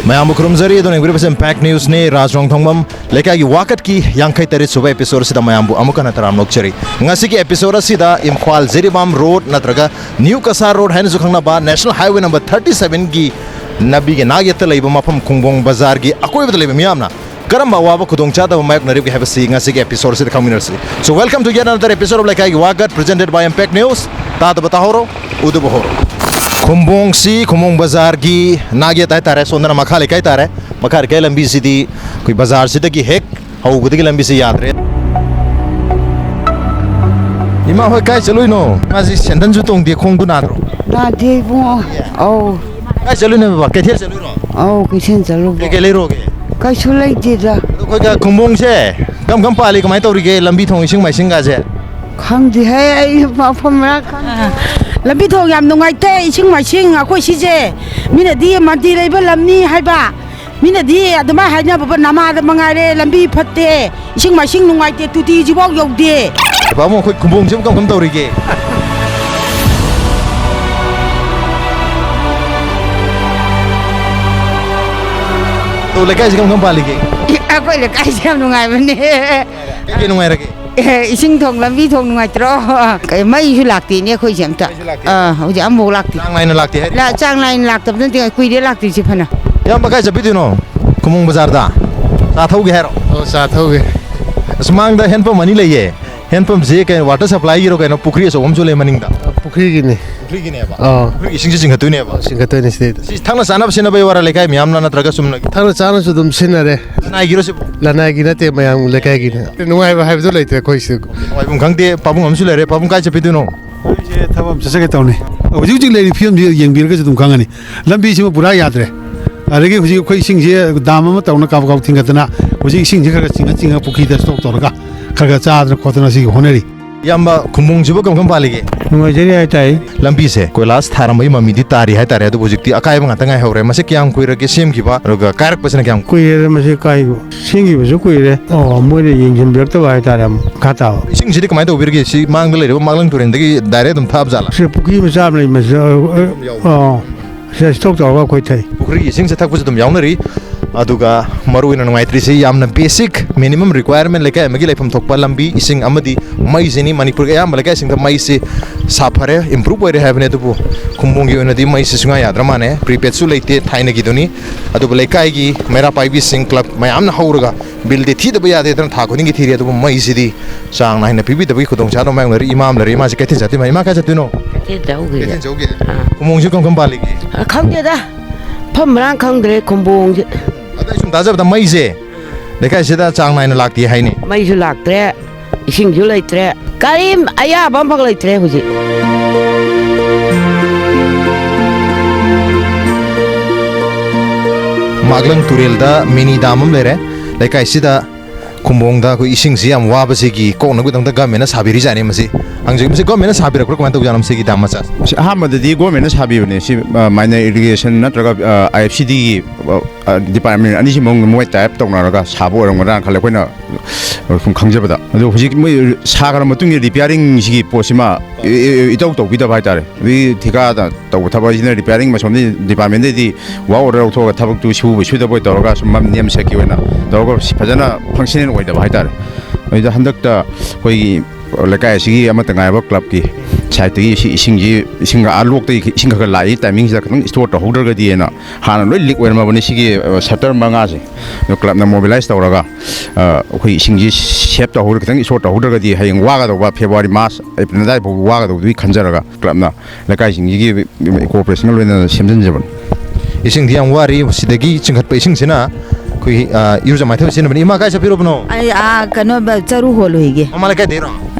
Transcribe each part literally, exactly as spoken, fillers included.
ꯃꯌꯥꯝꯕꯨ ꯈꯨꯔꯨꯝꯖꯔꯤ꯫ ꯑꯗꯨꯅ ꯌꯦꯡꯕꯤꯔꯤꯕꯁꯤ ꯏꯝꯄꯦꯛ ꯅ꯭ꯌꯨꯁꯅꯤ꯫ ꯔꯥꯖ ꯔꯣꯡꯊꯣꯡꯕꯝ ꯂꯩꯀꯥꯏꯒꯤ ꯋꯥꯀꯠꯀꯤ ꯌꯥꯡꯈꯩ ꯇꯔꯦꯠ ꯁꯨꯕ ꯑꯦꯄꯤꯁꯣꯗ ꯑꯁꯤꯗ ꯃꯌꯥꯝꯕꯨ ꯑꯃꯨꯛ ꯍꯟꯅ ꯇꯔꯥꯝꯅ ꯑꯣꯛꯆꯔꯤ꯫ ꯉꯁꯤꯒꯤ ꯑꯦꯄꯤꯁꯣꯗ ꯑꯁꯤꯗ ꯏꯝꯐꯥꯜ ꯖꯤꯔꯤꯕꯥꯝ ꯔꯣꯗ ꯅꯠꯇ꯭ꯔꯒ ꯅ꯭ꯌꯨ ꯀꯁꯥꯔ ꯔꯣꯗ ꯍꯥꯏꯅꯁꯨ ꯈꯪꯅꯕ ꯅꯦꯁꯅꯦꯜ ꯍꯥꯏꯋꯦ ꯅꯝꯕꯔ ꯊꯥꯔꯇꯤ ꯁꯚꯦꯟꯒꯤ ꯂꯝꯕꯤꯒꯤ ꯅꯥꯛ ꯌꯦꯠꯇ ꯂꯩꯕ ꯃꯐꯝ ꯈꯨꯝꯕꯣꯡ ꯕꯖꯥꯔꯒꯤ ꯑꯀꯣꯏꯕꯗ ꯂꯩꯕ ꯃꯤꯌꯥꯝꯅ ꯀꯔꯝꯕ ꯑꯋꯥꯕ ꯈꯨꯗꯣꯡꯆꯥꯗꯕ ꯃꯥꯌꯣꯛꯅꯔꯤꯕꯒꯦ ꯍꯥꯏꯕꯁꯤ ꯉꯁꯤꯒꯤ ꯑꯦꯄꯤꯁꯣꯗ ꯑꯁꯤꯗ ꯈꯪꯃꯤꯟꯅꯔꯁꯤ꯫ So, welcome to yet another episode of ꯂꯩꯀꯥꯏꯒꯤ ꯋꯥꯀꯠ, presented by Impact News. ꯇꯥꯗꯕ ꯇꯥꯍꯧꯔꯣ, ꯎꯗꯕ ꯍꯧꯔꯣ꯫ ꯈꯨꯝꯕꯣꯡꯁꯤ ꯈꯨꯝꯕꯣꯡ ꯕꯖꯥꯔꯒꯤ ꯅꯥꯛ ꯌꯦꯠ ꯍꯥꯏꯇꯥꯔꯦ, ꯁꯣꯝꯗꯅ ꯃꯈꯥ ꯂꯩꯀꯥꯏ ꯇꯥꯔꯦ꯫ ꯃꯈꯥ ꯂꯩꯀꯥꯏ ꯂꯝꯕꯤꯁꯤꯗꯤ ꯑꯩꯈꯣꯏ ꯕꯖꯥꯔꯁꯤꯗꯒꯤ ꯍꯦꯛ ꯍꯧꯕꯗꯒꯤ ꯂꯝꯕꯤꯁꯤ ꯌꯥꯗ꯭ꯔꯦ꯫ ꯏꯃꯥ ꯍꯣꯏ ꯀꯥꯏ ꯆꯠꯂꯨꯏꯅꯣ? ꯏꯃꯥꯁꯤ ꯁꯦꯟꯗꯟꯁꯨ ꯇꯣꯡꯗꯦ, ꯈꯣꯡꯗꯨ ꯅꯥꯗ꯭ꯔꯣ? ꯅꯥꯗꯦ ꯏꯕꯨꯡꯉꯣ꯫ ꯑꯧ꯫ ꯀꯥꯏ ꯆꯠꯂꯨꯏꯅꯣ ꯕꯕꯥ? ꯀꯩꯊꯦꯜ ꯆꯠꯂꯨꯏꯔꯣ? ꯑꯧ, ꯀꯩꯊꯦꯜ ꯆꯠꯂꯨꯕ꯫ ꯀꯩꯀꯩ ꯂꯩꯔꯨꯒꯦ? ꯀꯩꯁꯨ ꯂꯩꯇꯦꯗ꯫ ꯑꯗꯣ ꯑꯩꯈꯣꯏꯒ ꯈꯨꯝꯕꯣꯡꯁꯦ ꯀꯔꯝ ꯀꯔꯝ ꯄꯥꯜꯂꯤ? ꯀꯃꯥꯏꯅ ꯇꯧꯔꯤꯒꯦ? ꯂꯝꯕꯤ ꯊꯣꯡ, ꯏꯁꯤꯡ ꯃꯥꯏꯁꯤꯡꯒꯁꯦ? ꯈꯪꯗꯦꯍꯦ, ꯑꯩ ꯃꯐꯝ ꯃꯔꯥꯡ ꯈꯪꯗꯦ꯫ ꯑꯥ, ꯂꯝꯕꯤ ꯊꯣꯡ ꯌꯥꯝ ꯅꯨꯡꯉꯥꯏꯇꯦ, ꯏꯁꯤꯡ ꯃꯥꯏꯁꯤꯡ꯫ ꯑꯩꯈꯣꯏ ꯁꯤꯁꯦ ꯃꯤꯅꯗꯤ ꯃꯟꯗꯤꯔ ꯂꯩꯕ ꯂꯝꯅꯤ ꯍꯥꯏꯕ, ꯃꯤꯅꯗꯤ ꯑꯗꯨꯃꯥꯏꯅ ꯍꯥꯏꯅꯕꯕꯨ ꯅꯃꯥꯗ ꯃꯉꯥꯏꯔꯦ, ꯂꯝꯕꯤ ꯐꯠꯇꯦ, ꯏꯁꯤꯡ ꯃꯥꯏꯁꯤꯡ ꯅꯨꯡꯉꯥꯏꯇꯦ, ꯇꯨꯇꯤꯁꯤꯐꯥꯎ ꯌꯧꯗꯦ꯫ ꯄꯥꯕꯨꯡ, ꯑꯩꯈꯣꯏ ꯈꯨꯝꯕꯣꯡꯁꯤꯕꯨ ꯀꯔꯝ ꯀꯔꯝ ꯇꯧꯔꯤꯒꯦ? ꯑꯗꯣ ꯂꯩꯀꯥꯏꯁꯤ ꯀꯔꯝ ꯀꯔꯝ ꯄꯥꯜꯂꯤꯒꯦ? ꯑꯩꯈꯣꯏ ꯂꯩꯀꯥꯏꯁꯤ ꯌꯥꯝ ꯅꯨꯡꯉꯥꯏꯕꯅꯦ꯫ ꯀꯩ ꯀꯩ ꯅꯨꯡꯉꯥꯏꯔꯒꯦ? ꯑꯦ, ꯏꯁꯤꯡ ꯊꯣꯡ, ꯂꯝꯕꯤ ꯊꯣꯡ ꯅꯨꯡꯉꯥꯏꯇ꯭ꯔꯣ? ꯀꯩ, ꯃꯩꯁꯨ ꯂꯥꯛꯇꯦꯅꯦ ꯑꯩꯈꯣꯏꯁꯦ ꯑꯝꯇ꯫ ꯃꯩꯁꯨ ꯂꯥꯛꯇꯦ? ꯑꯥ, ꯍꯧꯖꯤꯛ ꯑꯃꯐꯥꯎ ꯂꯥꯛꯇꯦ꯫ ꯆꯥꯡ ꯅꯥꯏꯅ ꯂꯥꯛꯇꯦ ꯍꯥꯏꯔꯤ? ꯂꯥ-, ꯆꯥꯡ ꯅꯥꯏꯅ ꯂꯥꯛꯇꯕ ꯅꯠꯇꯦ, ꯀꯨꯏꯔꯦ ꯂꯥꯛꯇ꯭ꯔꯤꯁꯦ ꯐꯅ꯫ ꯏꯌꯥꯝꯕ ꯀꯥꯏ ꯆꯠꯄꯤꯗꯣꯏꯅꯣ? ꯈꯨꯃꯣꯡ ꯕꯖꯥꯔꯗ? ꯆꯥ ꯊꯧꯒꯦ ꯍꯥꯏꯔꯣ? ꯑꯣ, ꯆꯥ ꯊꯧꯒꯦ꯫ ꯑꯁ, ꯃꯥꯡꯗ ꯍꯦꯟꯄꯝ ꯑꯅꯤ ꯂꯩꯌꯦ꯫ ꯍꯦꯟꯄꯝꯁꯦ ꯀꯩꯅꯣ, ꯋꯥꯇꯔ ꯁꯄ꯭ꯂꯥꯏꯒꯤꯔꯣ ꯀꯩꯅꯣ? ꯄꯨꯈ꯭ꯔꯤ ꯑꯆꯧꯕ ꯑꯃꯁꯨ ꯂꯩ ꯃꯅꯤꯡꯗ꯫ ꯄꯨꯈ꯭ꯔꯤꯒꯤꯅꯤ꯫ ꯄꯨꯈ꯭ꯔꯤꯒꯤꯅꯦꯕ? ꯑꯥ꯫ ꯄꯨꯈ꯭ꯔꯤꯒꯤ ꯏꯁꯤꯡꯁꯦ ꯆꯤꯡꯈꯠꯇꯣꯏꯅꯦꯕ? ꯆꯤꯡꯈꯠꯇꯣꯏꯅꯦ ꯁꯤꯗꯩꯗ꯫ ꯁꯤ ꯊꯛꯅ ꯆꯥꯅꯕ ꯁꯤꯖꯤꯟꯅꯕꯩ ꯋꯥꯔ, ꯂꯩꯀꯥꯏ ꯃꯌꯥꯝꯅ, ꯅꯠꯇ꯭ꯔꯒ ꯆꯨꯝꯅꯒꯤ? ꯊꯛꯅ ꯆꯥꯅꯁꯨ ꯑꯗꯨꯝ ꯁꯤꯖꯤꯟꯅꯔꯦ꯫ ꯂꯅꯥꯏꯒꯤꯔꯣ ꯁꯤꯕꯨ? ꯂꯅꯥꯏꯒꯤ ꯅꯠꯇꯦ, ꯃꯌꯥꯝ ꯂꯩꯀꯥꯏꯒꯤꯅꯦ꯫ ꯅꯨꯡꯉꯥꯏꯕ ꯍꯥꯏꯕꯗꯨ ꯂꯩꯇ꯭ꯔꯦ ꯑꯩꯈꯣꯏ ꯁꯤꯗ꯫ ꯅꯨꯡꯉꯥꯏꯐꯝ ꯈꯪꯗꯦ꯫ ꯄꯥꯕꯨꯡ ꯑꯃꯁꯨ ꯂꯩꯔꯦ꯫ ꯄꯥꯕꯨꯡ ꯀꯥꯏ ꯆꯠꯄꯤꯗꯣꯏꯅꯣ? ꯑꯩꯁꯦ ꯊꯕꯛ ꯑꯃ ꯆꯠꯆꯒꯦ ꯇꯧꯅꯤ꯫ ꯍꯧꯖꯤꯛ ꯍꯧꯖꯤꯛ ꯂꯩꯔꯤꯕ ꯐꯤꯕꯝꯁꯤ ꯌꯦꯡꯕꯤꯔꯒꯁꯨ ꯑꯗꯨꯝ ꯈꯪꯒꯅꯤ꯫ ꯂꯝꯕꯤꯁꯤꯃ ꯄꯨꯔꯥ ꯌꯥꯗ꯭ꯔꯦ꯫ ꯑꯗꯒꯤ ꯍꯧꯖꯤꯛ ꯑꯩꯈꯣꯏ ꯏꯁꯤꯡꯁꯦ ꯗꯥꯝ ꯑꯃ ꯇꯧꯅ ꯀꯥꯕꯛ ꯀꯥꯕꯛ ꯊꯤꯡꯒꯠꯇꯅ ꯍꯧꯖꯤꯛ ꯏꯁꯤꯡꯁꯦ ꯈꯔ ꯈꯔ ꯆꯤꯡꯉ ꯆꯤꯡꯉ ꯄꯨꯈ꯭ꯔꯤꯗ ꯁ꯭ꯇꯣꯛ ꯇꯧꯔꯒ ꯈꯔ ꯈꯔ ꯆꯥꯗꯅ ꯈꯣꯠꯇꯅ ꯁꯤꯒꯤ ꯍꯣꯠꯅꯔꯤ꯫ ꯏꯌꯥꯝꯕ, ꯈꯨꯝꯕꯣꯡꯁꯤꯕꯨ ꯀꯔꯝ ꯀꯔꯝ ꯄꯥꯜꯂꯤꯒꯦ? ꯅꯨꯡꯉꯥꯏꯖꯔꯤ ꯍꯥꯏꯇꯥꯏ꯫ ꯂꯝꯕꯤꯁꯦ ꯀꯣꯏꯂꯥꯁ ꯊꯥꯔꯝꯕꯒꯤ ꯃꯃꯤꯗꯤ ꯇꯥꯔꯤ ꯍꯥꯏꯇꯥꯔꯦ, ꯑꯗꯨꯕꯨ ꯍꯧꯖꯤꯛꯇꯤ ꯑꯀꯥꯏꯕ ꯉꯥꯛꯇ ꯉꯥꯏꯍꯧꯔꯦ꯫ ꯃꯁꯤ ꯀꯌꯥꯝ ꯀꯨꯏꯔꯒꯦ ꯁꯦꯝꯈꯤꯕ, ꯑꯗꯨꯒ ꯀꯥꯏꯔꯛꯄꯁꯤꯅ ꯀꯌꯥꯝ? ꯀꯨꯏꯔꯦꯗ, ꯃꯁꯤ ꯀꯥꯏꯕ꯫ ꯁꯦꯝꯈꯤꯕꯁꯨ ꯀꯨꯏꯔꯦ꯫ ꯑꯣ, ꯃꯣꯏꯅ ꯌꯦꯡꯁꯤꯟꯕꯤꯔꯛꯇꯕ ꯍꯥꯏꯇꯥꯔꯦ, ꯑꯃꯨꯛ ꯃꯈꯥ ꯇꯥꯕ꯫ ꯏꯁꯤꯡꯁꯤꯗꯤ ꯀꯃꯥꯏꯅ ꯇꯧꯕꯤꯔꯤꯒꯦ? ꯁꯤ ꯃꯥꯡꯗ ꯂꯩꯔꯤꯕ ꯃꯥꯛꯂꯪ ꯇꯨꯔꯦꯟꯗꯒꯤ ꯗꯥꯏꯔꯦꯛ ꯑꯗꯨꯝ ꯊꯛꯑꯕ ꯖꯥꯠꯂꯥ? ꯁꯤ ꯄꯨꯈ꯭ꯔꯤ ꯃꯆꯥ ꯑꯃ ꯂꯩ, ꯃꯁꯤꯗ, ꯑ, ꯑ, ꯁꯤꯗ ꯏꯁꯇꯣꯛ ꯇꯧꯔꯒ ꯑꯩꯈꯣꯏ ꯊꯛꯏ꯫ ꯄꯨꯈ꯭ꯔꯤ ꯏꯁꯤꯡꯁꯦ ꯊꯛꯄꯁꯨ ꯑꯗꯨꯝ ꯌꯥꯎꯅꯔꯤ꯫ ꯑꯗꯨꯒ ꯃꯔꯨ ꯑꯣꯏꯅ ꯅꯨꯡꯉꯥꯏꯇ꯭ꯔꯤꯁꯤ ꯌꯥꯝꯅ basic minimum requirement, ꯂꯩꯀꯥꯏ ꯑꯃꯒꯤ ꯂꯩꯐꯝ ꯊꯣꯛꯄ ꯂꯝꯕꯤ, ꯏꯁꯤꯡ ꯑꯃꯗꯤ ꯃꯩꯁꯤꯅꯤ꯫ ꯃꯅꯤꯄꯨꯔꯒꯤ ꯑꯌꯥꯝꯕ ꯂꯩꯀꯥꯏꯁꯤꯡꯗ ꯃꯩꯁꯤ ꯁꯥꯐꯔꯦ, improve ꯑꯣꯏꯔꯦ ꯍꯥꯏꯕꯅꯤ, ꯑꯗꯨꯕꯨ ꯈꯨꯝꯕꯣꯡꯒꯤ ꯑꯣꯏꯅꯗꯤ ꯃꯩꯁꯤ ꯁꯨꯡꯌꯥ ꯌꯥꯗ꯭ꯔ ꯃꯥꯜꯂꯦ꯫ Prepaidꯁꯨ ꯂꯩꯇꯦ, ꯊꯥꯏꯅꯒꯤꯗꯨꯅꯤ꯫ ꯑꯗꯨꯕꯨ ꯂꯩꯀꯥꯏꯒꯤ ꯃꯩꯔꯥ ꯄꯥꯏꯕꯤꯁꯤꯡ, club ꯃꯌꯥꯝꯅ ꯍꯧꯔꯒ ꯕꯤꯜꯗꯤ ꯊꯤꯗꯕ ꯌꯥꯗꯦꯗꯅ ꯊꯥ ꯈꯨꯗꯤꯡꯒꯤ ꯊꯤꯔꯤ, ꯑꯗꯨꯕꯨ ꯃꯩꯁꯤꯗꯤ ꯆꯥꯡ ꯅꯥꯏꯅ ꯄꯤꯕꯤꯗꯕꯒꯤ ꯈꯨꯗꯣꯡꯆꯥꯗꯕ ꯃꯥꯌꯣꯛꯅꯔꯤ꯫ ꯏꯃꯥ ꯑꯃ ꯂꯩꯔꯦ, ꯏꯃꯥꯁꯤ ꯀꯩꯊꯦꯜ ꯆꯠꯇꯣꯏ ꯃꯥ, ꯏꯃꯥ ꯀꯥꯏ ꯆꯠꯇꯣꯏꯅꯣ? ꯀꯩꯊꯦꯜ ꯆꯧꯒꯤ꯫ ꯀꯩꯊꯦꯜ ꯆꯧꯒꯤ? ꯑꯥ꯫ ꯈꯨꯃꯣꯡꯁꯤ ꯀꯔꯝ ꯀꯔꯝ ꯄꯥꯜꯂꯤꯒꯦ? ꯑ, ꯈꯪꯗꯦꯗ꯫ ꯃꯐꯝ ꯃꯔꯥꯡ ꯈꯪꯗ꯭ꯔꯦ ꯈꯨꯝꯕꯣꯡꯁꯦ꯫ ꯑꯗꯣ ꯑꯩ ꯁꯨꯝ ꯇꯥꯖꯕꯗ ꯃꯩꯁꯦ ꯂꯩꯀꯥꯏꯁꯤꯗ ꯆꯥꯡ ꯅꯥꯏꯅ ꯂꯥꯛꯇꯦ ꯍꯥꯏꯅꯤ꯫ ꯃꯩꯁꯨ ꯂꯥꯛꯇ꯭ꯔꯦ, ꯏꯁꯤꯡꯁꯨ ꯂꯩꯇ꯭ꯔꯦ, ꯀꯔꯤꯝ ꯑꯌꯥꯕ ꯑꯃꯐꯥꯎ ꯂꯩꯇ꯭ꯔꯦ ꯍꯧꯖꯤꯛ꯫ ꯃꯥꯒꯂꯪ ꯇꯨꯔꯦꯜꯗ mini dam ꯑꯃ ꯂꯩꯔꯦ꯫ ꯂꯩꯀꯥꯏꯁꯤꯗ ꯈꯨꯝꯕꯣꯡꯗ ꯑꯩꯈꯣꯏ ꯏꯁꯤꯡꯁꯤ ꯌꯥꯝ ꯋꯥꯕꯁꯤꯒꯤ ꯀꯣꯛꯅꯕꯒꯤꯗꯃꯛꯇ governmentꯅ ꯁꯥꯕꯤꯔꯤꯖꯥꯠꯅꯤ꯫ ꯃꯁꯤ ꯍꯪꯖꯒꯦ, ꯃꯁꯤ governmentꯅ ꯁꯥꯕꯤꯔꯛꯄ꯭ꯔꯥ, ꯀꯃꯥꯏꯅ ꯇꯧꯖꯥꯠꯅꯣ ꯃꯁꯤꯒꯤ dam ꯃꯆꯥ? ꯁꯤ ꯑꯍꯥꯟꯕꯗꯗꯤ governmentꯅ ꯁꯥꯕꯤꯕꯅꯦ꯫ ꯁꯤ, ꯑ, minor irrigation ꯅꯠꯇ꯭ꯔꯒ, ꯑ, IFCDꯒꯤ, ꯑ, ꯑ, department ꯑꯅꯤꯁꯤ ꯃꯑꯣꯡꯗ ꯃꯣꯏ tie up ꯇꯧꯅꯔꯒ ꯁꯥꯕ ꯑꯣꯏꯔꯝꯒꯗ꯭ꯔꯥꯅ ꯈꯜꯂꯦ, ꯑꯩꯈꯣꯏꯅ ꯁꯨꯝ ꯈꯪꯖꯕꯗ꯫ ꯑꯗꯣ ꯍꯧꯖꯤꯛ ꯃꯣꯏ ꯁꯥꯈ꯭ꯔ ꯃꯇꯨꯡꯗ repairingꯁꯤꯒꯤ ꯄꯣꯠꯁꯤꯃ ꯏ-, ꯏ-, ꯏꯇꯧ ꯇꯧꯕꯤꯗꯕ ꯍꯥꯏꯇꯥꯔꯦ꯫ ꯑꯗꯒꯤ ꯊꯤꯀꯥꯗ ꯇꯧꯕ ꯊꯕꯛ ꯑꯁꯤꯅ repairing ꯑꯁꯣꯝꯗꯒꯤ departmentꯗꯒꯤꯗꯤ work order ꯂꯧꯊꯣꯛꯑꯒ ꯊꯕꯛꯇꯨ ꯁꯨꯕ ꯁꯨꯗꯕꯣꯏ ꯇꯧꯔꯒ ꯁꯨꯝ ꯃꯝ ꯅꯦꯝ ꯁꯛꯀꯤ ꯑꯣꯏꯅ ꯇꯧꯔꯒ ꯁꯤ ꯐꯖꯅ functional ꯑꯣꯏꯗꯕ ꯍꯥꯏꯇꯥꯔꯦ꯫ ꯑꯗꯨꯗ ꯍꯟꯗꯛꯇ ꯑꯩꯈꯣꯏꯒꯤ ꯂꯩꯀꯥꯏ ꯑꯁꯤꯒꯤ ꯑꯃꯠꯇ ꯉꯥꯏꯔꯕ clubꯀꯤ sideꯇꯒꯤ ꯁꯤ ꯏꯁꯤꯡꯁꯤ, ꯏꯁꯤꯡ ꯑꯥ ꯂꯣꯛꯇꯒꯤ ꯏꯁꯤꯡ ꯈꯔ ꯈꯔ ꯂꯥꯛꯏ timingꯁꯤꯗ ꯈꯤꯇꯪ store ꯇꯧꯍꯧꯗ꯭ꯔꯒꯗꯤꯅ ꯍꯥꯟꯅ ꯂꯣꯏ leak ꯑꯣꯏꯔꯝꯃꯕꯅꯤ ꯁꯤꯒꯤ, ꯑ, shutter ꯃꯉꯥꯁꯦ꯫ ꯑꯗꯣ clubꯅ mobilize ꯇꯧꯔꯒ, ꯑ, ꯑꯩꯈꯣꯏ ꯏꯁꯤꯡꯁꯤ save ꯇꯧꯍꯧꯗ-, ꯈꯤꯇꯪ store ꯇꯧꯍꯧꯗ꯭ꯔꯒꯗꯤ ꯍꯌꯦꯡ ꯋꯥꯒꯗꯧꯕ February, March, April ꯑꯗꯨꯋꯥꯏ ꯐꯥꯎ ꯋꯥꯒꯗꯧꯕꯗꯨꯒꯤ ꯈꯟꯖꯔꯒ clubꯅ ꯂꯩꯀꯥꯏꯁꯤꯡꯁꯤꯒꯤ cooperation ꯂꯣꯏꯅꯅ ꯁꯦꯝꯖꯤꯟꯖꯕꯅꯤ꯫ ꯏꯁꯤꯡꯗꯤ ꯌꯥꯝ ꯋꯥꯔꯤ꯫ ꯁꯤꯗꯒꯤ ꯆꯤꯡꯈꯠꯄ ꯏꯁꯤꯡꯁꯤꯅ ꯑꯩꯈꯣꯏꯒꯤ, ꯑ, ꯏꯔꯨꯖ ꯃꯥꯏꯊꯕ ꯁꯤꯖꯤꯟꯅꯕꯅꯤ꯫ ꯏꯃꯥ, ꯀꯥꯏ ꯆꯠꯄꯤꯔꯨꯕꯅꯣ? ꯑꯩ, ꯑꯥ, ꯀꯩꯅꯣ, ꯕ-, ꯆꯔꯨ ꯍꯣꯜꯂꯨꯏꯒꯦ꯫ ꯃꯃꯥ ꯂꯩꯀꯥꯏꯗꯩꯔꯣ?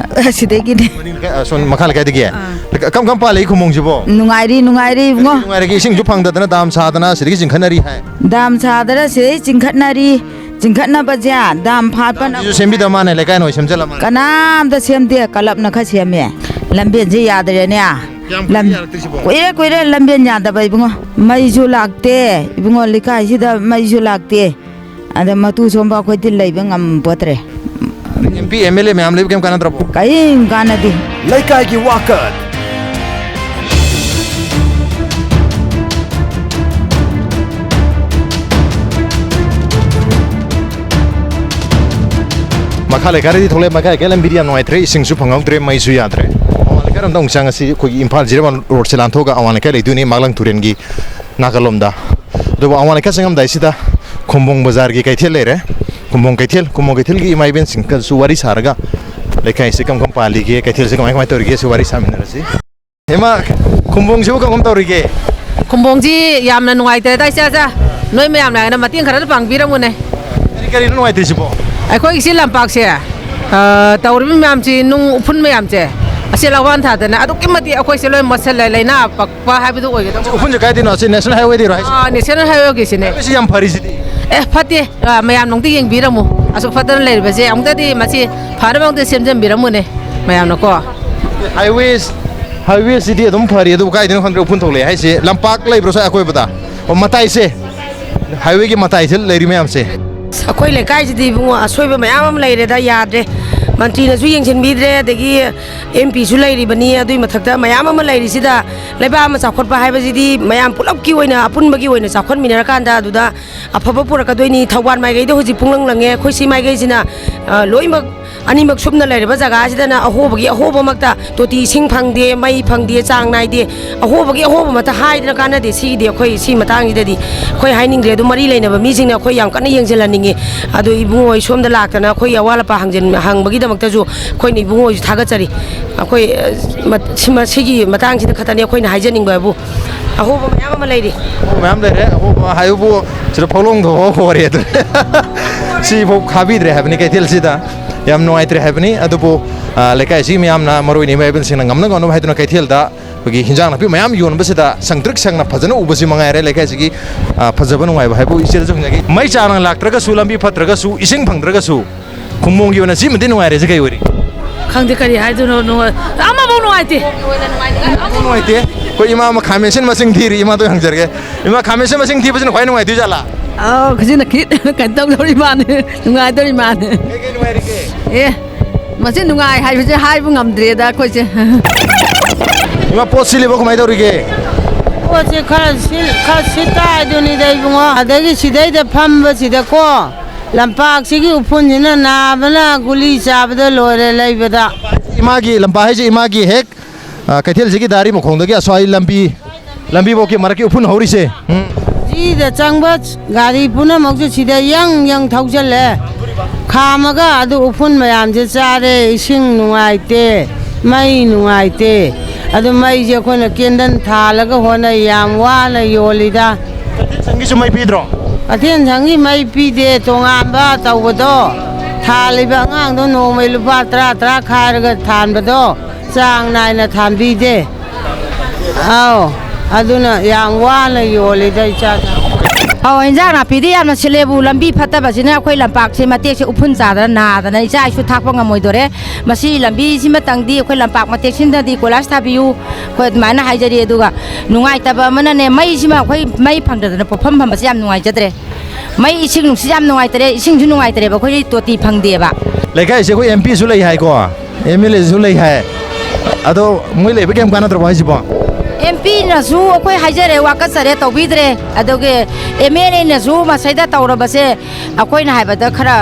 ꯑꯁꯤꯗꯒꯤꯅꯦ꯫ ꯃꯅꯤꯡ ꯂꯩꯀꯥꯏ, ꯑ, ꯁꯣꯝ ꯃꯈꯥ ꯂꯩꯀꯥꯏꯗꯒꯤ? ꯑꯥ꯫ ꯀ-, ꯀꯔꯝ ꯀꯔꯝ ꯄꯥꯜꯂꯤ ꯈꯨꯃꯣꯡꯁꯤꯕꯣ? ꯅꯨꯡꯉꯥꯏꯔꯤ, ꯅꯨꯡꯉꯥꯏꯔꯤ, ꯏꯕꯨꯡꯉꯣ꯫ ꯅꯨꯡꯉꯥꯏꯔꯒꯦ, ꯏꯁꯤꯡꯁꯨ ꯐꯪꯗꯗꯅ dam ꯁꯥꯗꯅ ꯁꯤꯗꯒꯤ ꯆꯤꯡꯈꯠꯅꯔꯤ ꯍꯥꯏ꯫ Dam ꯁꯥꯗꯅ ꯁꯤꯗꯩ ꯆꯤꯡꯈꯠꯅꯔꯤ꯫ ꯆꯤꯡꯈꯠꯅꯕꯁꯦ dam ꯐꯥꯠꯄꯅ ꯁꯤꯁꯨ ꯁꯦꯝꯕꯤꯗꯕ ꯃꯥꯅꯦ, ꯂꯩꯀꯥꯏꯅ ꯑꯣꯏ ꯁꯦꯝꯖꯜꯂ ꯃꯥꯅꯦ꯫ ꯀꯅꯥꯝꯇ ꯁꯦꯝꯗꯦ, clubꯅ ꯈꯔ ꯁꯦꯝꯃꯦ꯫ ꯂꯝꯕꯦꯟꯁꯦ ꯌꯥꯗ꯭ꯔꯦꯅꯦ꯫ ꯀꯌꯥꯝ ꯀꯨꯏꯔꯦ ꯂꯝ-, ꯌꯥꯔꯛꯇ꯭ꯔꯤꯁꯤꯕꯣ? ꯀꯨꯏꯔꯦ, ꯀꯨꯏꯔꯦ ꯂꯝꯕꯦꯟ ꯌꯥꯗꯕ ꯏꯕꯨꯡꯉꯣ꯫ ꯃꯩꯁꯨ ꯂꯥꯛꯇꯦ ꯏꯕꯨꯡꯉꯣ, ꯂꯩꯀꯥꯏꯁꯤꯗ ꯃꯩꯁꯨ ꯂꯥꯛꯇꯦ꯫ ꯑꯗ ꯃꯇꯨ ꯁꯣꯝꯕ ꯑꯩꯈꯣꯏꯗꯤ ꯂꯩꯕ ꯉꯝꯄꯣꯠꯇ꯭ꯔꯦ꯫ MP, MLA ꯃꯌꯥꯝ ꯂꯩꯕ ꯀꯩꯝ ꯀꯥꯟꯅꯗ꯭ꯔꯕꯣ? ꯀꯔꯤꯝ ꯀꯥꯟꯅꯗꯦ꯫ ꯂꯩꯀꯥꯏꯒꯤ ꯋꯥꯀꯠ꯫ ꯃꯈꯥ ꯂꯩꯀꯥꯏꯗꯤ ꯊꯣꯛꯂꯛꯑꯦ, ꯃꯈꯥ ꯂꯩꯀꯥꯏ ꯂꯝꯕꯤꯗꯤ ꯌꯥꯝ ꯅꯨꯡꯉꯥꯏꯇ꯭ꯔꯦ, ꯏꯁꯤꯡꯁꯨ ꯐꯪꯍꯧꯗ꯭ꯔꯦ, ꯃꯩꯁꯨ ꯌꯥꯗ꯭ꯔꯦ꯫ ꯑꯋꯥꯡ ꯂꯩꯀꯥꯏꯔꯣꯝꯗ ꯑꯃꯨꯛ ꯆꯪꯉꯁꯤ, ꯑꯩꯈꯣꯏꯒꯤ ꯏꯝꯐꯥꯜ ꯖꯤꯔꯤꯕꯥꯝ ꯔꯣꯗꯁꯦ ꯂꯥꯟꯊꯣꯛꯑꯒ ꯑꯋꯥꯡ ꯂꯩꯀꯥꯏ ꯂꯩꯗꯣꯏꯅꯤ, ꯃꯥꯛꯂꯪ ꯇꯨꯔꯦꯜꯒꯤ ꯅꯥꯀꯜꯂꯣꯝꯗ꯫ ꯑꯗꯨꯕꯨ ꯑꯋꯥꯡ ꯂꯩꯀꯥꯏ ꯆꯪꯉꯝꯗꯥꯏꯁꯤꯗ ꯈꯨꯝꯕꯣꯡ ꯕꯖꯥꯔꯒꯤ ꯀꯩꯊꯦꯜ ꯂꯩꯔꯦ꯫ ꯈꯨꯝꯕꯣꯡ ꯀꯩꯊꯦꯜ, ꯈꯨꯝꯕꯣꯡ ꯀꯩꯊꯦꯜꯒꯤ ꯏꯃꯥ ꯏꯕꯦꯟꯁꯤꯡꯒꯁꯨ ꯋꯥꯔꯤ ꯁꯥꯔꯒ ꯂꯩꯀꯥꯏꯁꯤ ꯀꯔꯝ ꯀꯔꯝ ꯄꯥꯜꯂꯤꯒꯦ, ꯀꯩꯊꯦꯜꯁꯤ ꯀꯃꯥꯏ ꯀꯃꯥꯏ ꯇꯧꯔꯤꯒꯦꯁꯨ ꯋꯥꯔꯤ ꯁꯥꯃꯤꯟꯅꯔꯁꯤ꯫ ꯏꯃꯥ, ꯈꯨꯝꯕꯣꯡꯁꯤꯕꯨ ꯀꯔꯝ ꯀꯔꯝ ꯇꯧꯔꯤꯒꯦ? ꯈꯨꯝꯕꯣꯡꯁꯤ ꯌꯥꯝꯅ ꯅꯨꯡꯉꯥꯏꯇ꯭ꯔꯦꯗ, ꯏꯆꯥꯆꯥ꯫ ꯅꯣꯏ ꯃꯌꯥꯝꯅ ꯍꯥꯏꯅ ꯃꯇꯦꯡ ꯈꯔ ꯄꯥꯡꯕꯤꯔꯝꯃꯨꯅꯦ꯫ ꯀꯔꯤ ꯀꯔꯤꯅꯣ ꯅꯨꯡꯉꯥꯏꯇ꯭ꯔꯤꯁꯤꯕꯣ? ꯑꯩꯈꯣꯏꯒꯤꯁꯤ ꯂꯝꯄꯥꯛꯁꯦ, ꯑ, ꯇꯧꯔꯤꯕ ꯃꯌꯥꯝꯁꯤ, ꯅꯨꯡ ꯎꯐꯨꯟ ꯃꯌꯥꯝꯁꯦ, ꯑꯁꯤ ꯂꯧꯋꯥꯟ ꯊꯥꯗꯅ ꯑꯗꯨꯛꯀꯤ ꯃꯇꯤꯛ ꯑꯩꯈꯣꯏꯁꯦ ꯂꯣꯏ ꯃꯣꯠꯁꯜꯂꯦ, ꯂꯩꯅꯥ ꯄꯛꯄ ꯍꯥꯏꯕꯗꯨ ꯑꯣꯏꯒꯗꯧꯕ꯫ ꯎꯐꯨꯟꯁꯦ ꯀꯥꯏꯗꯩꯅꯣ? ꯑꯁꯤ ꯅꯦꯁꯅꯦꯜ ꯍꯥꯏꯋꯦꯗꯩꯔꯣ ꯍꯥꯏꯁꯦ? ꯑꯥ, ꯅꯦꯁꯅꯦꯜ ꯍꯥꯏꯋꯦꯒꯤꯁꯤꯅꯦ꯫ ꯍꯥꯏꯋꯦꯁꯤ ꯌꯥꯝ ꯐꯔꯤꯁꯤꯗꯤ꯫ ꯑꯦ, ꯐꯠꯇꯦ꯫ ꯑ, ꯃꯌꯥꯝꯅ ꯑꯝꯇ ꯌꯦꯡꯕꯤꯔꯝꯃꯨ꯫ ꯑꯁꯨꯛ ꯐꯠꯇꯅ ꯂꯩꯔꯤꯕꯁꯦ ꯑꯃꯨꯛꯇꯗꯤ ꯃꯁꯤ ꯐꯅꯕ ꯑꯃꯨꯛꯇ ꯁꯦꯝꯖꯟꯕꯤꯔꯝꯃꯨꯅꯦ ꯃꯌꯥꯝꯅꯀꯣ꯫ ꯍꯥꯏꯋꯦꯁ-, ꯍꯥꯏꯋꯦꯁꯤꯗꯤ ꯑꯗꯨꯝ ꯐꯔꯤ, ꯑꯗꯨꯕꯨ ꯀꯥꯏꯗꯩꯅꯣ ꯈꯪꯗ꯭ꯔꯦ ꯎꯐꯨꯟ ꯊꯣꯛꯂꯛꯑꯦ ꯍꯥꯏꯁꯦ꯫ ꯂꯝꯄꯥꯛ ꯂꯩꯕ꯭ꯔꯣ ꯁ꯭ꯋꯥꯏ ꯑꯀꯣꯏꯕꯗ? ꯑꯣ, ꯃꯇꯥꯏꯁꯦ, ꯍꯥꯏꯋꯦꯒꯤ ꯃꯇꯥꯏꯁꯦ ꯂꯩꯔꯤ ꯃꯌꯥꯝꯁꯦ꯫ ꯑꯩꯈꯣꯏ ꯂꯩꯀꯥꯏꯁꯤꯗꯤ ꯏꯕꯨꯡꯉꯣ ꯑꯁꯣꯏꯕ ꯃꯌꯥꯝ ꯑꯃ ꯂꯩꯔꯦꯗ, ꯌꯥꯗ꯭ꯔꯦ꯫ ꯃꯟꯇ꯭ꯔꯤꯅꯁꯨ ꯌꯦꯡꯁꯤꯟꯕꯤꯗ꯭ꯔꯦ, ꯑꯗꯒꯤ ꯑꯦꯝ ꯄꯤꯁꯨ ꯂꯩꯔꯤꯕꯅꯤ꯫ ꯑꯗꯨꯏ ꯃꯊꯛꯇ ꯃꯌꯥꯝ ꯑꯃ ꯂꯩꯔꯤꯁꯤꯗ ꯂꯩꯕꯥꯛ ꯑꯃ ꯆꯥꯎꯈꯠꯄ ꯍꯥꯏꯕꯁꯤꯗꯤ ꯃꯌꯥꯝ ꯄꯨꯂꯞꯀꯤ ꯑꯣꯏꯅ, ꯑꯄꯨꯟꯕꯒꯤ ꯑꯣꯏꯅ ꯆꯥꯎꯈꯠꯃꯤꯟꯅꯔꯀꯥꯟꯗ ꯑꯗꯨꯗ ꯑꯐꯕ ꯄꯨꯔꯛꯀꯗꯣꯏꯅꯤ꯫ ꯊꯧꯕꯥꯜ ꯃꯥꯏꯀꯩꯗ ꯍꯧꯖꯤꯛ ꯄꯨꯡꯂꯪ ꯂꯪꯉꯦ, ꯑꯩꯈꯣꯏ ꯁꯤ ꯃꯥꯏꯀꯩꯁꯤꯅ, ꯑ, ꯂꯣꯏꯅꯃꯛ ꯑꯅꯤꯃꯛ ꯁꯨꯞꯅ ꯂꯩꯔꯕ ꯖꯒꯥꯁꯤꯗꯅ ꯑꯍꯣꯕꯒꯤ ꯑꯍꯣꯕꯃꯛꯇ ꯇꯣꯇꯤ ꯏꯁꯤꯡ ꯐꯪꯗꯦ, ꯃꯩ ꯐꯪꯗꯦ, ꯆꯥꯡ ꯅꯥꯏꯗꯦ, ꯑꯍꯣꯕꯒꯤ ꯑꯍꯣꯕꯃꯛꯇ ꯍꯥꯏꯗꯅ ꯀꯥꯟꯅꯗꯦ꯫ ꯁꯤꯒꯤꯗꯤ ꯑꯩꯈꯣꯏ ꯁꯤ ꯃꯇꯥꯡꯁꯤꯗꯗꯤ ꯑꯩꯈꯣꯏ ꯍꯥꯏꯅꯤꯡꯗ꯭ꯔꯦ꯫ ꯑꯗꯨ ꯃꯔꯤ ꯂꯩꯅꯕ ꯃꯤꯁꯤꯡꯅ ꯑꯩꯈꯣꯏ ꯌꯥꯝ ꯀꯟꯅ ꯌꯦꯡꯁꯤꯜꯍꯟꯅꯤꯡꯉꯤ꯫ ꯑꯗꯨ ꯏꯕꯨꯡꯉꯣ ꯍꯣꯏ ꯁꯣꯝꯗ ꯂꯥꯛꯇꯅ ꯑꯩꯈꯣꯏꯒꯤ ꯑꯋꯥꯠ ꯑꯄꯥ ꯍꯪꯖꯟ-, ꯍꯪꯕꯒꯤꯗꯃꯛꯇꯁꯨ ꯑꯩꯈꯣꯏꯅ ꯏꯕꯨꯡꯉꯣ ꯍꯣꯏꯁꯨ ꯊꯥꯒꯠꯆꯔꯤ꯫ ꯑꯩꯈꯣꯏ, ꯑ, ꯃ-, ꯁꯤꯃ-, ꯁꯤꯒꯤ ꯃꯇꯥꯡꯁꯤꯗ ꯈꯛꯇꯅꯤ ꯑꯩꯈꯣꯏꯅ ꯍꯥꯏꯖꯅꯤꯡꯕ ꯍꯥꯏꯕꯨ꯫ ꯑꯍꯣꯕ ꯃꯌꯥꯝ ꯑꯃ ꯂꯩꯔꯤ꯫ ꯑꯍꯣꯕ ꯃꯌꯥꯝ ꯂꯩꯔꯦ꯫ ꯑꯍꯣꯕ ꯍꯥꯏꯕꯨ ꯁꯤꯗ ꯐꯥꯎꯂꯣꯡꯗꯣ ꯍꯣꯔꯦ ꯑꯗꯨ꯫ ꯁꯤꯐꯥꯎ ꯈꯥꯕꯤꯗ꯭ꯔꯦ ꯍꯥꯏꯕꯅꯤ ꯀꯩꯊꯦꯜꯁꯤꯗ꯫ ꯌꯥꯝ ꯅꯨꯡꯉꯥꯏꯇ꯭ꯔꯦ ꯍꯥꯏꯕꯅꯤ꯫ ꯑꯗꯨꯕꯨ, ꯑ, ꯂꯩꯀꯥꯏꯁꯤꯒꯤ ꯃꯤꯌꯥꯝꯅ, ꯃꯔꯨ ꯑꯣꯏꯅ ꯏꯃꯥ ꯏꯕꯦꯜꯁꯤꯡꯅ ꯉꯝꯅ ꯉꯝꯅꯕ ꯍꯥꯏꯗꯨꯅ ꯀꯩꯊꯦꯜꯗ ꯑꯩꯈꯣꯏꯒꯤ ꯍꯤꯟꯖꯥꯡ ꯅꯥꯄꯤ ꯃꯌꯥꯝ ꯌꯣꯟꯕꯁꯤꯗ ꯁꯪꯇ꯭ꯔꯤꯛ ꯁꯪꯅ ꯐꯖꯅ ꯎꯕꯁꯤ ꯃꯉꯥꯏꯔꯦ ꯂꯩꯀꯥꯏꯁꯤꯒꯤ, ꯑ, ꯐꯖꯕ ꯅꯨꯡꯉꯥꯏꯕ ꯍꯥꯏꯕꯨ꯫ ꯏꯆꯦꯗꯁꯨ ꯍꯪꯖꯒꯦ꯫ ꯃꯩ ꯆꯥꯡ ꯅꯥꯏꯅ ꯂꯥꯛꯇ꯭ꯔꯒꯁꯨ, ꯂꯝꯕꯤ ꯐꯠꯇ꯭ꯔꯒꯁꯨ, ꯏꯁꯤꯡ ꯐꯪꯗ꯭ꯔꯒꯁꯨ, ꯈꯨꯝꯕꯣꯡꯒꯤ ꯑꯣꯏꯅ ꯁꯤꯃꯗꯤ ꯅꯨꯡꯉꯥꯏꯔꯦꯁꯦ ꯀꯩ ꯑꯣꯏꯔꯤ? ꯈꯪꯗꯦ ꯀꯔꯤ ꯍꯥꯏꯗꯣꯏꯅꯣ, ꯅꯨꯡꯉꯥꯏ-, ꯑꯃꯐꯥꯎ ꯅꯨꯡꯉꯥꯏꯇꯦ꯫ ꯑꯃꯐꯥꯎ ꯅꯨꯡꯉꯥꯏꯇꯦ꯫ ꯑꯩꯈꯣꯏ ꯏꯃꯥ ꯑꯃ ꯈꯥꯃꯦꯟꯁꯤꯟ ꯃꯁꯤꯡ ꯊꯤꯔꯤ, ꯏꯃꯥꯗ ꯍꯪꯖꯔꯒꯦ꯫ ꯏꯃꯥ, ꯈꯥꯃꯦꯟꯁꯤꯟ ꯃꯁꯤꯡ ꯊꯤꯕꯁꯤꯅ ꯈ꯭ꯋꯥꯏ ꯅꯨꯡꯉꯥꯏꯗꯣꯏ ꯖꯥꯠꯂꯥ? ꯑꯥꯎ, ꯈꯖꯤꯛꯅ ꯈꯤꯠ ꯀꯩꯅꯣ ꯇꯧꯗꯧꯔꯤ ꯃꯥꯅꯤ, ꯅꯨꯡꯉꯥꯏꯗꯧꯔꯤ ꯃꯥꯅꯤ꯫ ꯀꯩ ꯀꯩ ꯅꯨꯡꯉꯥꯏꯔꯤꯒꯦ? ꯑꯦ, ꯃꯁꯤ ꯅꯨꯡꯉꯥꯏ ꯍꯥꯏꯕꯁꯦ ꯍꯥꯏꯕ ꯉꯝꯗ꯭ꯔꯦꯗ ꯑꯩꯈꯣꯏꯁꯦ꯫ ꯏꯃꯥ, ꯄꯣꯠ ꯁꯤꯠꯂꯤꯕꯣ ꯀꯃꯥꯏꯅ ꯇꯧꯔꯤꯒꯦ? ꯄꯣꯠꯁꯦ ꯈꯔ ꯁꯤꯠ-, ꯈꯔ ꯁꯤꯠꯇ ꯍꯥꯏꯗꯨꯅꯤꯗ ꯏꯕꯨꯡꯉꯣ꯫ ꯑꯗꯒꯤ ꯁꯤꯗꯩꯗ ꯐꯝꯕꯁꯤꯗꯀꯣ, ꯂꯝꯄꯥꯛꯁꯤꯒꯤ ꯎꯐꯨꯟꯁꯤꯅ ꯅꯥꯕꯅ ꯒꯨꯂꯤ ꯆꯥꯕꯗ ꯂꯣꯏꯔꯦ ꯂꯩꯕꯗ꯫ ꯏꯃꯥꯒꯤ ꯂꯝꯄꯥꯛ ꯍꯥꯏꯁꯦ ꯏꯃꯥꯒꯤ ꯍꯦꯛ, ꯑ, ꯀꯩꯊꯦꯜꯁꯤꯒꯤ ꯗꯥꯏꯔꯤ ꯃꯈꯣꯡꯗꯒꯤ ꯑꯁ꯭ꯋꯥꯏ ꯂꯝꯕꯤ, ꯂꯝꯕꯤꯐꯧꯒꯤ ꯃꯔꯛꯀꯤ ꯎꯐꯨꯟ ꯍꯧꯔꯤꯁꯦ꯫ ꯎꯝ꯫ ꯁꯤꯗ ꯆꯪꯕ ꯒꯥꯔꯤ ꯄꯨꯝꯅꯃꯛꯁꯨ ꯁꯤꯗ ꯌꯪ ꯌꯪ ꯊꯧꯖꯜꯂꯦ꯫ ꯈꯥꯝꯃꯒ ꯑꯗꯨ ꯎꯐꯨꯟ ꯃꯌꯥꯝꯁꯦ ꯆꯥꯔꯦ, ꯏꯁꯤꯡ ꯅꯨꯡꯉꯥꯏꯇꯦ, ꯃꯩ ꯅꯨꯡꯉꯥꯏꯇꯦ꯫ ꯑꯗꯨ ꯃꯩꯁꯦ ꯑꯩꯈꯣꯏꯅ ꯀꯦꯟꯗꯜ ꯊꯥꯜꯂꯒ ꯍꯣꯠꯅꯩ, ꯌꯥꯝ ꯋꯥꯅ ꯌꯣꯜꯂꯤꯗ꯫ ꯀꯩꯊꯦꯜ ꯁꯪꯒꯤꯁꯨ ꯃꯩ ꯄꯤꯗ꯭ꯔꯣ? ꯀꯩꯊꯦꯜ ꯁꯪꯒꯤ ꯃꯩ ꯄꯤꯗꯦ, ꯇꯣꯉꯥꯟꯕ ꯇꯧꯕꯗꯣ, ꯊꯥꯜꯂꯤꯕ ꯑꯉꯥꯡꯗꯣ ꯅꯣꯡꯃꯩ ꯂꯨꯄꯥ ꯇꯔꯥ ꯇꯔꯥ ꯈꯥꯏꯔꯒ ꯊꯥꯟꯕꯗꯣ ꯆꯥꯡ ꯅꯥꯏꯅ ꯊꯥꯟꯕꯤꯗꯦ꯫ ꯑꯥꯎ, ꯑꯗꯨꯅ ꯌꯥꯝ ꯋꯥꯅ ꯌꯣꯜꯂꯤꯗ ꯏꯆꯥ꯫ ꯑꯧ, ꯏꯟꯖꯥꯡ ꯅꯥꯄꯤꯗꯤ ꯌꯥꯝꯅ ꯁꯤꯠꯂꯦꯕꯨ, ꯂꯝꯕꯤ ꯐꯠꯇꯕꯁꯤꯅ ꯑꯩꯈꯣꯏ ꯂꯝꯄꯥꯛꯁꯦ ꯃꯇꯦꯛꯁꯦ ꯎꯐꯨꯟ ꯆꯥꯗꯅ ꯅꯥꯗꯅ ꯏꯆꯥ ꯏꯁꯨ ꯊꯥꯛꯄ ꯉꯝꯃꯣꯏꯗꯣꯔꯦ꯫ ꯃꯁꯤ ꯂꯝꯕꯤꯁꯤꯃꯇꯪꯗꯤ ꯑꯩꯈꯣꯏ ꯂꯝꯄꯥꯛ ꯃꯇꯦꯛꯁꯤꯃꯗꯤ ꯀꯣꯏꯂꯥꯁ ꯊꯥꯕꯤꯌꯨ, ꯑꯩꯈꯣꯏ ꯑꯗꯨꯃꯥꯏꯅ ꯍꯥꯏꯖꯔꯤ꯫ ꯑꯗꯨꯒ ꯅꯨꯡꯉꯥꯏꯇꯕ ꯑꯃꯅꯅꯦ, ꯃꯩꯁꯤꯃ ꯑꯩꯈꯣꯏ ꯃꯩ ꯐꯪꯗꯗꯅ ꯄꯣꯠꯐꯝ ꯐꯝꯕꯁꯦ ꯌꯥꯝ ꯅꯨꯡꯉꯥꯏꯖꯗ꯭ꯔꯦ꯫ ꯃꯩ, ꯏꯁꯤꯡ ꯅꯨꯡꯁꯤꯠ ꯌꯥꯝ ꯅꯨꯡꯉꯥꯏꯇ꯭ꯔꯦ, ꯏꯁꯤꯡꯁꯨ ꯅꯨꯡꯉꯥꯏꯇ꯭ꯔꯦꯕ, ꯑꯩꯈꯣꯏ ꯇꯣꯇꯤ ꯐꯪꯗꯦꯕ꯫ ꯂꯩꯀꯥꯏꯁꯦ ꯑꯩꯈꯣꯏ ꯑꯦꯝ ꯄꯤꯁꯨ ꯂꯩ ꯍꯥꯏꯀꯣ, ꯑꯦꯝ ꯑꯦꯜ ꯑꯦꯁꯨ ꯂꯩ ꯍꯥꯏ꯫ ꯑꯗꯣ ꯃꯣꯏ ꯂꯩꯕ ꯀꯩꯝ ꯀꯥꯟꯅꯗ꯭ꯔꯕꯣ ꯍꯥꯏꯁꯤꯕꯣ? ꯑꯦꯝ ꯄꯤꯅꯁꯨ ꯑꯩꯈꯣꯏ ꯍꯥꯏꯖꯔꯦ, ꯋꯥꯀꯠꯆꯔꯦ, ꯇꯧꯕꯤꯗ꯭ꯔꯦ꯫ ꯑꯗꯨꯒꯤ ꯑꯦꯝ ꯑꯦꯜ ꯑꯦꯅꯁꯨ ꯃꯁꯤꯗ ꯇꯧꯔꯕꯁꯦ ꯑꯩꯈꯣꯏꯅ ꯍꯥꯏꯕꯗ ꯈꯔ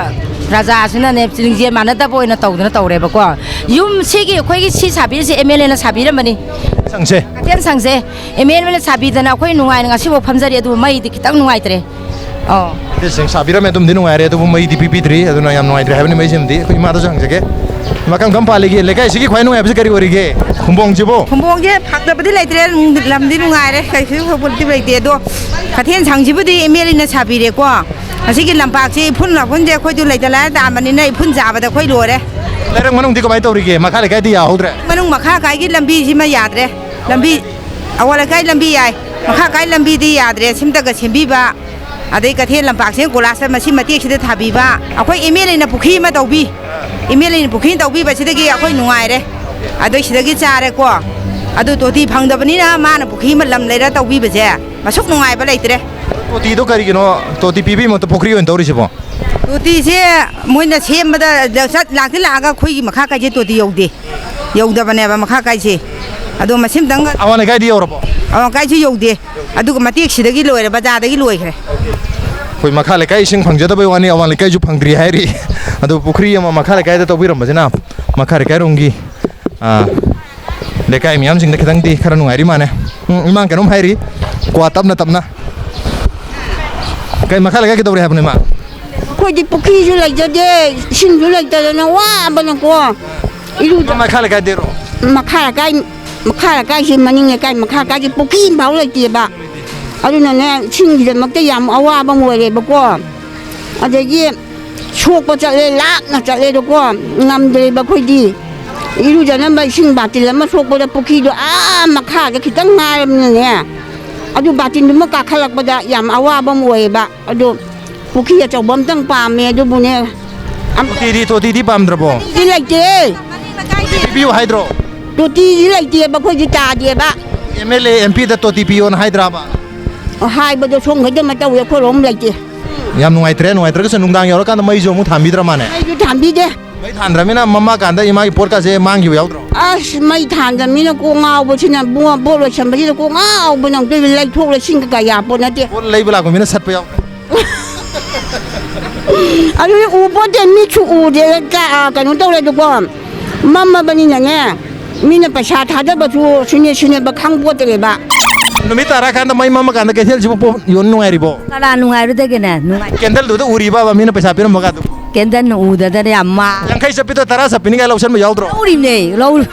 ꯄ꯭ꯔꯖꯥꯁꯤꯅꯅꯦ ꯂꯤꯡꯖꯦꯜ ꯃꯥꯟꯅꯗꯕ ꯑꯣꯏꯅ ꯇꯧꯗꯅ ꯇꯧꯔꯦꯕꯀꯣ꯫ ꯌꯨꯝ ꯁꯤꯒꯤ ꯑꯩꯈꯣꯏꯒꯤ ꯁꯤ ꯁꯥꯕꯤꯔꯤꯁꯦ ꯑꯦꯝ ꯑꯦꯜ ꯑꯦꯅ ꯁꯥꯕꯤꯔꯝꯕꯅꯤ꯫ ꯁꯪꯁꯦ꯫ ꯀꯩꯊꯦꯜ ꯁꯪꯁꯦ ꯑꯦꯝ ꯑꯦꯜ ꯑꯦꯅ ꯁꯥꯕꯤꯗꯅ ꯑꯩꯈꯣꯏ ꯅꯨꯡꯉꯥꯏꯅ ꯉꯁꯤꯐꯥꯎ ꯐꯝꯖꯔꯤ, ꯑꯗꯨꯕꯨ ꯃꯩꯗꯤ ꯈꯤꯇꯪ ꯅꯨꯡꯉꯥꯏꯇ꯭ꯔꯦ꯫ ꯑꯣ꯫ ꯁꯤꯡ ꯁꯥꯕꯤꯔꯝꯃꯦ, ꯑꯗꯨꯝꯗꯤ ꯅꯨꯡꯉꯥꯏꯔꯦ, ꯑꯗꯨꯕꯨ ꯃꯩꯗꯤ ꯄꯤꯕꯤꯗ꯭ꯔꯤ꯫ ꯑꯗꯨꯅ ꯌꯥꯝ ꯅꯨꯡꯉꯥꯏꯇ꯭ꯔꯦ ꯍꯥꯏꯕꯅꯤ ꯃꯩꯁꯤꯃꯗꯤ꯫ ꯑꯩꯈꯣꯏ ꯏꯃꯥꯗꯁꯨ ꯍꯪꯖꯒꯦ꯫ ꯏꯃꯥ, ꯀꯔꯝ ꯀꯔꯝ ꯄꯥꯜꯂꯤꯒꯦ? ꯂꯩꯀꯥꯏꯁꯤꯒꯤ ꯈ꯭ꯋꯥꯏ ꯅꯨꯡꯉꯥꯏꯕꯁꯤ ꯀꯔꯤ ꯑꯣꯏꯔꯤꯒꯦ? ꯈꯨꯝꯕꯣꯡꯁꯤꯕꯨ? ꯈꯨꯝꯕꯣꯡꯁꯦ ꯐꯪꯗꯕꯗꯤ ꯂꯩꯇ꯭ꯔꯦ, ꯂꯝꯗꯤ ꯅꯨꯡꯉꯥꯏꯔꯦ, ꯀꯩꯁꯨ ꯈꯨꯗꯣꯡꯊꯤꯕ ꯂꯩꯇꯦ꯫ ꯑꯗꯣ ꯀꯩꯊꯦꯜ ꯁꯪꯁꯤꯕꯨꯗꯤ ꯑꯦꯝ ꯑꯦꯜ ꯑꯦꯅ ꯁꯥꯕꯤꯔꯦꯀꯣ꯫ ꯑꯁꯤꯒꯤ ꯂꯝꯄꯥꯛꯁꯤ ꯏꯐꯨꯟ ꯋꯥꯐꯨꯟꯁꯦ ꯑꯩꯈꯣꯏꯗꯨ ꯂꯩꯇ ꯂꯥꯏꯔ ꯇꯥꯕꯅꯤꯅ ꯏꯐꯨꯟ ꯆꯥꯕꯗ ꯑꯩꯈꯣꯏ ꯂꯣꯏꯔꯦ꯫ ꯂꯩꯔꯛ ꯃꯅꯨꯡꯗꯤ ꯀꯃꯥꯏꯅ ꯇꯧꯔꯤꯒꯦ? ꯃꯈꯥ ꯂꯩꯀꯥꯏꯗꯤ ꯌꯥꯍꯧꯗ꯭ꯔꯦ? ꯃꯅꯨꯡ ꯃꯈꯥ ꯀꯥꯏꯒꯤ ꯂꯝꯕꯤꯁꯤꯃ ꯌꯥꯗ꯭ꯔꯦ꯫ ꯂꯝꯕꯤ, ꯑꯋꯥꯡ ꯂꯩꯀꯥꯏ ꯂꯝꯕꯤ ꯌꯥꯏ, ꯃꯈꯥ ꯀꯥꯏ ꯂꯝꯕꯤꯗꯤ ꯌꯥꯗ꯭ꯔꯦ, ꯁꯤꯝꯇꯒ ꯁꯦꯝꯕꯤꯕ꯫ ꯑꯗꯩ ꯀꯩꯊꯦꯜ ꯂꯝꯄꯥꯛꯁꯦ ꯀꯣꯏꯂꯥꯁ ꯃꯁꯤ ꯃꯇꯦꯛꯁꯤꯗ ꯊꯥꯕꯤꯕ, ꯑꯩꯈꯣꯏ ꯑꯦꯝ ꯑꯦꯜ ꯑꯦꯅ ꯄꯨꯈ꯭ꯔꯤ ꯑꯃ ꯇꯧꯕꯤ, ꯑꯦꯝ ꯑꯦꯜ ꯑꯦꯅ ꯄꯨꯈ꯭ꯔꯤ ꯇꯧꯕꯤꯕꯁꯤꯗꯒꯤ ꯑꯩꯈꯣꯏ ꯅꯨꯡꯉꯥꯏꯔꯦ꯫ ꯑꯗꯩ ꯁꯤꯗꯒꯤ ꯆꯥꯔꯦꯀꯣ꯫ ꯑꯗꯨ ꯇꯣꯇꯤ ꯐꯪꯗꯕꯅꯤꯅ ꯃꯥꯅ ꯄꯨꯈ꯭ꯔꯤ ꯑꯃ ꯂꯝ ꯂꯩꯔ ꯇꯧꯕꯤꯕꯁꯦ ꯃꯁꯨꯛ ꯅꯨꯡꯉꯥꯏꯕ ꯂꯩꯇ꯭ꯔꯦ꯫ ꯇꯣꯇꯤꯗꯣ ꯀꯔꯤꯒꯤꯅꯣ ꯇꯣꯇꯤ ꯄꯤꯕꯒꯤ ꯃꯍꯨꯠꯇ ꯄꯨꯈ꯭ꯔꯤ ꯑꯣꯏꯅ ꯇꯧꯔꯤꯁꯤꯕꯣ? ꯇꯣꯇꯤꯁꯦ ꯃꯣꯏꯅ ꯁꯦꯝꯕꯗ ꯆꯠ-, ꯂꯥꯛꯇꯤ ꯂꯥꯛꯑꯒ ꯑꯩꯈꯣꯏꯒꯤ ꯃꯈꯥ ꯀꯥꯏꯁꯦ ꯇꯣꯇꯤ ꯌꯧꯗꯦ, ꯌꯧꯗꯕꯅꯦꯕ ꯃꯈꯥ ꯀꯥꯏꯁꯦ꯫ ꯑꯗꯣ ꯃꯁꯤꯃꯇꯪ, ꯑꯋꯥꯡ ꯂꯩꯀꯥꯏꯗꯤ ꯌꯧꯔꯕꯣ? ꯑꯋꯥꯡ ꯀꯥꯏꯁꯨ ꯌꯧꯗꯦ꯫ ꯑꯗꯨꯒ ꯃꯇꯦꯛꯁꯤꯗꯒꯤ ꯂꯣꯏꯔꯦ, ꯕꯖꯥꯔꯗꯒꯤ ꯂꯣꯏꯈ꯭ꯔꯦ꯫ ꯑꯩꯈꯣꯏ ꯃꯈꯥ ꯂꯩꯀꯥꯏ ꯏꯁꯤꯡ ꯐꯪꯖꯗꯕꯩ ꯋꯥꯅꯤ, ꯑꯋꯥꯡ ꯂꯩꯀꯥꯏꯁꯨ ꯐꯪꯗ꯭ꯔꯤ ꯍꯥꯏꯔꯤ꯫ ꯑꯗꯨ ꯄꯨꯈ꯭ꯔꯤ ꯑꯃ ꯃꯈꯥ ꯂꯩꯀꯥꯏꯗ ꯇꯧꯕꯤꯔꯝꯕꯁꯤꯅ ꯃꯈꯥ ꯂꯩꯀꯥꯏꯔꯣꯝꯒꯤ, ꯑꯥ, ꯂꯩꯀꯥꯏ ꯃꯤꯌꯥꯝꯁꯤꯡꯗ ꯈꯤꯇꯪꯗꯤ ꯈꯔ ꯅꯨꯡꯉꯥꯏꯔꯤ ꯃꯥꯅꯦ꯫ ꯎꯝ, ꯏꯃꯥ ꯀꯩꯅꯣꯝ ꯍꯥꯏꯔꯤ꯫ ꯀ꯭ꯋꯥ ꯇꯞꯅ ꯇꯞꯅ꯫ ꯀꯩ ꯃꯈꯥ ꯂꯩꯀꯥꯏ ꯀꯩꯗꯧꯔꯦ ꯍꯥꯏꯕꯅꯣ, ꯏꯃꯥ? ꯑꯩꯈꯣꯏꯗꯤ ꯄꯨꯈ꯭ꯔꯤꯁꯨ ꯂꯩꯖꯗꯦ, ꯏꯁꯤꯡꯁꯨ ꯂꯩꯇꯗꯅ ꯋꯥꯕꯅꯀꯣ꯫ ꯏꯔꯨ ꯃꯈꯥ ꯂꯩꯀꯥꯏꯗꯩꯔꯣ? ꯃꯈꯥ ꯂꯩꯀꯥꯏ, ꯃꯈꯥ ꯂꯩꯀꯥꯏꯁꯤ ꯃꯅꯤꯡ ꯂꯩꯀꯥꯏ, ꯃꯈꯥ ꯂꯩꯀꯥꯏꯁꯤ ꯄꯨꯈ꯭ꯔꯤ ꯑꯃꯐꯥꯎ ꯂꯩꯇꯦꯕ꯫ ꯑꯗꯨꯅꯅꯦ, ꯏꯁꯤꯡꯒꯤꯗꯃꯛꯇ ꯌꯥꯝ ꯑꯋꯥꯕ ꯑꯃ ꯑꯣꯏꯔꯦꯕꯀꯣ꯫ ꯑꯗꯒꯤ ꯁꯣꯛꯄ ꯆꯠꯂꯦ, ꯂꯥꯞꯅ ꯆꯠꯂꯦꯗꯀꯣ, ꯉꯝꯗ꯭ꯔꯦꯕ ꯑꯩꯈꯣꯏꯗꯤ꯫ ꯏꯔꯨꯖꯅꯕ ꯏꯁꯤꯡ ꯕꯥꯇꯤꯜ ꯑꯃ ꯁꯣꯛꯄꯗ ꯄꯨꯈ꯭ꯔꯤꯗꯣ ꯑꯥ ꯃꯈꯥꯗ ꯈꯤꯇꯪ ꯉꯥꯏꯔꯕꯅꯤꯅꯅꯦ, ꯑꯗꯨ ꯕꯥꯇꯤꯟꯗꯨꯃ ꯀꯥꯈꯠꯂꯛꯄꯗ ꯌꯥꯝ ꯑꯋꯥꯕ ꯑꯃ ꯑꯣꯏꯌꯦꯕ꯫ ꯑꯗꯣ ꯄꯨꯈ꯭ꯔꯤ ꯑꯆꯧꯕ ꯑꯝꯇꯪ ꯄꯥꯝꯃꯦ, ꯑꯗꯨꯕꯨꯅꯦ, ꯑꯝ-, ꯇꯣꯇꯤꯗꯤ, ꯇꯣꯇꯤꯗꯤ ꯄꯥꯝꯗ꯭ꯔꯕꯣ? ꯇꯣꯇꯤ ꯂꯩꯇꯦ꯫ ꯄꯤꯕꯤꯌꯨ ꯍꯥꯏꯗ꯭ꯔꯣ? ꯇꯣꯇꯤꯗꯤ ꯂꯩꯇꯦꯕ, ꯑꯩꯈꯣꯏꯗꯤ ꯇꯥꯗꯦꯕ꯫ ꯑꯦꯝ ꯑꯦꯜ ꯑꯦ, ꯑꯦꯝ ꯄꯤꯗ ꯇꯣꯇꯤ ꯄꯤꯌꯣꯅ ꯍꯥꯏꯗ꯭ꯔꯕ? ꯍꯥꯏꯕꯗꯣ ꯁꯣꯝꯈꯩꯗ ꯑꯃ ꯇꯧꯋꯦ, ꯑꯩꯈꯣꯏꯔꯣꯝ ꯂꯩꯇꯦ꯫ ꯌꯥꯝ ꯅꯨꯡꯉꯥꯏꯇ꯭ꯔꯦ꯫ ꯅꯨꯡꯉꯥꯏꯇ꯭ꯔꯒꯁꯨ ꯅꯨꯡꯗꯥꯡ ꯌꯧꯔꯀꯥꯟꯗ ꯃꯩꯁꯨ ꯑꯃꯨꯛ ꯊꯥꯟꯕꯤꯗ꯭ꯔ ꯃꯥꯅꯦ? ꯃꯩꯁꯨ ꯊꯥꯟꯕꯤꯗꯦ꯫ ꯃꯩ ꯊꯥꯟꯗ꯭ꯔꯃꯤꯅ ꯃꯝꯃꯀꯥꯟꯗ ꯏꯃꯥꯒꯤ ꯄꯣꯠꯀꯁꯦ ꯃꯥꯡꯈꯤꯕ ꯌꯥꯎꯗ꯭ꯔꯣ? ꯑꯁ, ꯃꯩ ꯊꯥꯟꯗ꯭ꯔꯃꯤꯅ ꯀꯣꯛ ꯉꯥꯎꯕꯁꯤꯅ ꯏꯕꯨꯡꯉꯣ, ꯄꯣꯠ ꯂꯣꯏꯁꯟꯕꯁꯤꯗ ꯀꯣꯛ ꯉꯥꯎꯕꯅ ꯑꯃꯨꯛꯇꯣꯏꯕ, ꯂꯩꯊꯣꯛ ꯂꯩꯁꯤꯟ ꯀꯩꯀꯥ ꯌꯥꯄꯣꯠ ꯅꯠꯇꯦ꯫ ꯄꯣꯠ ꯂꯩꯕ ꯂꯥꯛꯄ ꯃꯤꯅ ꯁꯠꯄ ꯌꯥꯎꯗ꯭ꯔꯣ? ꯑꯗꯨꯗꯤ ꯎ ꯄꯣꯠꯇꯦ, ꯃꯤꯠꯁꯨ ꯎꯗꯦ, ꯀ-, ꯑ, ꯀꯩꯅꯣ ꯇꯧꯔꯦꯗꯀꯣ, ꯃꯝꯃꯕꯅꯤꯅꯅꯦ, ꯃꯤꯅ ꯄꯩꯁꯥ ꯊꯥꯗꯕꯁꯨ ꯁꯤꯅꯦ ꯁꯤꯅꯦꯕ ꯈꯪ ꯄꯣꯠꯇ꯭ꯔꯦꯕ꯫ ꯅꯨꯃꯤꯠ ꯇꯥꯔꯛꯑꯀꯥꯟꯗ ꯃꯩ ꯃꯝꯃꯀꯥꯟꯗ ꯀꯩꯊꯦꯜꯁꯤꯕꯨ ꯄꯣꯠ ꯌꯣꯟ ꯅꯨꯡꯉꯥꯏꯔꯤꯕꯣ? ꯀꯅꯥ ꯅꯨꯡꯉꯥꯏꯔꯨꯗꯒꯦꯅꯦ? ꯅꯨꯡꯉꯥꯏ꯫ ꯀꯦꯟꯗꯜꯗꯨꯗ ꯎꯔꯤꯕꯕ ꯃꯤꯅ ꯄꯩꯁꯥ ꯄꯤꯔꯝꯕꯒ ꯑꯗꯨ? ꯀꯦꯟꯗꯜꯅ ꯎꯗꯗꯅ ꯌꯥꯝ ꯃꯥ- ꯌꯥꯡꯈꯩ ꯆꯠꯄꯤꯗꯣ ꯇꯔꯥ ꯆꯠꯄꯤꯅꯤꯒꯥꯏ ꯂꯧꯁꯟꯕ ꯌꯥꯎꯗ꯭ꯔꯣ? ꯂꯧꯔꯤꯕꯅꯦ, ꯂꯧ-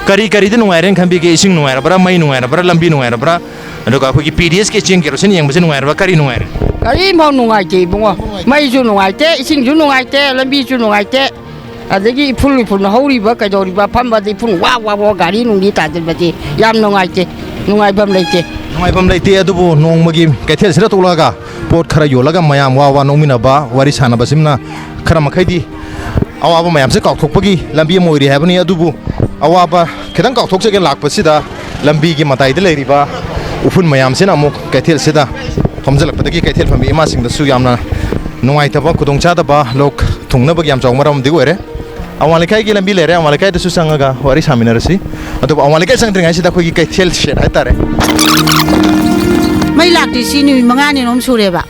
ꯀꯔꯤ ꯀꯔꯤꯗ ꯅꯨꯡꯉꯥꯏꯔꯦꯅ ꯈꯟꯕꯤꯒꯦ? ꯏꯁꯤꯡ ꯅꯨꯡꯉꯥꯏꯔꯕ꯭ꯔꯥ, ꯃꯩ ꯅꯨꯡꯉꯥꯏꯔꯕ꯭ꯔꯥ, ꯂꯝꯕꯤ ꯅꯨꯡꯉꯥꯏꯔꯕ꯭ꯔꯥ, ꯑꯗꯨꯒ ꯑꯩꯈꯣꯏꯒꯤ ꯄꯤ ꯗꯤ ꯑꯦꯁꯀꯤ ꯆꯦꯡ ꯀꯦꯔꯣꯁꯤꯟ ꯌꯦꯡꯕꯁꯦ ꯅꯨꯡꯉꯥꯏꯔꯕ꯭ꯔꯥ, ꯀꯔꯤ ꯅꯨꯡꯉꯥꯏꯔꯦ? ꯀꯔꯤꯝꯐꯥꯎ ꯅꯨꯡꯉꯥꯏꯇꯦ ꯏꯕꯨꯡꯉꯣ, ꯃꯩꯁꯨ ꯅꯨꯡꯉꯥꯏꯇꯦ, ꯏꯁꯤꯡꯁꯨ ꯅꯨꯡꯉꯥꯏꯇꯦ, ꯂꯝꯕꯤꯁꯨ ꯅꯨꯡꯉꯥꯏꯇꯦ, ꯑꯗꯒꯤ ꯏꯐꯨꯜ ꯏꯐꯨꯜ ꯍꯧꯔꯤꯕ ꯀꯩꯗꯧꯔꯤꯕ ꯐꯝꯕꯗ ꯏꯐꯨꯜ ꯋꯥ ꯋꯥ ꯋꯥ ꯒꯥꯔꯤ ꯅꯨꯡꯂꯤ ꯇꯥꯁꯤꯟꯕꯁꯦ ꯌꯥꯝ ꯅꯨꯡꯉꯥꯏꯇꯦ, ꯅꯨꯡꯉꯥꯏꯐꯝ ꯂꯩꯇꯦ꯫ ꯅꯨꯡꯉꯥꯏꯐꯝ ꯂꯩꯇꯦ꯫ ꯑꯗꯨꯕꯨ ꯅꯣꯡꯃꯒꯤ ꯀꯩꯊꯦꯜꯁꯤꯗ ꯊꯣꯛꯂꯛꯑꯒ ꯄꯣꯠ ꯈꯔ ꯌꯣꯜꯂꯒ ꯃꯌꯥꯝ ꯋꯥ ꯋꯥ ꯅꯣꯛꯃꯤꯟꯅꯕ, ꯋꯥꯔꯤ ꯁꯥꯟꯅꯕꯁꯤꯅ ꯈꯔ ꯃꯈꯩꯗꯤ ꯑꯋꯥꯕ ꯃꯌꯥꯝꯁꯦ ꯀꯥꯎꯊꯣꯛꯄꯒꯤ ꯂꯝꯕꯤ ꯑꯃ ꯑꯣꯏꯔꯤ ꯍꯥꯏꯕꯅꯤ꯫ ꯑꯗꯨꯕꯨ ꯑꯋꯥꯕ ꯈꯤꯇꯪ ꯀꯥꯎꯊꯣꯛꯆꯒꯦ ꯂꯥꯛꯄꯁꯤꯗ ꯂꯝꯕꯤꯒꯤ ꯃꯇꯥꯏꯗ ꯂꯩꯔꯤꯕ ꯎꯐꯨꯟ ꯃꯌꯥꯝꯁꯤꯅ ꯑꯃꯨꯛ ꯀꯩꯊꯦꯜꯁꯤꯗ ꯊꯣꯝꯖꯤꯜꯂꯛꯄꯗꯒꯤ ꯀꯩꯊꯦꯜ ꯐꯝꯕꯤ ꯏꯃꯥꯁꯤꯡꯗꯁꯨ ꯌꯥꯝꯅ ꯅꯨꯡꯉꯥꯏꯇꯕ, ꯈꯨꯗꯣꯡꯆꯥꯗꯕ, ꯂꯣꯛ ꯊꯨꯡꯅꯕꯒꯤ ꯌꯥꯝ ꯆꯥꯎꯕ ꯃꯔꯝ ꯑꯃꯗꯤ ꯑꯣꯏꯔꯦ꯫ ꯑꯋꯥꯡ ꯂꯩꯀꯥꯏꯒꯤ ꯂꯝꯕꯤ ꯂꯩꯔꯦ, ꯑꯋꯥꯡ ꯂꯩꯀꯥꯏꯗꯁꯨ ꯆꯪꯉꯒ ꯋꯥꯔꯤ ꯁꯥꯃꯤꯟꯅꯔꯁꯤ꯫ ꯑꯗꯨꯕꯨ ꯑꯋꯥꯡ ꯂꯩꯀꯥꯏ ꯆꯪꯗ꯭ꯔꯤꯉꯩꯁꯤꯗ ꯑꯩꯈꯣꯏꯒꯤ ꯀꯩꯊꯦꯜ ꯁꯦꯠ ꯍꯥꯏꯇꯥꯔꯦ꯫ ꯃꯩ ꯂꯥꯛꯇ꯭ꯔꯤꯁꯤ ꯅꯨꯃꯤꯠ ꯃꯉꯥꯅꯤꯔꯣꯝ ꯁꯨꯔꯦꯕ꯫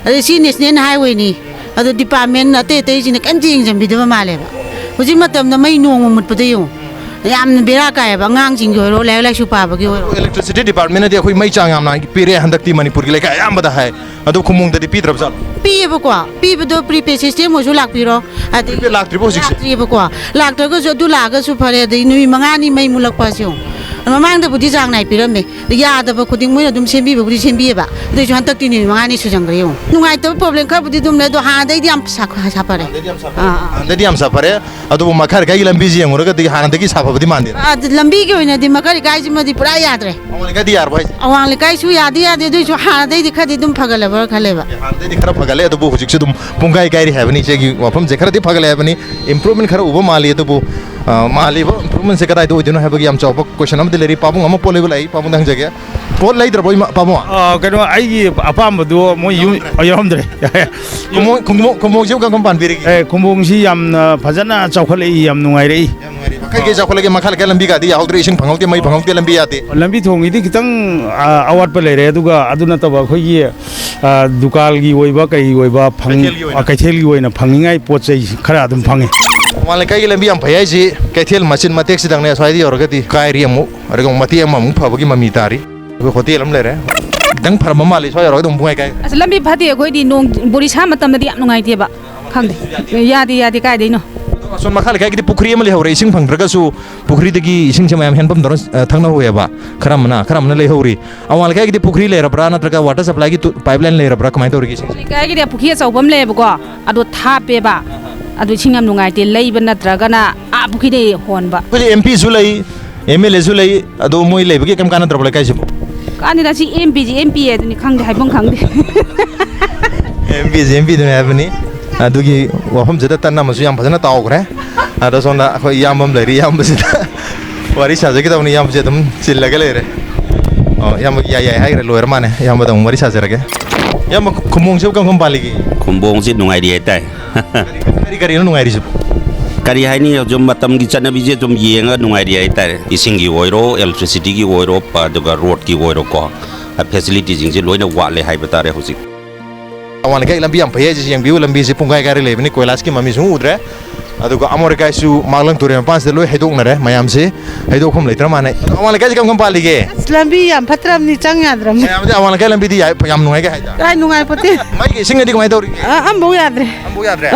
ꯑꯗꯩ ꯁꯤ ꯅꯦꯁꯅꯦꯜ ꯍꯥꯏꯋꯦꯅꯤ, ꯑꯗꯣ ꯗꯤꯄꯥꯔꯠꯃꯦꯟ ꯑꯇꯩ ꯑꯇꯩꯁꯤꯅ ꯀꯩꯝꯇ ꯌꯦꯡꯁꯤꯟꯕꯤꯗꯕ ꯃꯥꯜꯂꯦꯕ꯫ ꯍꯧꯖꯤꯛ ꯃꯇꯝꯗ ꯃꯩ ꯅꯣꯡꯃ ꯃꯨꯠꯄꯗ ꯌꯦꯡꯉꯨ, ꯌꯥꯝꯅ ꯕꯦꯔꯥ ꯀꯥꯏꯌꯦꯕ, ꯑꯉꯥꯡꯁꯤꯡꯒꯤ ꯑꯣꯏꯔꯣ, ꯂꯥꯏꯔꯤꯛ ꯂꯥꯏꯁꯨ ꯄꯥꯕꯒꯤ ꯑꯣꯏꯔꯣ꯫ Electricity department ꯅꯗꯤ ꯑꯩꯈꯣꯏ ꯃꯩ ꯆꯥꯡ ꯌꯥꯝꯅ ꯄꯤꯔꯦ ꯍꯟꯗꯛꯇꯤ ꯃꯅꯤꯄꯨꯔꯒꯤ ꯂꯩꯀꯥꯏ ꯑꯌꯥꯝꯕꯗ ꯍꯥꯏ, ꯑꯗꯣ ꯈꯨꯝꯃꯣꯡꯗꯗꯤ ꯄꯤꯗ꯭ꯔꯕ ꯖꯥꯠꯂꯣ? ꯄꯤꯌꯦꯕꯀꯣ, ꯄꯤꯕꯗꯣ prepaid system ꯑꯣꯏꯁꯨ ꯂꯥꯛꯄꯤꯔꯣ, ꯑꯗꯩ prepaid ꯂꯥꯛꯇ꯭ꯔꯤꯕꯣ ꯍꯧꯖꯤꯛꯁꯦ? ꯂꯥꯛꯇ꯭ꯔꯤꯕꯀꯣ, ꯂꯥꯛꯇ꯭ꯔꯒꯁꯨ ꯑꯗꯨ ꯂꯥꯛꯑꯒꯁꯨ ꯐꯔꯦ, ꯑꯗꯩ ꯅꯨꯃꯤꯠ ꯃꯉꯥꯅꯤ ꯃꯩ ꯃꯨꯠꯂꯛꯄ ꯑꯁꯤ ꯌꯦꯡꯉꯨ꯫ ꯃꯃꯥꯡꯗꯕꯨꯗꯤ ꯆꯥꯡ ꯅꯥꯏ ꯄꯤꯔꯝꯃꯦ, ꯌꯥꯗꯕ ꯈꯨꯗꯤꯡ ꯃꯣꯏꯅ ꯑꯗꯨꯝ ꯁꯦꯝꯕꯤꯕꯕꯨꯗꯤ ꯁꯦꯝꯕꯤꯌꯦꯕ, ꯑꯗꯨꯏꯁꯨ ꯍꯟꯗꯛꯇꯤ ꯅꯨꯃꯤꯠ ꯃꯉꯥꯅꯤ ꯁꯨꯖꯟꯈ꯭ꯔꯦ ꯌꯦꯡꯉꯨ꯫ ꯅꯨꯡꯉꯥꯏꯇꯕ problem ꯈꯔꯕꯨꯗꯤ ꯑꯗꯨꯝ ꯂꯩ, ꯑꯗꯣ ꯍꯥꯟꯅꯗꯩꯗꯤ ꯌꯥꯝ ꯁꯥ-, ꯁꯥꯐꯔꯦ꯫ ꯍꯥꯟꯅꯗꯩꯗꯤ ꯌꯥꯝ ꯁꯥꯐꯔꯦ꯫ ꯑꯥ, ꯑꯥ꯫ ꯍꯥꯟꯅꯗꯩꯗꯤ ꯌꯥꯝ ꯁꯥꯐꯔꯦ, ꯑꯗꯨꯕꯨ ꯃꯈꯥ ꯂꯩꯀꯥꯏꯒꯤ ꯂꯝꯕꯤꯁꯤ ꯌꯦꯡꯉꯨꯔꯒꯗꯤ ꯍꯥꯟꯅꯗꯒꯤ ꯁꯥꯐꯕꯗꯤ ꯃꯥꯟꯗꯦ꯫ ꯑꯥ, ꯑꯗꯨ ꯂꯝꯕꯤꯒꯤ ꯑꯣꯏꯅꯗꯤ ꯃꯈꯥ ꯂꯩꯀꯥꯏꯁꯤꯃꯗꯤ ꯄꯨꯔꯥ ꯌꯥꯗ꯭ꯔꯦ꯫ ꯑꯋꯥꯡ ꯂꯩꯀꯥꯏꯗꯤ ꯌꯥꯔꯕꯣ ꯍꯥꯏꯁꯦ? ꯑꯋꯥꯡ ꯂꯩꯀꯥꯏꯁꯨ ꯌꯥꯗꯤ ꯌꯥꯗꯦ, ꯑꯗꯨꯏꯁꯨ ꯍꯥꯟꯅꯗꯩꯗꯤ ꯈꯔꯗꯤ ꯑꯗꯨꯝ ꯐꯒꯠꯂꯕ꯭ꯔꯥ ꯈꯜꯂꯦꯕ꯫ ꯍꯥꯟꯅꯗꯩꯗꯤ ꯈꯔ ꯐꯒꯠꯂꯦ, ꯑꯗꯨꯕꯨ ꯍꯧꯖꯤꯛꯁꯨ ꯑꯗꯨꯝ ꯄꯨꯡꯀꯥꯏ ꯀꯥꯏꯔꯤ ꯍꯥꯏꯕꯅꯤ꯫ ꯏꯆꯦꯒꯤ ꯋꯥꯐꯝꯁꯦ ꯈꯔꯗꯤ ꯐꯒꯠꯂꯦ ꯍꯥꯏꯕꯅꯤ, improvement ꯈꯔ ꯎꯕ ꯃꯥꯜꯂꯤ꯫ ꯑꯗꯨꯕꯨ, ꯑ, ꯃꯥꯜꯂꯤꯕ improvementꯁꯦ ꯀꯗꯥꯏꯗ ꯑꯣꯏꯗꯣꯏꯅꯣ ꯍꯥꯏꯕꯒꯤ ꯌꯥꯝ ꯆꯥꯎꯕ question ꯑꯃꯗꯤ ꯂꯩꯔꯤ꯫ ꯄꯥꯕꯨꯡ ꯑꯃ ꯄꯣꯠ ꯂꯩꯕ ꯂꯥꯛꯏ, ꯄꯥꯕꯨꯡꯗ ꯍꯪꯖꯒꯦ꯫ ꯄꯣꯠ ꯂꯩꯗ꯭ꯔꯕꯣ, ꯏꯃꯥ, ꯄꯥꯕꯨꯡ? ꯑ, ꯀꯩꯅꯣ, ꯑꯩꯒꯤ ꯑꯄꯥꯝꯕꯗꯨ ꯃꯣꯏ ꯌꯨꯝ ꯌꯥꯎꯔꯝꯗ꯭ꯔꯦ꯫ ꯈꯨꯝꯃꯣꯡ-, ꯈꯨꯝꯃꯣꯡ-, ꯈꯨꯝꯃꯣꯡꯁꯤꯕꯨ ꯀꯔꯝ ꯀꯔꯝ ꯄꯥꯟꯕꯤꯔꯤꯒꯦ? ꯑꯦ, ꯈꯨꯝꯃꯣꯡꯁꯤ ꯌꯥꯝꯅ ꯐꯖꯅ ꯆꯥꯎꯈꯠꯂꯛꯏ, ꯌꯥꯝ ꯅꯨꯡꯉꯥꯏꯔꯛꯏ꯫ ꯌꯥꯝ ꯅꯨꯡꯉꯥꯏꯔꯦ꯫ ꯀꯩ ꯀꯩ ꯆꯥꯎꯈꯠꯂꯒꯦ? ꯃꯈꯥ ꯂꯩꯀꯥꯏ ꯂꯝꯕꯤꯒꯗꯤ ꯌꯥꯍꯧꯗ꯭ꯔꯦ, ꯏꯁꯤꯡ ꯐꯪꯍꯧꯗꯦ, ꯃꯩ ꯐꯪꯍꯧꯗꯦ, ꯂꯝꯕꯤ ꯌꯥꯗꯦ꯫ ꯂꯝꯕꯤ ꯊꯣꯡꯒꯤꯗꯤ ꯈꯤꯇꯪ, ꯑ, ꯑꯋꯥꯠꯄ ꯂꯩꯔꯦ, ꯑꯗꯨꯒ ꯑꯗꯨ ꯅꯠꯇꯕ ꯑꯩꯈꯣꯏꯒꯤ, ꯑ, ꯗꯨꯀꯥꯟꯒꯤ ꯑꯣꯏꯕ ꯀꯩꯒꯤ ꯑꯣꯏꯕ ꯐꯪ-, ꯀꯩꯊꯦꯜꯒꯤ ꯑꯣꯏꯅ꯫ ꯑ, ꯀꯩꯊꯦꯜꯒꯤ ꯑꯣꯏꯅ ꯐꯪꯅꯤꯡꯉꯥꯏ ꯄꯣꯠ ꯆꯩ ꯈꯔ ꯑꯗꯨꯝ ꯐꯪꯉꯤ꯫ ꯃꯃꯥꯡ ꯂꯩꯀꯥꯏꯒꯤ ꯂꯝꯕꯤ ꯌꯥꯝ ꯐꯩ ꯍꯥꯏꯁꯤ ꯀꯩꯊꯦꯜ ꯃꯆꯤꯟ ꯃꯇꯦꯛꯁꯤꯗꯪꯅꯦ, ꯑꯁ꯭ꯋꯥꯏꯗ ꯌꯧꯔꯒꯗꯤ ꯀꯥꯏꯔꯤ ꯑꯃꯨꯛ, ꯑꯗꯨꯒ ꯃꯇꯦꯛ ꯑꯃꯃꯨꯛ ꯐꯕꯒꯤ ꯃꯃꯤ ꯇꯥꯔꯤ꯫ ꯑꯩꯈꯣꯏ ꯍꯣꯇꯦꯜ ꯑꯃ ꯂꯩꯔꯦ, ꯈꯤꯇꯪ ꯐꯔꯝꯕ ꯃꯥꯜꯂꯤ, ꯁ꯭ꯋꯥꯏ ꯌꯧꯔꯒ ꯑꯗꯨꯝ ꯄꯨꯡꯍꯥꯏ ꯀꯥꯏ꯫ ꯑꯁ, ꯂꯝꯕꯤ ꯐꯠꯇꯦ, ꯑꯩꯈꯣꯏꯗꯤ ꯅꯣꯡ ꯕꯣꯔꯤꯁꯥ ꯃꯇꯝꯗꯗꯤ ꯌꯥꯝ ꯅꯨꯡꯉꯥꯏꯇꯦꯕ꯫ ꯈꯪꯗꯦ꯫ ꯌꯥꯗꯦ, ꯌꯥꯗꯦ, ꯀꯥꯏꯗꯩꯅꯣ? ꯑꯗꯣ ꯑꯁꯣꯝ ꯃꯈꯥ ꯂꯩꯀꯥꯏꯒꯤꯗꯤ ꯄꯨꯈ꯭ꯔꯤ ꯑꯃ ꯂꯩꯍꯧꯔꯦ, ꯏꯁꯤꯡ ꯐꯪꯗ꯭ꯔꯒꯁꯨ ꯄꯨꯈ꯭ꯔꯤꯗꯒꯤ ꯏꯁꯤꯡꯁꯦ ꯃꯌꯥꯝ ꯍꯦꯟꯄꯝ ꯇꯧꯔ, ꯑ, ꯊꯛꯅꯍꯧꯋꯦꯕ꯫ ꯈꯔ ꯑꯃꯅ, ꯈꯔ ꯑꯃꯅ ꯂꯩꯍꯧꯔꯤ꯫ ꯑꯋꯥꯡ ꯂꯩꯀꯥꯏꯒꯤꯗꯤ ꯄꯨꯈ꯭ꯔꯤ ꯂꯩꯔꯕ꯭ꯔꯥ, ꯅꯠꯇ꯭ꯔꯒ water supplyꯒꯤ ꯇꯨ-, pipeline ꯂꯩꯔꯕ꯭ꯔꯥ, ꯀꯃꯥꯏꯅ ꯇꯧꯔꯤꯒꯦ ꯏꯁꯤꯡꯁꯦ? ꯂꯩꯀꯥꯏꯒꯤꯗꯤ ꯄꯨꯈ꯭ꯔꯤ ꯑꯆꯧꯕ ꯑꯃ ꯂꯩꯌꯦꯕꯀꯣ, ꯑꯗꯣ ꯊꯥꯞꯄꯦꯕ꯫ ꯑꯗꯣ ꯏꯁꯤꯡ ꯌꯥꯝ ꯅꯨꯡꯉꯥꯏꯇꯦ, ꯂꯩꯕ ꯅꯠꯇ꯭ꯔꯒꯅ ꯑꯥ ꯄꯨꯈ꯭ꯔꯤꯗꯩ ꯍꯣꯟꯕ꯫ ꯑꯩꯈꯣꯏꯗꯤ MPꯁꯨ ꯂꯩ, MLAꯁꯨ ꯂꯩ, ꯑꯗꯣ ꯃꯣꯏ ꯂꯩꯕꯒꯤ ꯀꯩꯝ ꯀꯥꯟꯅꯗ꯭ꯔꯕꯣ ꯂꯩꯀꯥꯏꯁꯤꯕꯨ? ꯀꯥꯟꯅꯗ, ꯁꯤ MPꯁꯤ MP ꯑꯗꯨꯅꯤ, ꯈꯪꯗꯦ, ꯍꯥꯏꯐꯝ ꯈꯪꯗꯦ꯫ MPꯁꯤ MPꯗꯨꯅꯤ ꯍꯥꯏꯕꯅꯤ꯫ ꯑꯗꯨꯒꯤ ꯋꯥꯐꯝꯁꯤꯗ ꯇꯟ ꯑꯃꯁꯨ ꯌꯥꯝ ꯐꯖꯅ ꯇꯥꯎꯈ꯭ꯔꯦ꯫ ꯑꯗ ꯁꯣꯝꯗ ꯑꯩꯈꯣꯏ ꯏꯌꯥꯝꯕ ꯑꯃ ꯂꯩꯔꯤ, ꯏꯌꯥꯝꯕꯁꯤꯗ ꯋꯥꯔꯤ ꯁꯥꯖꯒꯦ ꯇꯧꯕꯅꯤ, ꯏꯌꯥꯝꯕꯁꯦ ꯑꯗꯨꯝ ꯆꯤꯜꯂꯒ ꯂꯩꯔꯦ꯫ ꯑꯣ, ꯏꯌꯥꯝꯕ ꯌꯥꯏ ꯌꯥꯏ ꯍꯥꯏꯈ꯭ꯔꯦ, ꯂꯣꯏꯔ ꯃꯥꯅꯦ꯫ ꯏꯌꯥꯝꯕꯗ ꯑꯃꯨꯛ ꯋꯥꯔꯤ ꯁꯥꯖꯔꯒꯦ꯫ ꯏꯌꯥꯝꯕ, ꯈꯨꯝꯃꯣꯡꯁꯤꯕꯨ ꯀꯔꯝ ꯀꯔꯝ ꯄꯥꯜꯂꯤꯒꯦ? ꯈꯨꯝꯕꯣꯡꯁꯤ ꯅꯨꯡꯉꯥꯏꯔꯤ ꯍꯥꯏꯇꯥꯔꯦ꯫ ꯀꯔꯤ ꯀꯔꯤꯅꯣ ꯅꯨꯡꯉꯥꯏꯔꯤꯁꯤꯕꯨ? ꯀꯔꯤ ꯍꯥꯏꯅꯤ, ꯍꯧꯖꯤꯛ ꯃꯇꯝꯒꯤ ꯆꯠꯅꯕꯤꯁꯦ ꯑꯗꯨꯝ ꯌꯦꯡꯉꯒ ꯅꯨꯡꯉꯥꯏꯔꯤ ꯍꯥꯏꯇꯥꯔꯦ꯫ ꯏꯁꯤꯡꯒꯤ ꯑꯣꯏꯔꯣ, electricityꯒꯤ ꯑꯣꯏꯔꯣ, ꯑꯗꯨꯒ roadꯀꯤ ꯑꯣꯏꯔꯣꯀꯣ, facilityꯁꯤꯡꯁꯦ ꯂꯣꯏꯅ ꯋꯥꯠꯂꯦ ꯍꯥꯏꯕ ꯇꯥꯔꯦ ꯍꯧꯖꯤꯛ꯫ ꯑꯋꯥꯡ ꯂꯩꯀꯥꯏ ꯂꯝꯕꯤ ꯌꯥꯝ ꯐꯩ ꯍꯥꯏꯁꯤ ꯌꯦꯡꯕꯤꯌꯨ, ꯂꯝꯕꯤꯁꯤ ꯄꯨꯡꯈꯥꯏ ꯀꯥꯏꯔ ꯂꯩꯕꯅꯤ, ꯀꯣꯏꯂꯥꯁꯀꯤ ꯃꯃꯤ ꯁꯨꯡ ꯎꯗ꯭ꯔꯦ꯫ ꯑꯗꯨꯒ ꯑꯃꯣꯠ ꯑꯀꯥꯏꯁꯨ ꯃꯥꯡꯂꯪ ꯇꯨꯔꯦꯜ ꯃꯄꯥꯟꯁꯤꯗ ꯂꯣꯏ ꯍꯩꯗꯣꯛꯅꯔꯦ ꯃꯌꯥꯝꯁꯤ꯫ ꯍꯩꯗꯣꯛꯐꯝ ꯂꯩꯇ꯭ꯔ ꯃꯥꯅꯦ꯫ ꯑꯋꯥꯡ ꯂꯩꯀꯥꯏꯁꯤ ꯀꯔꯝ ꯀꯔꯝ ꯄꯥꯜꯂꯤꯒꯦ? ꯑꯁ, ꯂꯝꯕꯤ ꯌꯥꯝ ꯐꯠꯇ꯭ꯔꯕꯅꯤ, ꯆꯪ ꯌꯥꯗ꯭ꯔꯕꯅꯤ꯫ ꯃꯌꯥꯝꯗꯤ ꯑꯋꯥꯡ ꯂꯩꯀꯥꯏ ꯂꯝꯕꯤꯗꯤ ꯌꯥꯏ-, ꯌꯥꯝ ꯅꯨꯡꯉꯥꯏꯒꯦ ꯍꯥꯏꯗ꯫ ꯀꯥꯏ ꯅꯨꯡꯉꯥꯏꯄꯣꯠꯇꯦ꯫ ꯃꯩꯒꯤ ꯏꯁꯤꯡꯒꯗꯤ ꯀꯃꯥꯏꯅ ꯇꯧꯔꯤꯒꯦ? ꯑ, ꯑꯝꯐꯥꯎ ꯌꯥꯗ꯭ꯔꯦ꯫ ꯑꯝꯐꯥꯎ ꯌꯥꯗ꯭ꯔꯦ?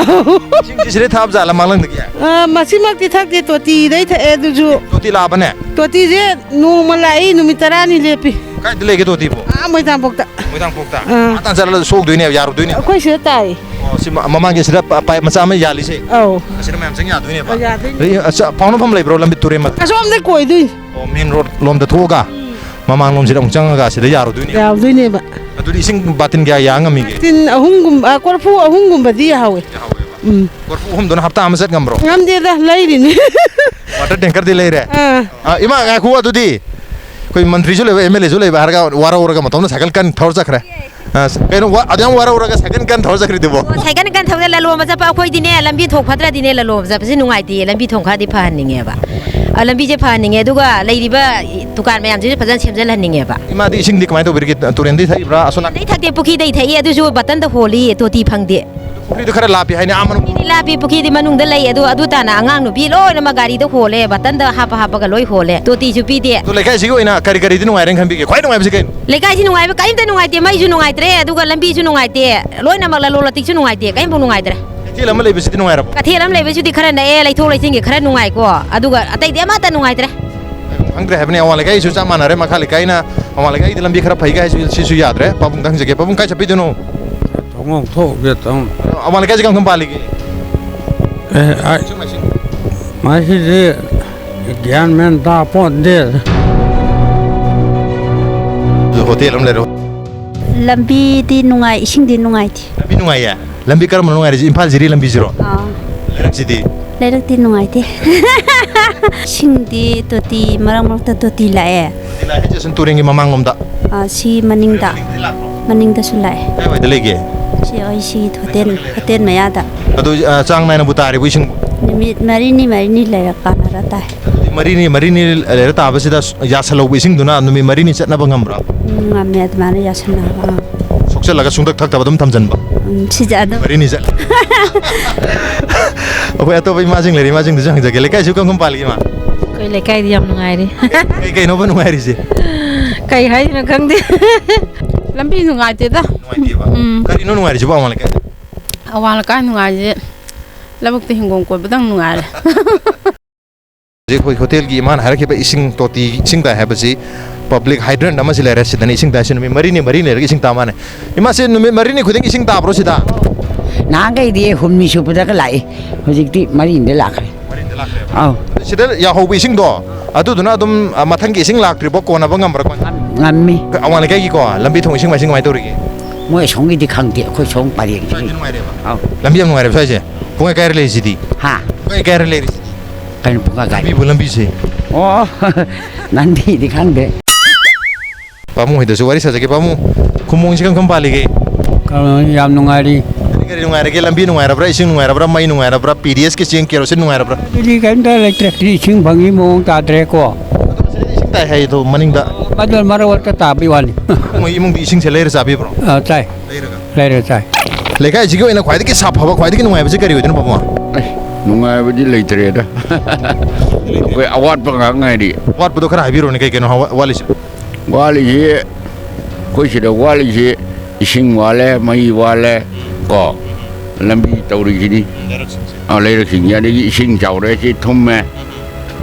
ꯏꯁꯤꯡꯁꯤ ꯁꯤꯗꯩ ꯊꯥꯕ ꯖꯥꯠꯂ ꯃꯥꯡꯂꯪꯗꯒꯤ? ꯑ, ꯃꯁꯤꯃꯛꯇꯤ ꯊꯛꯇꯦ, ꯇꯣꯇꯤꯗꯩ ꯊꯛꯑꯦ ꯑꯗꯨꯁꯨ꯫ ꯇꯣꯇꯤ ꯂꯥꯛꯑꯕꯅꯦ? ꯇꯣꯇꯤꯁꯦ ꯅꯣꯡꯃ ꯂꯥꯛꯏ, ꯅꯨꯃꯤꯠ ꯇꯔꯥꯅꯤ ꯂꯦꯞꯄꯤ꯫ ꯀꯥꯏꯗ ꯂꯩꯒꯦ ꯇꯣꯇꯤꯕꯨ? ꯑꯥ, ꯃꯣꯏꯗꯥꯡꯄꯣꯛꯇ꯫ ꯃꯣꯏꯗꯥꯡꯄꯣꯛꯇ? ꯑꯥ꯫ ꯑꯥ ꯇꯥꯟ ꯆꯠꯂꯒ ꯁꯣꯛꯗꯣꯏꯅꯦꯕ, ꯌꯥꯔꯨꯗꯣꯏꯅꯦꯕ? ꯑꯩꯈꯣꯏ ꯁꯤꯗ ꯇꯥꯏ꯫ ꯑꯣ, ꯁꯤ ꯃ-, ꯃꯃꯥꯡꯒꯤ ꯁꯤꯗ ꯄ-, ꯄꯥꯏꯞ ꯃꯆꯥ ꯑꯃ ꯌꯥꯜꯂꯤꯁꯦ? ꯑꯧ꯫ ꯑꯁꯤꯗ ꯃꯌꯥꯝ ꯆꯪ ꯌꯥꯗꯣꯏꯅꯦꯕ? ꯑꯣ, ꯌꯥꯗꯣꯏꯅꯦ꯫ ꯑꯗꯩ, ꯑ, ꯆ-, ꯐꯥꯎꯅꯐꯝ ꯂꯩꯕ꯭ꯔꯣ ꯂꯝꯕꯤ ꯇꯨꯔꯦꯟ ꯃ-, ꯑꯁꯣꯝꯗ ꯀꯣꯏꯗꯣꯏꯅꯤ꯫ ꯑꯣ, ꯃꯦꯟ ꯔꯣꯗ ꯂꯣꯝꯗ ꯊꯣꯛꯑꯒ, ꯎꯝ꯫ ꯃꯃꯥꯡꯂꯣꯝꯁꯤꯗ ꯑꯃꯨꯛ ꯆꯪꯉꯒ ꯁꯤꯗ ꯌꯥꯔꯨꯗꯣꯏꯅꯦꯕ? ꯌꯥꯔꯨꯗꯣꯏꯅꯦꯕ꯫ ꯑꯗꯨꯗꯤ ꯏꯁꯤꯡ ꯕꯥꯇꯤꯟ ꯀꯌꯥ ꯌꯥ ꯉꯝꯃꯤꯒꯦ? ꯕꯥꯇꯤꯟ ꯑꯍꯨꯝꯒꯨꯝꯕ, ꯑ, ꯀꯣꯔꯐꯨ ꯑꯍꯨꯝꯒꯨꯝꯕꯗꯤ ꯌꯥꯍꯧꯋꯦ꯫ ꯌꯥꯍꯧꯋꯦꯕ꯫ ꯎꯝ꯫ ꯀꯣꯔꯐꯨ ꯑꯍꯨꯝꯗꯨꯅ ꯍꯞꯇꯥ ꯑꯃ ꯆꯠ ꯉꯝꯕ꯭ꯔꯣ? ꯉꯝꯗꯦꯗ, ꯂꯩꯔꯤꯅꯤ꯫ ꯋꯥꯇꯔ ꯇꯦꯡꯀꯔꯗꯤ ꯂꯩꯔꯦ? ꯑꯥ꯫ ꯑ, ꯏꯃꯥ, ꯉꯥꯏꯈꯣ, ꯑꯗꯨꯗꯤ ꯑꯩꯈꯣꯏ ꯃꯟꯇ꯭ꯔꯤꯁꯨ ꯂꯩꯕ, ꯑꯦꯝ ꯑꯦꯜ ꯑꯦꯁꯨ ꯂꯩꯕ ꯍꯥꯏꯔꯒ ꯋꯥꯔꯧꯔꯒ ꯃꯇꯣꯝꯇ ꯁꯥꯏꯀꯜ ꯀꯟ ꯊꯧꯔ ꯆꯠꯈ꯭ꯔꯦ꯫ ꯑ, ꯀꯩꯅꯣ, ꯋꯥ-, ꯑꯗꯨ ꯌꯥꯝ ꯋꯥꯔꯧꯔꯒ ꯁꯥꯏꯀꯜ ꯀꯟ ꯊꯧꯔ ꯆꯠꯈ꯭ꯔꯤꯗꯨꯕꯣ? ꯑꯣ, ꯁꯥꯏꯀꯜ ꯀꯟ ꯊꯧꯔ ꯂꯂꯣꯟꯕ ꯆꯠꯄ ꯑꯩꯈꯣꯏꯗꯤꯅꯦ, ꯂꯝꯕꯤ ꯊꯣꯡ ꯐꯠꯇ꯭ꯔꯗꯤꯅꯦ, ꯂꯂꯣꯟꯕ ꯆꯠꯄꯁꯦ ꯅꯨꯡꯉꯥꯏꯇꯦ, ꯂꯝꯕꯤ ꯊꯣꯡ ꯈꯔꯗꯤ ꯐꯍꯟꯅꯤꯡꯉꯦꯕ꯫ ꯑ, ꯂꯝꯕꯤꯁꯦ ꯐꯍꯟꯅꯤꯡꯉꯦ, ꯑꯗꯨꯒ ꯂꯩꯔꯤꯕ ꯗꯨꯀꯥꯟ ꯃꯌꯥꯝꯁꯤꯁꯨ ꯐꯖꯅ ꯁꯦꯝꯖꯤꯜꯍꯟꯅꯤꯡꯉꯦꯕ꯫ ꯏꯃꯥꯗꯤ ꯏꯁꯤꯡꯗꯤ ꯀꯃꯥꯏꯅ ꯇꯧꯕꯤꯔꯤꯒꯦ? ꯇꯨꯔꯦꯟꯗꯒꯤ ꯊꯛꯏꯕ꯭ꯔꯥ? ꯑꯁꯣꯝ ꯅꯥꯀꯟ ꯑꯗꯩ ꯊꯛꯇꯦ, ꯄꯨꯈ꯭ꯔꯤꯗꯩ ꯊꯛꯏ, ꯑꯗꯨꯁꯨ ꯕꯇꯟꯗ ꯍꯣꯜꯂꯤ, ꯇꯣꯇꯤ ꯐꯪꯗꯦ꯫ ꯄꯨꯈ꯭ꯔꯤꯗꯨ ꯈꯔ ꯂꯥꯞꯄꯤ ꯍꯥꯏꯅꯦ, ꯑꯥ ꯃꯅꯨꯡ꯫ ꯄꯨꯈ꯭ꯔꯤꯗꯤ ꯂꯥꯞꯄꯤ, ꯄꯨꯈ꯭ꯔꯤꯗꯤ ꯃꯅꯨꯡꯗ ꯂꯩ, ꯑꯗꯨ, ꯑꯗꯨ ꯇꯥꯅ ꯑꯉꯥꯡ ꯅꯨꯄꯤ ꯂꯣꯏꯅꯃꯛ ꯒꯥꯔꯤꯗ ꯍꯣꯜꯂꯦ, ꯕꯇꯟꯗ ꯍꯥꯞꯄ ꯍꯥꯞꯄꯒ ꯂꯣꯏ ꯍꯣꯜꯂꯦ, ꯇꯣꯇꯤꯁꯨ ꯄꯤꯗꯦ꯫ ꯑꯗꯣ ꯂꯩꯀꯥꯏꯁꯤꯒꯤ ꯑꯣꯏꯅ ꯀꯔꯤ ꯀꯔꯤꯗꯤ ꯅꯨꯡꯉꯥꯏꯔꯦꯅ ꯈꯟꯕꯤꯒꯦ? ꯈ꯭ꯋꯥꯏ ꯅꯨꯡꯉꯥꯏꯕꯁꯤ ꯀꯩꯅꯣ? ꯂꯩꯀꯥꯏꯁꯤ ꯅꯨꯡꯉꯥꯏꯕ ꯀꯔꯤꯝꯇ ꯅꯨꯡꯉꯥꯏꯇꯦ, ꯃꯩꯁꯨ ꯅꯨꯡꯉꯥꯏꯇ꯭ꯔꯦ, ꯑꯗꯨꯒ ꯂꯝꯕꯤꯁꯨ ꯅꯨꯡꯉꯥꯏꯇꯦ, ꯂꯣꯏꯅꯃꯛ ꯂꯂꯣꯟ ꯂꯇꯤꯛꯁꯨ ꯅꯨꯡꯉꯥꯏꯇꯦ, ꯀꯔꯤꯝꯐꯥꯎ ꯅꯨꯡꯉꯥꯏꯇ꯭ꯔꯦ꯫ ꯀꯩꯊꯦꯜ ꯑꯃ ꯂꯩꯕꯁꯤꯗꯤ ꯅꯨꯡꯉꯥꯏꯔꯕꯣ? ꯀꯩꯊꯦꯜ ꯑꯃ ꯂꯩꯕꯁꯤꯗꯤ ꯈꯔ ꯅꯛꯑꯦ, ꯂꯩꯊꯣꯛ ꯂꯩꯁꯤꯟꯒꯤ ꯈꯔ ꯅꯨꯡꯉꯥꯏꯀꯣ, ꯑꯗꯨꯒ ꯑꯇꯩꯗꯤ ꯑꯃꯠꯇ ꯅꯨꯡꯉꯥꯏꯇ꯭ꯔꯦ꯫ ꯈꯪꯗ꯭ꯔꯦ ꯍꯥꯏꯕꯅꯤ, ꯑꯋꯥꯡ ꯂꯩꯀꯥꯏꯁꯨ ꯆꯞ ꯃꯥꯟꯅꯔꯦ, ꯃꯈꯥ ꯂꯩꯀꯥꯏꯅ ꯑꯋꯥꯡ ꯂꯩꯀꯥꯏꯒꯤꯗꯤ ꯂꯝꯕꯤ ꯈꯔ ꯐꯩꯒ ꯍꯥꯏꯁꯨ, ꯁꯤꯁꯨ ꯌꯥꯗ꯭ꯔꯦ꯫ ꯄꯥꯕꯨꯡꯗ ꯍꯪꯖꯒꯦ, ꯄꯥꯕꯨꯡ ꯀꯥꯏ ꯆꯠꯄꯤꯗꯣꯏꯅꯣ? ꯊꯣꯡꯉꯣꯡ ꯊꯣꯛꯎꯒꯦ ꯇꯧꯅꯤ꯫ ꯑꯋꯥꯡ ꯂꯩꯀꯥꯏꯁꯦ ꯀꯔꯝ ꯀꯔꯝ ꯄꯥꯜꯂꯤꯒꯦ? ꯑꯦ, ꯑꯩ, ꯏꯁꯤꯡ ꯃꯥꯏꯁꯤꯡ? ꯃꯁꯤꯗꯤ ꯒ꯭ꯌꯥꯟ ꯃꯦꯟ ꯇꯥꯄꯣꯟꯇꯦ꯫ ꯍꯣꯇꯦꯜ ꯑꯃ ꯂꯩꯔꯦ꯫ ꯂꯝꯕꯤꯗꯤ ꯅꯨꯡꯉꯥꯏ, ꯏꯁꯤꯡꯗꯤ ꯅꯨꯡꯉꯥꯏꯇꯦ꯫ ꯂꯝꯕꯤ ꯅꯨꯡꯉꯥꯏꯌꯦ? ꯂꯝꯕꯤ ꯀꯔꯝꯕꯅꯣ ꯅꯨꯡꯉꯥꯏꯔꯤꯁꯦ? ꯏꯝꯐꯥꯜ ꯖꯤꯔꯤ ꯂꯝꯕꯤꯁꯤꯔꯣ? ꯑꯥ꯫ ꯂꯩꯔꯛꯁꯤꯗꯤ? ꯂꯩꯔꯛꯇꯤ ꯅꯨꯡꯉꯥꯏꯇꯦ꯫ ꯏꯁꯤꯡꯗꯤ ꯇꯣꯇꯤ, ꯃꯔꯛ ꯃꯔꯛꯇ ꯇꯣꯇꯤ ꯂꯥꯛꯑꯦ꯫ ꯇꯣꯇꯤ ꯂꯥꯛꯑꯦ ꯍꯥꯏꯁꯦ ꯑꯁꯨꯝ ꯇꯨꯔꯦꯟꯒꯤ ꯃꯃꯥꯡꯂꯣꯝꯗ? ꯑꯥ, ꯁꯤ ꯃꯅꯤꯡꯗ꯫ ꯃꯅꯤꯡꯗꯁꯨ ꯂꯥꯛꯑꯦ꯫ ꯀꯥꯏꯋꯥꯏꯗ ꯂꯩꯒꯦ? ꯁꯤ ꯑꯩ ꯁꯤ ꯍꯣꯇꯦꯜ, ꯍꯣꯇꯦꯜ ꯃꯌꯥꯗ꯫ ꯑꯗꯨ, ꯑ, ꯆꯥꯡ ꯅꯥꯏꯅꯕꯨ ꯇꯥꯔꯤꯕꯣ ꯏꯁꯤꯡꯕꯨ? ꯅꯨꯃꯤꯠ ꯃꯔꯤꯅꯤ, ꯃꯔꯤꯅꯤ ꯂꯩꯔ ꯀꯥꯟꯅꯔ ꯇꯥꯏ꯫ ꯑꯗꯨꯗꯤ ꯃꯔꯤꯅꯤ, ꯃꯔꯤꯅꯤ ꯂꯩꯔ ꯇꯥꯕꯁꯤꯗ ꯌꯥꯁꯜꯍꯧꯕ ꯏꯁꯤꯡꯗꯨꯅ ꯅꯨꯃꯤꯠ ꯃꯔꯤꯅꯤ ꯆꯠꯅꯕ ꯉꯝꯕ꯭ꯔꯥ? ꯎꯝ, ꯉꯝꯃꯦ ꯑꯗꯨꯃꯥꯏꯅ ꯌꯥꯁꯟꯅꯕ꯫ ꯑꯥ꯫ ꯊꯣꯛꯆꯜꯂꯒ ꯁꯨꯡꯊꯛ ꯊꯛꯇꯕ ꯑꯗꯨꯝ ꯊꯝꯖꯟꯕ꯫ ꯎꯝ, ꯁꯤꯁꯦ ꯑꯗꯨꯝ꯫ ꯃꯔꯤꯅꯤ ꯆꯠꯂꯦ꯫ ꯑꯩꯈꯣꯏ ꯑꯇꯣꯞꯄ ꯏꯃꯥꯁꯤꯡ ꯂꯩꯔꯤ, ꯏꯃꯥꯁꯤꯡꯗꯁꯨ ꯍꯪꯖꯒꯦ꯫ ꯂꯩꯀꯥꯏꯁꯨ ꯀꯔꯝ ꯀꯔꯝ ꯄꯥꯜꯂꯤꯒꯦ, ꯏꯃꯥ? ꯑꯩꯈꯣꯏ ꯂꯩꯀꯥꯏꯗꯤ ꯌꯥꯝ ꯅꯨꯡꯉꯥꯏꯔꯤ꯫ ꯀꯩ ꯀꯩꯅꯣꯕ ꯅꯨꯡꯉꯥꯏꯔꯤꯁꯦ? ꯀꯩ ꯍꯥꯏꯗꯣꯏꯅꯣ ꯈꯪꯗꯦ꯫ ꯂꯝꯕꯤ ꯅꯨꯡꯉꯥꯏꯇꯦꯗ꯫ ꯅꯨꯡꯉꯥꯏꯇꯦꯕ? ꯎꯝ꯫ ꯀꯔꯤꯅꯣ ꯅꯨꯡꯉꯥꯏꯔꯤꯁꯤꯕꯣ ꯑꯋꯥꯡ ꯂꯩꯀꯥꯏꯗ? ꯑꯋꯥꯡ ꯂꯩꯀꯥꯏ ꯅꯨꯡꯉꯥꯏꯔꯤꯁꯦ ꯂꯧꯕꯨꯛꯇ ꯍꯤꯡꯒꯣꯜ ꯀꯣꯏꯕꯗꯪ ꯅꯨꯡꯉꯥꯏꯔꯦ꯫ ꯍꯧꯖꯤꯛ ꯑꯩꯈꯣꯏ ꯍꯣꯇꯦꯜꯒꯤ ꯏꯃꯥꯅ ꯍꯥꯏꯔꯛꯈꯤꯕ ꯏꯁꯤꯡ ꯇꯣꯇꯤ, ꯏꯁꯤꯡ ꯇꯥꯏ ꯍꯥꯏꯕꯁꯤ public hydrant ꯑꯃꯁꯨ ꯂꯩꯔꯦ, ꯁꯤꯗꯅ ꯏꯁꯤꯡ ꯇꯥꯏ꯫ ꯁꯤ ꯅꯨꯃꯤꯠ ꯃꯔꯤꯅꯤ, ꯃꯔꯤ ꯂꯩꯔꯒ ꯏꯁꯤꯡ ꯇꯥ ꯃꯥꯅꯦ꯫ ꯏꯃꯥꯁꯦ ꯅꯨꯃꯤꯠ ꯃꯔꯤꯅꯤ ꯈꯨꯗꯤꯡ ꯏꯁꯤꯡ ꯇꯥꯕ꯭ꯔꯣ ꯁꯤꯗ? ꯅꯍꯥꯟꯈꯩꯗꯤ ꯍꯨꯝꯅꯤ ꯁꯨꯕꯗꯒ ꯂꯥꯛꯏ, ꯍꯧꯖꯤꯛꯇꯤ ꯃꯔꯤꯅꯤꯗ ꯂꯥꯛꯈ꯭ꯔꯦ꯫ ꯃꯔꯤꯅꯤꯗ ꯂꯥꯛꯈ꯭ꯔꯦꯕ? ꯑꯧ꯫ ꯁꯤꯗ ꯌꯥꯍꯧꯕ ꯏꯁꯤꯡꯗꯣ, ꯑꯗꯨꯗꯨꯅ ꯑꯗꯨꯝ, ꯑ, ꯃꯊꯪꯒꯤ ꯏꯁꯤꯡ ꯂꯥꯛꯇ꯭ꯔꯤꯕꯣ ꯀꯣꯟꯅꯕ ꯉꯝꯕ꯭ꯔꯥ? ꯉꯝꯃꯤ꯫ ꯑꯋꯥꯡ ꯂꯩꯀꯥꯏꯒꯤꯀꯣ ꯂꯝꯕꯤ ꯊꯣꯡ ꯏꯁꯤꯡ ꯃꯥꯏꯁꯤꯡ ꯀꯃꯥꯏꯅ ꯇꯧꯔꯤꯒꯦ? ꯃꯣꯏ ꯑꯁꯣꯝꯒꯤꯗꯤ ꯈꯪꯗꯦ, ꯑꯩꯈꯣꯏ ꯁꯣꯝ ꯄꯔꯦꯡꯁꯤꯒꯤ꯫ ꯁ꯭ꯋꯥꯏꯗꯤ ꯅꯨꯡꯉꯥꯏꯔꯦꯕ? ꯑꯧ꯫ ꯂꯝꯕꯤ ꯌꯥꯝ ꯅꯨꯡꯉꯥꯏꯔꯦꯕ ꯁ꯭ꯋꯥꯏꯁꯦ? ꯄꯨꯡꯀꯥꯏ ꯀꯥꯏꯔ ꯂꯩꯔꯤꯁꯤꯗꯤ? ꯍꯥ? ꯄꯨꯡꯀꯥꯏ ꯀꯥꯏꯔ ꯂꯩꯔꯤꯁꯤꯗꯤ? ꯀꯩꯅꯣ ꯄꯨꯡꯀꯥꯏ ꯀꯥꯏ? ꯂꯝꯕꯤꯕꯨ ꯂꯝꯕꯤꯁꯦ꯫ ꯑꯣ, ꯅꯪꯗꯤꯗꯤ ꯈꯪꯗꯦ꯫ ꯄꯥꯕꯨꯡ ꯍꯣꯏꯗꯁꯨ ꯋꯥꯔꯤ ꯁꯥꯖꯒꯦ꯫ ꯄꯥꯕꯨꯡ, ꯈꯨꯃꯣꯡꯁꯤ ꯀꯔꯝ ꯀꯔꯝ ꯄꯥꯜꯂꯤꯒꯦ? ꯀꯩꯅꯣ, ꯌꯥꯝ ꯅꯨꯡꯉꯥꯏꯔꯤ꯫ ꯀꯔꯤ ꯀꯔꯤ ꯅꯨꯡꯉꯥꯏꯔꯒꯦ? ꯂꯝꯕꯤ ꯅꯨꯡꯉꯥꯏꯔꯕ꯭ꯔꯥ? ꯏꯁꯤꯡ ꯅꯨꯡꯉꯥꯏꯔꯕ꯭ꯔꯥ? ꯃꯩ ꯅꯨꯡꯉꯥꯏꯔꯕ꯭ꯔꯥ? ꯄꯤ ꯗꯤ ꯑꯦꯁꯀꯤ ꯆꯦꯡ, ꯀꯦꯔꯣꯁꯤꯟ ꯅꯨꯡꯉꯥꯏꯔꯕ꯭ꯔꯥ? ꯑꯗꯨꯗꯤ ꯀꯩꯝꯇ ꯂꯩꯇ꯭ꯔꯦ꯫ ꯏꯁꯤꯡ ꯐꯪꯉꯤ ꯃꯑꯣꯡ ꯇꯥꯗ꯭ꯔꯦꯀꯣ꯫ ꯑꯗꯣ ꯃꯁꯤꯗ ꯏꯁꯤꯡ ꯇꯥꯏ ꯍꯥꯏ ꯑꯗꯣ ꯃꯅꯤꯡꯗ꯫ ꯃꯗꯨ ꯃꯔꯛ ꯃꯔꯛꯇ ꯇꯥꯕꯒꯤ ꯋꯥꯅꯤ꯫ ꯃꯣꯏ ꯏꯃꯨꯡꯗꯤ ꯏꯁꯤꯡꯁꯦ ꯂꯩꯔ ꯆꯥꯕꯤꯕ꯭ꯔꯣ? ꯑꯥ, ꯆꯥꯏ꯫ ꯂꯩꯔꯒ? ꯂꯩꯔ ꯆꯥꯏ꯫ ꯂꯩꯀꯥꯏꯁꯤꯒꯤ ꯑꯣꯏꯅ ꯈ꯭ꯋꯥꯏꯗꯒꯤ ꯁꯥꯐꯕ, ꯈ꯭ꯋꯥꯏꯗꯒꯤ ꯅꯨꯡꯉꯥꯏꯕꯁꯤ ꯀꯔꯤ ꯑꯣꯏꯗꯣꯏꯅꯣ, ꯄꯥꯕꯨꯡ? ꯑꯩ, ꯅꯨꯡꯉꯥꯏꯕꯗꯤ ꯂꯩꯇ꯭ꯔꯦꯗ꯫ ꯑꯩꯈꯣꯏ ꯑꯋꯥꯠꯄ ꯉꯥꯛ ꯉꯥꯏꯔꯤ꯫ ꯑꯋꯥꯠꯄꯗꯣ ꯈꯔ ꯍꯥꯏꯕꯤꯔꯣꯅꯦ, ꯀꯩ ꯀꯩꯅꯣ ꯍꯥ-, ꯋꯥꯠꯂꯤꯁꯦ? ꯋꯥꯠꯂꯤꯁꯤ, ꯑꯩꯈꯣꯏ ꯁꯤꯗ ꯋꯥꯠꯂꯤꯁꯤ ꯏꯁꯤꯡ ꯋꯥꯠꯂꯦ, ꯃꯩ ꯋꯥꯠꯂꯦ, ꯀꯣ, ꯂꯝꯕꯤ ꯇꯧꯔꯤꯁꯤꯅꯤ꯫ ꯎꯝ, ꯂꯩꯔꯛꯁꯤꯡꯁꯦ꯫ ꯑꯥ, ꯂꯩꯔꯛꯁꯤꯡꯁꯦ꯫ ꯑꯗꯒꯤ ꯏꯁꯤꯡ ꯆꯥꯎꯔꯦ, ꯁꯤ ꯊꯨꯝꯃꯦ꯫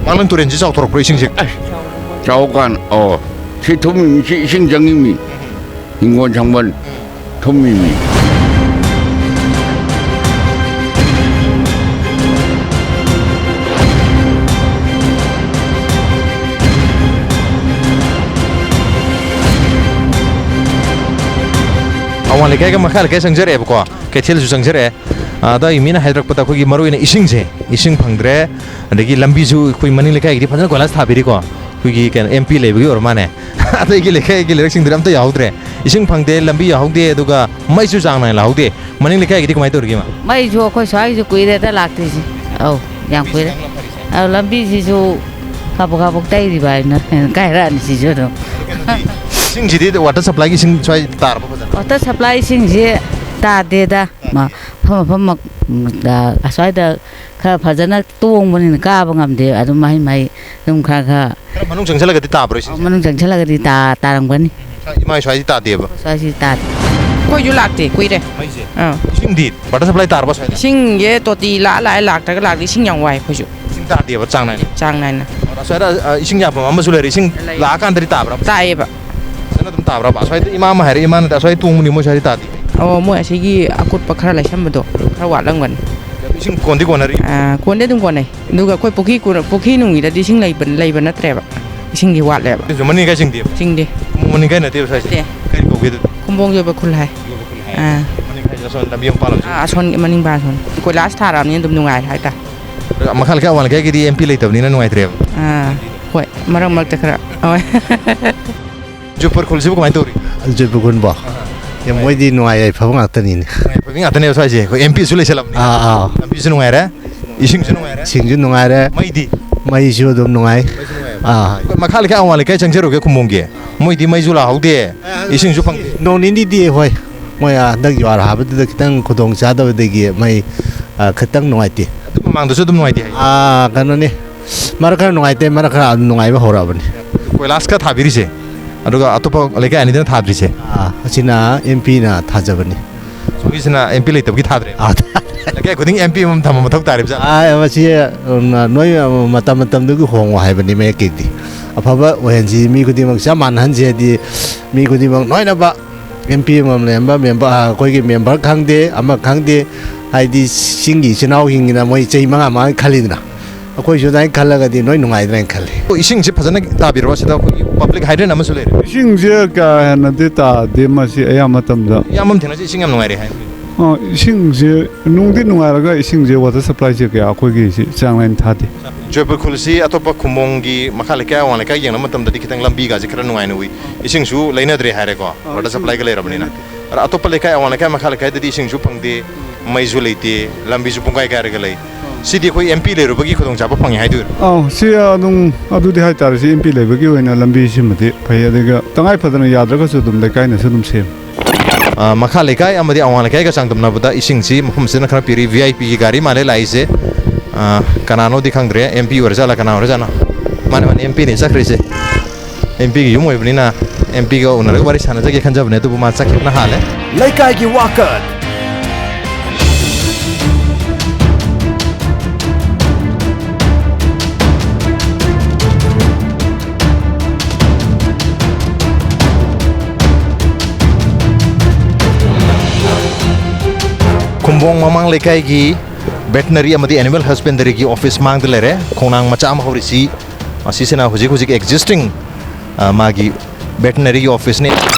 ꯃꯥꯂꯪ ꯇꯨꯔꯦꯟꯁꯤ ꯆꯥꯎꯊꯣꯔꯛꯄ꯭ꯔꯣ ꯏꯁꯤꯡꯁꯦ? ꯑꯁ, ꯆꯥꯎꯀꯥꯟ, ꯑꯣ, ꯁꯤ ꯊꯨꯝꯃꯤꯃꯤ, ꯁꯤ ꯏꯁꯤꯡ ꯆꯪꯉꯤꯃꯤ꯫ ꯍꯤꯡꯒꯣꯜ ꯁꯝꯕꯜ ꯊꯨꯝꯃꯤꯃꯤ꯫ ꯑꯋꯥꯡ ꯂꯩꯀꯥꯏꯒ ꯃꯈꯥ ꯂꯩꯀꯥꯏ ꯆꯪꯖꯔꯛꯑꯦꯕꯀꯣ, ꯀꯩꯊꯦꯜꯁꯨ ꯆꯪꯖꯔꯛꯑꯦ꯫ ꯑꯗ ꯑꯩ ꯃꯤꯅ ꯍꯥꯏꯔꯛꯄꯗ ꯑꯩꯈꯣꯏꯒꯤ ꯃꯔꯨꯑꯣꯏꯅ ꯏꯁꯤꯡꯁꯦ, ꯏꯁꯤꯡ ꯐꯪꯗ꯭ꯔꯦ, ꯑꯗꯒꯤ ꯂꯝꯕꯤꯁꯨ ꯑꯩꯈꯣꯏ ꯃꯅꯤꯡ ꯂꯩꯀꯥꯏꯒꯤꯗꯤ ꯐꯖꯅ ꯀꯣꯏꯂꯥꯁ ꯊꯥꯕꯤꯔꯤꯀꯣ, ꯑꯩꯈꯣꯏꯒꯤ ꯀꯩꯅꯣ ꯑꯦꯝ ꯄꯤ ꯂꯩꯕꯒꯤ ꯑꯣꯏꯔ ꯃꯥꯅꯦ꯫ ꯑꯇꯩꯒꯤ ꯂꯩꯀꯥꯏꯒꯤ ꯂꯩꯔꯛꯁꯤꯡꯗꯨꯗꯤ ꯑꯝꯇ ꯌꯥꯍꯧꯗ꯭ꯔꯦ, ꯏꯁꯤꯡ ꯐꯪꯗꯦ, ꯂꯝꯕꯤ ꯌꯥꯍꯧꯗꯦ, ꯑꯗꯨꯒ ꯃꯩꯁꯨ ꯆꯥꯡ ꯅꯥꯏꯅ ꯂꯥꯛꯍꯧꯗꯦ꯫ ꯃꯅꯤꯡ ꯂꯩꯀꯥꯏꯒꯤꯗꯤ ꯀꯃꯥꯏꯅ ꯇꯧꯔꯤꯒꯦ, ꯏꯃꯥ? ꯃꯩꯁꯨ ꯑꯩꯈꯣꯏ ꯁ꯭ꯋꯥꯏꯒꯤꯁꯨ ꯀꯨꯏꯔꯦꯗ ꯂꯥꯛꯇ꯭ꯔꯤꯁꯦ꯫ ꯑꯧ, ꯌꯥꯝ ꯀꯨꯏꯔꯦ꯫ ꯑꯧ, ꯂꯝꯕꯤꯁꯤꯁꯨ ꯀꯥꯕꯛ ꯀꯥꯕꯛ ꯇꯩꯔꯤꯕ ꯍꯥꯏꯅ ꯀꯥꯏꯔꯛꯑꯅꯤ ꯁꯤꯁꯨ ꯑꯗꯨꯝ꯫ ꯏꯁꯤꯡꯁꯤꯗꯤ ꯋꯥꯇꯔ ꯁꯄ꯭ꯂꯥꯏꯒꯤ ꯏꯁꯤꯡ ꯁ꯭ꯋꯥꯏ ꯇꯥꯔꯕ ꯐꯖꯅ? ꯋꯥꯇꯔ ꯁꯄ꯭ꯂꯥꯏ ꯏꯁꯤꯡꯁꯤ ꯇꯥꯗꯦꯗ꯫ ꯃ-, ꯃꯐꯝ ꯃꯐꯝ ꯃꯛ-, ꯎꯝ, ꯑ, ꯑꯁ꯭ꯋꯥꯏꯗ ꯈꯔ ꯐꯖꯅ ꯇꯣꯡꯕꯅꯤꯅ ꯀꯥꯕ ꯉꯝꯗꯦ꯫ ꯑꯗꯨꯝ ꯃꯍꯩ ꯃꯍꯩ ꯑꯗꯨꯝ ꯈꯔ ꯈꯔ ꯈꯔ ꯃꯅꯨꯡ ꯆꯪꯁꯤꯜꯂꯒꯗꯤ ꯇꯥꯕ꯭ꯔꯣ ꯏꯁꯤꯡꯁꯦ? ꯃꯅꯨꯡ ꯆꯪꯁꯤꯜꯂꯒꯗꯤ ꯇꯥ-, ꯇꯥꯔꯝꯒꯅꯤ꯫ ꯏꯃꯥ ꯁ꯭ꯋꯥꯏꯁꯤ ꯇꯥꯗꯦꯕ? ꯁ꯭ꯋꯥꯏꯁꯤ ꯇꯥꯗꯦ꯫ ꯑꯩꯈꯣꯏꯁꯨ ꯂꯥꯛꯇꯦ ꯀꯨꯏꯔꯦ꯫ ꯃꯩꯁꯦ? ꯑꯥ꯫ ꯏꯁꯤꯡꯗꯤ? ꯋꯥꯇꯔ ꯁꯄ꯭ꯂꯥꯏ ꯇꯥꯔꯕ ꯁ꯭ꯋꯥꯏꯗ? ꯏꯁꯤꯡꯁꯦ ꯇꯣꯇꯤ ꯂꯥꯛꯑ ꯂꯥꯛꯑꯦ, ꯂꯥꯛꯇ꯭ꯔꯒ ꯂꯥꯛꯇꯦ꯫ ꯏꯁꯤꯡ ꯌꯥꯝ ꯋꯥꯏ ꯑꯩꯈꯣꯏꯁꯨ꯫ ꯏꯁꯤꯡ ꯇꯥꯗꯦꯕ ꯆꯥꯡ ꯅꯥꯏꯅ? ꯆꯥꯡ ꯅꯥꯏꯅ꯫ ꯑꯁ꯭ꯋꯥꯏꯗ, ꯑ, ꯏꯁꯤꯡ ꯌꯥꯐꯝ ꯑꯃꯁꯨ ꯂꯩꯔꯦ꯫ ꯏꯁꯤꯡ ꯂꯩ꯫ ꯂꯥꯛꯑꯀꯥꯟꯗꯗꯤ ꯇꯥꯕ꯭ꯔꯥ? ꯇꯥꯏꯌꯦꯕ꯫ ꯐꯖꯅ ꯑꯗꯨꯝ ꯇꯥꯕ꯭ꯔꯥ? ꯑꯁ꯭ꯋꯥꯏꯗ ꯏꯃꯥ ꯑꯃ ꯍꯥꯏꯔꯦ, ꯏꯃꯥꯅꯗꯤ ꯑꯁ꯭ꯋꯥꯏ ꯇꯣꯡꯕꯅꯤ ꯃꯣꯏ ꯁ꯭ꯋꯥꯏꯗ ꯇꯥꯗꯦ꯫ ꯑꯣ, ꯃꯣꯏ ꯑꯁꯤꯒꯤ ꯑꯀꯨꯠꯄ ꯈꯔ ꯂꯩꯁꯟꯕꯗꯣ ꯈꯔ ꯋꯥꯠꯂꯝꯒꯅꯤ꯫ ꯏꯁꯤꯡ ꯀꯣꯟꯗꯤ ꯀꯣꯟꯅꯔꯤ? ꯑꯥ, ꯀꯣꯟꯗꯤ ꯑꯗꯨꯝ ꯀꯣꯟꯅꯩ꯫ ꯑꯗꯨꯒ ꯑꯩꯈꯣꯏ ꯄꯨꯈ꯭ꯔꯤ ꯀꯨ-, ꯄꯨꯈ꯭ꯔꯤ ꯅꯨꯡꯒꯤꯗꯗꯤ ꯏꯁꯤꯡ ꯂꯩꯕ, ꯂꯩꯕ ꯅꯠꯇ꯭ꯔꯦꯕ꯫ ꯏꯁꯤꯡꯗꯤ ꯋꯥꯠꯂꯦꯕ꯫ ꯑꯗꯨꯁꯨ ꯃꯅꯤꯡ ꯂꯩꯀꯥꯏ ꯆꯤꯡꯗꯦꯕ? ꯆꯤꯡꯗꯦ꯫ ꯃꯅꯤꯡ ꯂꯩꯀꯥꯏ ꯅꯠꯇꯦꯕ ꯁ꯭ꯋꯥꯏꯁꯦ? ꯅꯠꯇꯦ꯫ ꯀꯔꯤ ꯀꯧꯒꯦ ꯑꯗꯨꯗꯤ? ꯈꯨꯝꯕꯣꯡ ꯌꯣꯏꯕ ꯈꯨꯜ ꯍꯥꯏ꯫ ꯌꯣꯏꯕ ꯈꯨꯜ ꯍꯥꯏ꯫ ꯑꯥ꯫ ꯃꯅꯤꯡ ꯂꯩꯀꯥꯏ ꯑꯁꯣꯝ ꯂꯝꯕꯤ ꯑꯃ ꯄꯥꯜꯂꯝꯁꯤ꯫ ꯑꯥ, ꯑꯁꯣꯟ ꯃꯅꯤꯡ ꯄꯥꯟ ꯑꯁꯣꯟ꯫ ꯀꯣꯏꯂꯥꯁ ꯊꯥꯔꯕꯅꯤꯅ ꯑꯗꯨꯝ ꯅꯨꯡꯉꯥꯏꯔꯦ ꯍꯥꯏꯇꯥꯔꯦ꯫ ꯑꯗꯣ ꯃꯈꯥ ꯂꯩꯀꯥꯏ ꯑꯋꯥꯡ ꯂꯩꯀꯥꯏꯒꯤꯗꯤ ꯑꯦꯝ ꯄꯤ ꯂꯩꯇꯕꯅꯤꯅ ꯅꯨꯡꯉꯥꯏꯇ꯭ꯔꯦꯕ? ꯑꯥ, ꯍꯣꯏ꯫ ꯃꯔꯛ ꯃꯔꯛꯇ ꯈꯔ꯫ ꯍꯣꯏ꯫ ꯖꯣꯏꯄꯨꯔ ꯈꯨꯜꯁꯤꯕꯨ ꯀꯃꯥꯏꯅ ꯇꯧꯔꯤ? ꯖꯣꯏꯄꯨꯔ ꯈꯨꯟꯕꯣ? ꯑꯥ꯫ ꯑꯦ, ꯃꯣꯏꯗꯤ ꯅꯨꯡꯉꯥꯏ ꯌꯥꯏꯐꯕ ꯉꯥꯛꯇꯅꯤꯅꯦ꯫ ꯅꯨꯡꯉꯥꯏꯐꯕ ꯉꯥꯛꯇꯅꯦꯕ ꯁ꯭ꯋꯥꯏꯁꯦ꯫ ꯑꯩꯈꯣꯏ ꯑꯦꯝ ꯄꯤꯁꯨ ꯂꯩꯁꯜꯂꯕꯅꯤ꯫ ꯑꯥ, ꯑꯥ꯫ ꯂꯝꯕꯤꯁꯨ ꯅꯨꯡꯉꯥꯏꯔꯦ, ꯏꯁꯤꯡꯁꯨ ꯅꯨꯡꯉꯥꯏꯔꯦ꯫ ꯏꯁꯤꯡꯁꯨ ꯅꯨꯡꯉꯥꯏꯔꯦ꯫ ꯃꯩꯗꯤ? ꯃꯩꯁꯨ ꯑꯗꯨꯝ ꯅꯨꯡꯉꯥꯏ꯫ ꯃꯩꯁꯨ ꯅꯨꯡꯉꯥꯏꯕ꯫ ꯑꯥ꯫ ꯑꯩꯈꯣꯏ ꯃꯈꯥ ꯂꯩꯀꯥꯏ ꯑꯋꯥꯡ ꯂꯩꯀꯥꯏ ꯆꯪꯖꯔꯨꯒꯦ ꯈꯨꯝꯕꯣꯡꯒꯤ꯫ ꯃꯣꯏꯗꯤ ꯃꯩꯁꯨ ꯂꯥꯛꯍꯧꯗꯦ, ꯏꯁꯤꯡꯁꯨ ꯐꯪꯗꯦ꯫ ꯅꯣꯡ ꯅꯤꯅꯤꯗꯤ ꯍꯣꯏ꯫ ꯃꯣꯏ ꯍꯟꯗꯛ ꯌꯨꯍꯥꯔ ꯍꯥꯕꯗꯨꯗ ꯈꯤꯇꯪ ꯈꯨꯗꯣꯡ ꯆꯥꯗꯕꯗꯒꯤ ꯃꯩ, ꯑ, ꯈꯤꯇꯪ ꯅꯨꯡꯉꯥꯏꯇꯦ꯫ ꯑꯗꯨ ꯃꯃꯥꯡꯗꯁꯨ ꯑꯗꯨꯝ ꯅꯨꯡꯉꯥꯏꯇꯦ ꯍꯥꯏ꯫ ꯑꯥ, ꯀꯩꯅꯣꯅꯤ, ꯃꯔꯛ ꯈꯔ ꯅꯨꯡꯉꯥꯏꯇꯦ, ꯃꯔꯛ ꯈꯔ ꯑꯗꯨꯝ ꯅꯨꯡꯉꯥꯏꯕ ꯍꯧꯔꯛꯑꯕꯅꯤ꯫ ꯀꯣꯏꯂꯥꯁꯀ ꯊꯥꯕꯤꯔꯤꯁꯦ, ꯑꯗꯨꯒ ꯑꯇꯣꯞꯄ ꯂꯩꯀꯥꯏ ꯑꯅꯤꯗꯨꯅ ꯊꯥꯗ꯭ꯔꯤꯁꯦ? ꯑꯥ, ꯑꯁꯤꯅ ꯑꯦꯝ ꯄꯤꯅ ꯊꯥꯖꯕꯅꯤ꯫ ꯁꯣꯝꯒꯤꯁꯤꯅ ꯑꯦꯝ ꯄꯤ ꯂꯩꯇꯕꯒꯤ ꯊꯥꯗ꯭ꯔꯦ? ꯑꯥ, ꯊꯥꯗ꯭ꯔꯦ꯫ ꯂꯩꯀꯥꯏ ꯈꯨꯗꯤꯡ ꯑꯦꯝ ꯄꯤ ꯑꯃꯃꯝ ꯊꯝꯕ ꯃꯊꯧ ꯇꯥꯔꯤꯕꯖꯥꯠ? ꯑꯥ, ꯃꯁꯤ, ꯎꯝ, ꯅꯣꯏ ꯃꯇꯝ ꯃꯇꯝꯗꯨꯒꯤ ꯍꯣꯡꯉꯣ ꯍꯥꯏꯕꯅꯤ ꯃꯌꯦꯛꯀꯤꯗꯤ꯫ ꯑꯐꯕ ꯑꯣꯏꯍꯟꯁꯤ, ꯃꯤ ꯈꯨꯗꯤꯡꯃꯛ ꯆꯞ ꯃꯥꯟꯅꯍꯟꯁꯤ ꯍꯥꯏꯗꯤ, ꯃꯤ ꯈꯨꯗꯤꯡꯃꯛ ꯂꯣꯏꯅꯃꯛ ꯑꯦꯝ ꯄꯤ ꯑꯃꯃꯝ ꯂꯩꯔꯝꯕ ꯃꯦꯝꯕꯔ, ꯑꯩꯈꯣꯏꯒꯤ ꯃꯦꯝꯕꯔ ꯈꯪꯗꯦ, ꯑꯃ ꯈꯪꯗꯦ, ꯍꯥꯏꯗꯤ ꯆꯤꯡꯒꯤ ꯏꯆꯤꯟ ꯏꯅꯥꯎꯁꯤꯡꯒꯤꯅ ꯃꯣꯏ ꯆꯍꯤ ꯃꯉꯥ ꯃꯉꯥ ꯈꯜꯂꯤꯗꯅ, ꯑꯩꯈꯣꯏꯁꯨ ꯑꯗꯨꯃꯥꯏꯅ ꯈꯜꯂꯒꯗꯤ ꯂꯣꯏ ꯅꯨꯡꯉꯥꯏꯗ꯭ꯔꯥꯅ ꯈꯜꯂꯤ꯫ ꯑꯣ, ꯏꯁꯤꯡꯁꯦ ꯐꯖꯅ ꯇꯥꯕꯤꯔꯕ? ꯁꯤꯗ ꯑꯩꯈꯣꯏꯒꯤ ꯄꯕ꯭ꯂꯤꯛ ꯍꯥꯏꯗ꯭ꯔꯦꯟ ꯑꯃꯁꯨ ꯂꯩꯔꯦ꯫ ꯏꯁꯤꯡꯁꯦ ꯀꯥ ꯍꯦꯟꯅꯗꯤ ꯇꯥꯗꯦ ꯃꯁꯤ ꯑꯌꯥꯝꯕ ꯃꯇꯝꯗ꯫ ꯏꯌꯥꯝꯕ ꯑꯃ ꯊꯦꯡꯅꯁꯤ, ꯏꯁꯤꯡ ꯌꯥꯝ ꯅꯨꯡꯉꯥꯏꯔꯦ ꯍꯥꯏ꯫ ꯑꯣ, ꯏꯁꯤꯡꯁꯦ ꯅꯨꯡꯗꯤ ꯅꯨꯡꯉꯥꯏꯔꯒ ꯏꯁꯤꯡꯁꯦ ꯋꯥꯇꯔ ꯁꯄ꯭ꯂꯥꯏꯁꯦ ꯀꯌꯥ ꯑꯩꯈꯣꯏꯒꯤꯁꯤ ꯆꯥꯡ ꯅꯥꯏꯅ ꯊꯥꯗꯦ꯫ ꯖꯣꯏꯄꯨꯔ ꯈꯨꯜꯁꯤ ꯑꯇꯣꯞꯄ ꯈꯨꯝꯕꯣꯡꯒꯤ ꯃꯈꯥ ꯂꯩꯀꯥꯏ, ꯑꯋꯥꯡ ꯂꯩꯀꯥꯏ ꯌꯦꯡꯅꯕ ꯃꯇꯝꯗꯗꯤ ꯈꯤꯇꯪ ꯂꯝꯕꯤꯒꯁꯦ ꯈꯔ ꯅꯨꯡꯉꯥꯏꯅ ꯎꯏ꯫ ꯏꯁꯤꯡꯁꯨ ꯂꯩꯅꯗ꯭ꯔꯦ ꯍꯥꯏꯔꯦꯀꯣ, ꯑꯥ, ꯋꯥꯇꯔ ꯏꯁꯤꯡ ꯁꯄ꯭ꯂꯥꯏꯒ ꯂꯩꯔꯕꯅꯤꯅ꯫ ꯂꯩꯅꯗꯦ꯫ ꯑꯗ ꯑꯇꯣꯞꯄ ꯂꯩꯀꯥꯏ, ꯑꯋꯥꯡ ꯂꯩꯀꯥꯏ, ꯃꯈꯥ ꯂꯩꯀꯥꯏꯗꯗꯤ ꯏꯁꯤꯡꯁꯨ ꯐꯪꯗꯦ, ꯎꯝ꯫ ꯃꯩꯁꯨ ꯂꯩꯇꯦ, ꯂꯝꯕꯤꯁꯨ ꯄꯨꯡꯀꯥꯏ ꯀꯥꯏꯔꯒ ꯂꯩ꯫ ꯎꯝ꯫ ꯁꯤꯗꯤ ꯑꯩꯈꯣꯏ ꯑꯦꯝ ꯄꯤ ꯂꯩꯔꯨꯕꯒꯤ ꯈꯨꯗꯣꯡꯆꯥꯕ ꯐꯪꯉꯦ ꯍꯥꯏꯗꯣꯏꯔꯣ? ꯑꯧ, ꯁꯤ ꯑꯗꯨꯝ, ꯑꯗꯨꯗꯤ ꯍꯥꯏꯇꯥꯔꯦ, ꯁꯤ ꯑꯦꯝ ꯄꯤ ꯂꯩꯕꯒꯤ ꯑꯣꯏꯅ ꯂꯝꯕꯤꯁꯤꯃꯗꯤ ꯐꯩ꯫ ꯑꯗꯨꯒ ꯇꯉꯥꯏ ꯐꯗꯅ ꯌꯥꯗ꯭ꯔꯒꯁꯨ ꯑꯗꯨꯝ ꯂꯩꯀꯥꯏꯅꯁꯨ ꯑꯗꯨꯝ ꯁꯦꯝꯃꯤ꯫ ꯑ, ꯃꯈꯥ ꯂꯩꯀꯥꯏ ꯑꯃꯗꯤ ꯑꯋꯥꯡ ꯂꯩꯀꯥꯏꯒ ꯆꯥꯡꯗꯝꯅꯕꯗ ꯏꯁꯤꯡꯁꯤ ꯃꯐꯝꯁꯤꯅ ꯈꯔ ꯄꯤꯔꯤ꯫ ꯚꯤ ꯑꯥꯏ ꯄꯤꯒꯤ ꯒꯥꯔꯤ ꯃꯥꯜꯂꯦ ꯂꯥꯛꯏꯁꯦ꯫ ꯑ, ꯀꯅꯥꯅꯣꯗꯤ ꯈꯪꯗ꯭ꯔꯦ, ꯑꯦꯝ ꯄꯤ ꯑꯣꯏꯔꯖꯥꯠꯂꯥ, ꯀꯅꯥ ꯑꯣꯏꯔꯖꯥꯠꯅꯣ? ꯃꯥꯅꯦ, ꯃꯥꯅꯦ, ꯑꯦꯝ ꯄꯤꯅꯤ ꯆꯠꯈ꯭ꯔꯤꯁꯦ꯫ ꯑꯦꯝ ꯄꯤꯒꯤ ꯌꯨꯝ ꯑꯣꯏꯕꯅꯤꯅ ꯑꯦꯝ ꯄꯤꯒ ꯎꯅꯔꯒ ꯋꯥꯔꯤ ꯁꯥꯟꯅꯖꯒꯦ ꯈꯟꯖꯕꯅꯦ, ꯑꯗꯨꯕꯨ ꯃꯥ ꯆꯠꯈꯤꯕꯅ ꯍꯥꯜꯂꯦ꯫ ꯂꯩꯀꯥꯏꯒꯤ ꯋꯥꯀꯠ꯫ ꯈꯨꯝꯕꯣꯡ ꯃꯃꯥꯡ ꯂꯩꯀꯥꯏꯒꯤ ꯚꯦꯇꯅꯔꯤ ꯑꯃꯗꯤ ꯑꯦꯅꯤꯃꯦꯜ ꯍꯁꯕꯦꯟꯗꯔꯤꯒꯤ ꯑꯣꯐꯤꯁ ꯃꯥꯡꯗ ꯂꯩꯔꯦ꯫ ꯈꯣꯡꯅꯥꯡ ꯃꯆꯥ ꯑꯃ ꯍꯧꯔꯤꯁꯤ, ꯃꯁꯤꯁꯤꯅ ꯍꯧꯖꯤꯛ ꯍꯧꯖꯤꯛ ꯑꯦꯛꯖꯤꯁꯇꯤꯡ, ꯑ, ꯃꯥꯒꯤ ꯚꯦꯇꯅꯔꯤꯒꯤ ꯑꯣꯐꯤꯁꯅꯤ꯫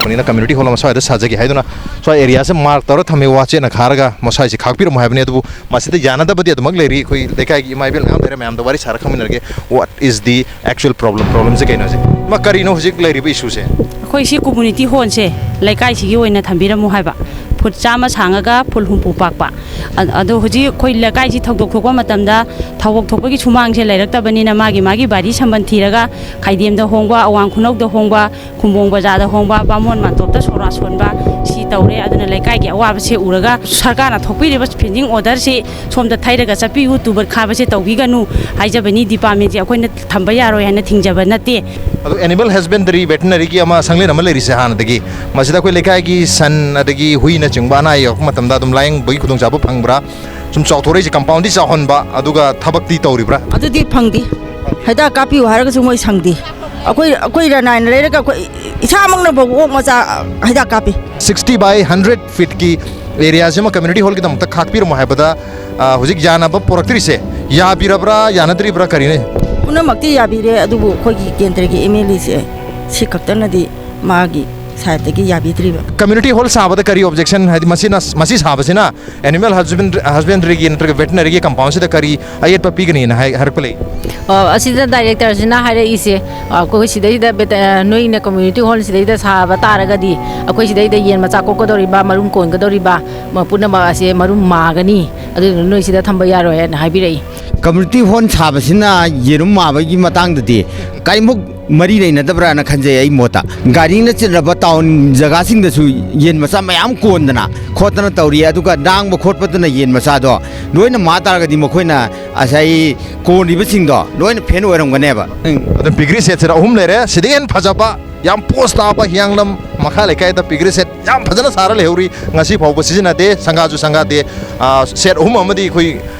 ꯀꯝꯃ꯭ꯌꯨꯅꯤꯇꯤ ꯍꯣꯜ ꯑꯃ ꯁ꯭ꯋꯥꯏꯗ ꯁꯥꯖꯒꯦ ꯍꯥꯏꯗꯨꯅ ꯁ꯭ꯋꯥꯏ ꯑꯦꯔꯤꯌꯥꯁꯦ ꯃꯥꯔꯛ ꯇꯧꯔ ꯊꯝꯃꯦ, ꯋꯥꯆꯦꯠꯅ ꯈꯥꯔꯒ ꯃꯁ꯭ꯋꯥꯏꯁꯦ ꯈꯥꯛꯄꯤꯔꯝꯃꯣ ꯍꯥꯏꯕꯅꯤ꯫ ꯑꯗꯨꯕꯨ ꯃꯁꯤꯗ ꯌꯥꯅꯗꯕꯗꯤ ꯑꯗꯨꯃꯛ ꯂꯩꯔꯤ꯫ ꯑꯩꯈꯣꯏ ꯂꯩꯀꯥꯏꯒꯤ ꯏꯃꯥ ꯏꯕꯦꯜ ꯃꯌꯥꯝ ꯂꯩꯔꯦ, ꯃꯌꯥꯝꯗ ꯋꯥꯔꯤ ꯁꯥꯔ ꯈꯪꯃꯤꯟꯅꯔꯒꯦ꯫ What is the actual problem? ꯄ꯭ꯔꯣꯕ꯭ꯂꯦꯝꯁꯦ ꯀꯩꯅꯣ ꯍꯧꯖꯤꯛ? ꯃꯥ, ꯀꯔꯤꯅꯣ ꯍꯧꯖꯤꯛ ꯂꯩꯔꯤꯕ ꯏꯁꯨꯁꯦ? ꯑꯩꯈꯣꯏ ꯁꯤ ꯀꯝꯃ꯭ꯌꯨꯅꯤꯇꯤ ꯍꯣꯜꯁꯦ ꯂꯩꯀꯥꯏꯁꯤꯒꯤ ꯑꯣꯏꯅ ꯊꯝꯕꯤꯔꯝꯃꯨ ꯍꯥꯏꯕ, ꯐꯨꯠ ꯆꯥꯝꯃ ꯁꯥꯡꯉꯒ ꯐꯨꯠ ꯍꯨꯝꯐꯨ ꯄꯥꯛꯄ꯫ ꯑ-, ꯑꯗꯣ ꯍꯧꯖꯤꯛ ꯑꯩꯈꯣꯏ ꯂꯩꯀꯥꯏꯁꯤ ꯊꯧꯗꯣꯛ ꯊꯣꯛꯄ ꯃꯇꯝꯗ ꯊꯧꯗꯣꯛ ꯊꯣꯛꯄꯒꯤ ꯁꯨꯃꯥꯡꯁꯦ ꯂꯩꯔꯛꯇꯕꯅꯤꯅ ꯃꯥꯒꯤ ꯃꯥꯒꯤ ꯕꯥꯔꯤ ꯁꯝꯕꯟ ꯊꯤꯔꯒ ꯈꯥꯏꯗꯦꯝꯗ ꯍꯣꯡꯕ, ꯑꯋꯥꯡ ꯈꯨꯅꯧꯗ ꯍꯣꯡꯕ, ꯈꯨꯝꯕꯣꯡ ꯕꯖꯥꯔꯗ ꯍꯣꯡꯕ, ꯕꯥꯃꯣꯟ ꯃꯥꯟꯇꯣꯞꯇ ꯁꯣꯔꯥ ꯁꯣꯟꯕ, ꯁꯤ ꯇꯧꯔꯦ꯫ ꯑꯗꯨꯅ ꯂꯩꯀꯥꯏꯒꯤ ꯑꯋꯥꯕꯁꯦ ꯎꯔꯒ ꯁꯔꯀꯥꯔꯅ ꯊꯣꯛꯄꯤꯔꯤꯕ ꯐꯦꯟꯁꯤꯡ ꯑꯣꯔꯗꯔꯁꯤ ꯁꯣꯝꯗ ꯊꯩꯔꯒ ꯆꯠꯄꯤꯌꯨ, ꯇꯨꯕꯔ ꯈꯥꯕꯁꯦ ꯇꯧꯕꯤꯒꯅꯨ ꯍꯥꯏꯖꯕꯅꯤ꯫ ꯗꯤꯄꯥꯔꯠꯃꯦꯟꯁꯦ ꯑꯩꯈꯣꯏꯅ ꯊꯝꯕ ꯌꯥꯔꯣꯏ ꯍꯥꯏꯅ ꯊꯤꯡꯖꯕ ꯅꯠꯇꯦ꯫ ꯑꯗꯣ ꯑꯦꯅꯤꯃꯦꯜ ꯍꯁꯕꯦꯟꯗꯔꯤ ꯚꯦꯇꯅꯔꯤꯒꯤ ꯑꯃ ꯁꯪꯂꯦꯟ ꯑꯃ ꯂꯩꯔꯤꯁꯦ ꯍꯥꯟꯅꯗꯒꯤ, ꯃꯁꯤꯗ ꯑꯩꯈꯣꯏ ꯂꯩꯀꯥꯏꯒꯤ ꯁꯟ ꯑꯗꯒꯤ ꯍꯨꯏꯅꯆꯤꯡꯕ ꯑꯅꯥ ꯑꯌꯦꯛ ꯌꯥꯎꯔꯛꯄ ꯃꯇꯝꯗ ꯑꯗꯨꯝ ꯂꯥꯌꯦꯡꯕꯒꯤ ꯈꯨꯗꯣꯡꯆꯥꯕ ꯐꯪꯕ꯭ꯔꯥ? ꯁꯨꯝ ꯆꯥꯎꯊꯣꯔꯛꯏꯁꯦ, ꯀꯝꯄꯥꯎꯟꯗꯤ ꯆꯥꯎꯍꯟꯕ, ꯑꯗꯨꯒ ꯊꯕꯛꯇꯤ ꯇꯧꯔꯤꯕ꯭ꯔꯥ? ꯑꯗꯨꯗꯤ ꯐꯪꯗꯦ꯫ ꯍꯤꯗꯥꯛ ꯀꯥꯞꯄꯤꯌꯨ ꯍꯥꯏꯔꯒꯁꯨ ꯃꯣꯏ ꯁꯪꯗꯦ꯫ ꯑꯩꯈꯣꯏ, ꯑꯩꯈꯣꯏ ꯔꯅꯥꯏꯅ ꯂꯩꯔꯒ ꯑꯩꯈꯣꯏ ꯏꯁꯥꯃꯛꯅ ꯐꯥꯎꯕ ꯑꯣꯛ ꯃꯆꯥ ꯍꯤꯗꯥꯛ ꯀꯥꯞꯄꯤ꯫ Sixty by hundred feet ꯀꯤ ꯑꯦꯔꯤꯌꯥꯁꯤꯃ ꯀꯝꯃ꯭ꯌꯨꯅꯤꯇꯤ ꯍꯣꯜꯒꯤꯗꯃꯛꯇ ꯈꯥꯛꯄꯤꯔꯝꯃꯣ ꯍꯥꯏꯕꯗ, ꯑ, ꯍꯧꯖꯤꯛ ꯌꯥꯅꯕ ꯄꯨꯔꯛꯇ꯭ꯔꯤꯁꯦ ꯌꯥꯕꯤꯔꯕ꯭ꯔꯥ, ꯌꯥꯅꯗ꯭ꯔꯤꯕ꯭ꯔꯥ, ꯀꯔꯤꯅꯣ? ꯄꯨꯝꯅꯃꯛꯇꯤ ꯌꯥꯕꯤꯔꯦ, ꯑꯗꯨꯕꯨ ꯑꯩꯈꯣꯏꯒꯤ ꯀꯦꯟꯗ꯭ꯔꯒꯤ ꯑꯦꯝ ꯑꯦꯜ ꯑꯦꯁꯦ ꯁꯤ ꯈꯛꯇꯅꯗꯤ ꯃꯥꯒꯤ ꯁꯥꯏꯠꯇꯒꯤ ꯌꯥꯕꯤꯗ꯭ꯔꯤꯕ꯫ ꯀꯝꯃ꯭ꯌꯨꯅꯤꯇꯤ ꯍꯣꯜ ꯁꯥꯕꯗ ꯀꯔꯤ ꯑꯣꯕꯖꯦꯛꯁꯟ, ꯍꯥꯏꯗꯤ ꯃꯁꯤꯅ, ꯃꯁꯤ ꯁꯥꯕꯁꯤꯅ ꯑꯦꯅꯤꯃꯦꯜ ꯍꯁꯕꯦꯟꯗ꯭ꯔꯤꯒꯤ ꯅꯠꯇ꯭ꯔꯒ ꯚꯦꯇꯤꯅꯔꯤꯒꯤ ꯀꯝꯄꯥꯎꯟꯁꯤꯗ ꯀꯔꯤ ꯑꯌꯦꯠꯄ ꯄꯤꯒꯅꯤꯅ ꯍꯥꯏ-, ꯍꯥꯏꯔꯛꯄ ꯂꯩ? ꯑ, ꯑꯁꯤꯗ ꯗꯥꯏꯔꯦꯛꯇꯔꯁꯤꯅ ꯍꯥꯏꯔꯛꯏꯁꯦ, ꯑ, ꯑꯩꯈꯣꯏ ꯁꯤꯗꯩꯗ ꯚꯦꯇ-, ꯑ, ꯅꯣꯏꯅ ꯀꯝꯃ꯭ꯌꯨꯅꯤꯇꯤ ꯍꯣꯜ ꯁꯤꯗꯩꯗ ꯁꯥꯕ ꯇꯥꯔꯒꯗꯤ ꯑꯩꯈꯣꯏ ꯁꯤꯗꯩꯗ ꯌꯦꯟ ꯃꯆꯥ ꯀꯣꯛꯀꯗꯧꯔꯤꯕ, ꯃꯔꯨꯝ ꯀꯣꯟꯒꯗꯧꯔꯤꯕ, ꯃ-, ꯄꯨꯝꯅꯃꯛ ꯑꯁꯦ ꯃꯔꯨꯝ ꯃꯥꯒꯅꯤ, ꯑꯗꯨꯗꯨꯅ ꯅꯣꯏ ꯁꯤꯗ ꯊꯝꯕ ꯌꯥꯔꯣꯏ ꯍꯥꯏꯅ ꯍꯥꯏꯕꯤꯔꯛꯏ꯫ ꯀꯝꯃ꯭ꯌꯨꯅꯤꯇꯤ ꯍꯣꯜ ꯁꯥꯕꯁꯤꯅ ꯌꯦꯔꯨꯝ ꯃꯥꯕꯒꯤ ꯃꯇꯥꯡꯗꯗꯤ ꯀꯔꯤꯃꯨꯛ ꯃꯔꯤ ꯂꯩꯅꯗꯕ꯭ꯔꯥꯅ ꯈꯟꯖꯩ ꯑꯩ ꯃꯣꯠꯇ꯫ ꯒꯥꯔꯤꯅ ꯆꯤꯜꯂꯕ ꯇꯥꯎꯟ ꯖꯒꯥꯁꯤꯡꯗꯁꯨ ꯌꯦꯟ ꯃꯆꯥ ꯃꯌꯥꯝ ꯀꯣꯟꯗꯅ ꯈꯣꯠꯇꯅ ꯇꯧꯔꯤ, ꯑꯗꯨꯒ ꯂꯥꯡꯕ ꯈꯣꯠꯄꯗꯨꯅ ꯌꯦꯟ ꯃꯆꯥꯗꯣ ꯂꯣꯏꯅ ꯃꯥ ꯇꯥꯔꯒꯗꯤ ꯃꯈꯣꯏꯅ ꯉꯁꯥꯏ ꯀꯣꯟꯔꯤꯕꯁꯤꯡꯗꯣ ꯂꯣꯏꯅ ꯐꯦꯟ ꯑꯣꯏꯔꯝꯒꯅꯦꯕ꯫ ꯎꯝ꯫ ꯑꯗꯨꯝ ꯄꯤꯒ꯭ꯔꯤ ꯁꯦꯠꯁꯤꯗ ꯑꯍꯨꯝ ꯂꯩꯔꯦ, ꯁꯤꯗꯒꯤ ꯍꯦꯟꯅ ꯐꯖꯕ ꯌꯥꯝ ꯄꯣꯁ ꯇꯥꯕ ꯍꯤꯌꯥꯡꯂꯝ ꯃꯈꯥ ꯂꯩꯀꯥꯏꯗ ꯄꯤꯒ꯭ꯔꯤ ꯁꯦꯠ ꯌꯥꯝ ꯐꯖꯅ ꯁꯥꯔ ꯂꯩꯍꯧꯔꯤ, ꯉꯁꯤ ꯐꯥꯎꯕ ꯁꯤꯖꯤꯟꯅꯗꯦ, ꯁꯪꯒꯥꯁꯨ ꯁꯪꯒꯥꯗꯦ꯫ ꯑꯥ, ꯁꯦꯠ ꯑꯍꯨꯝ ꯑꯃꯗꯤ ꯑꯩꯈꯣꯏ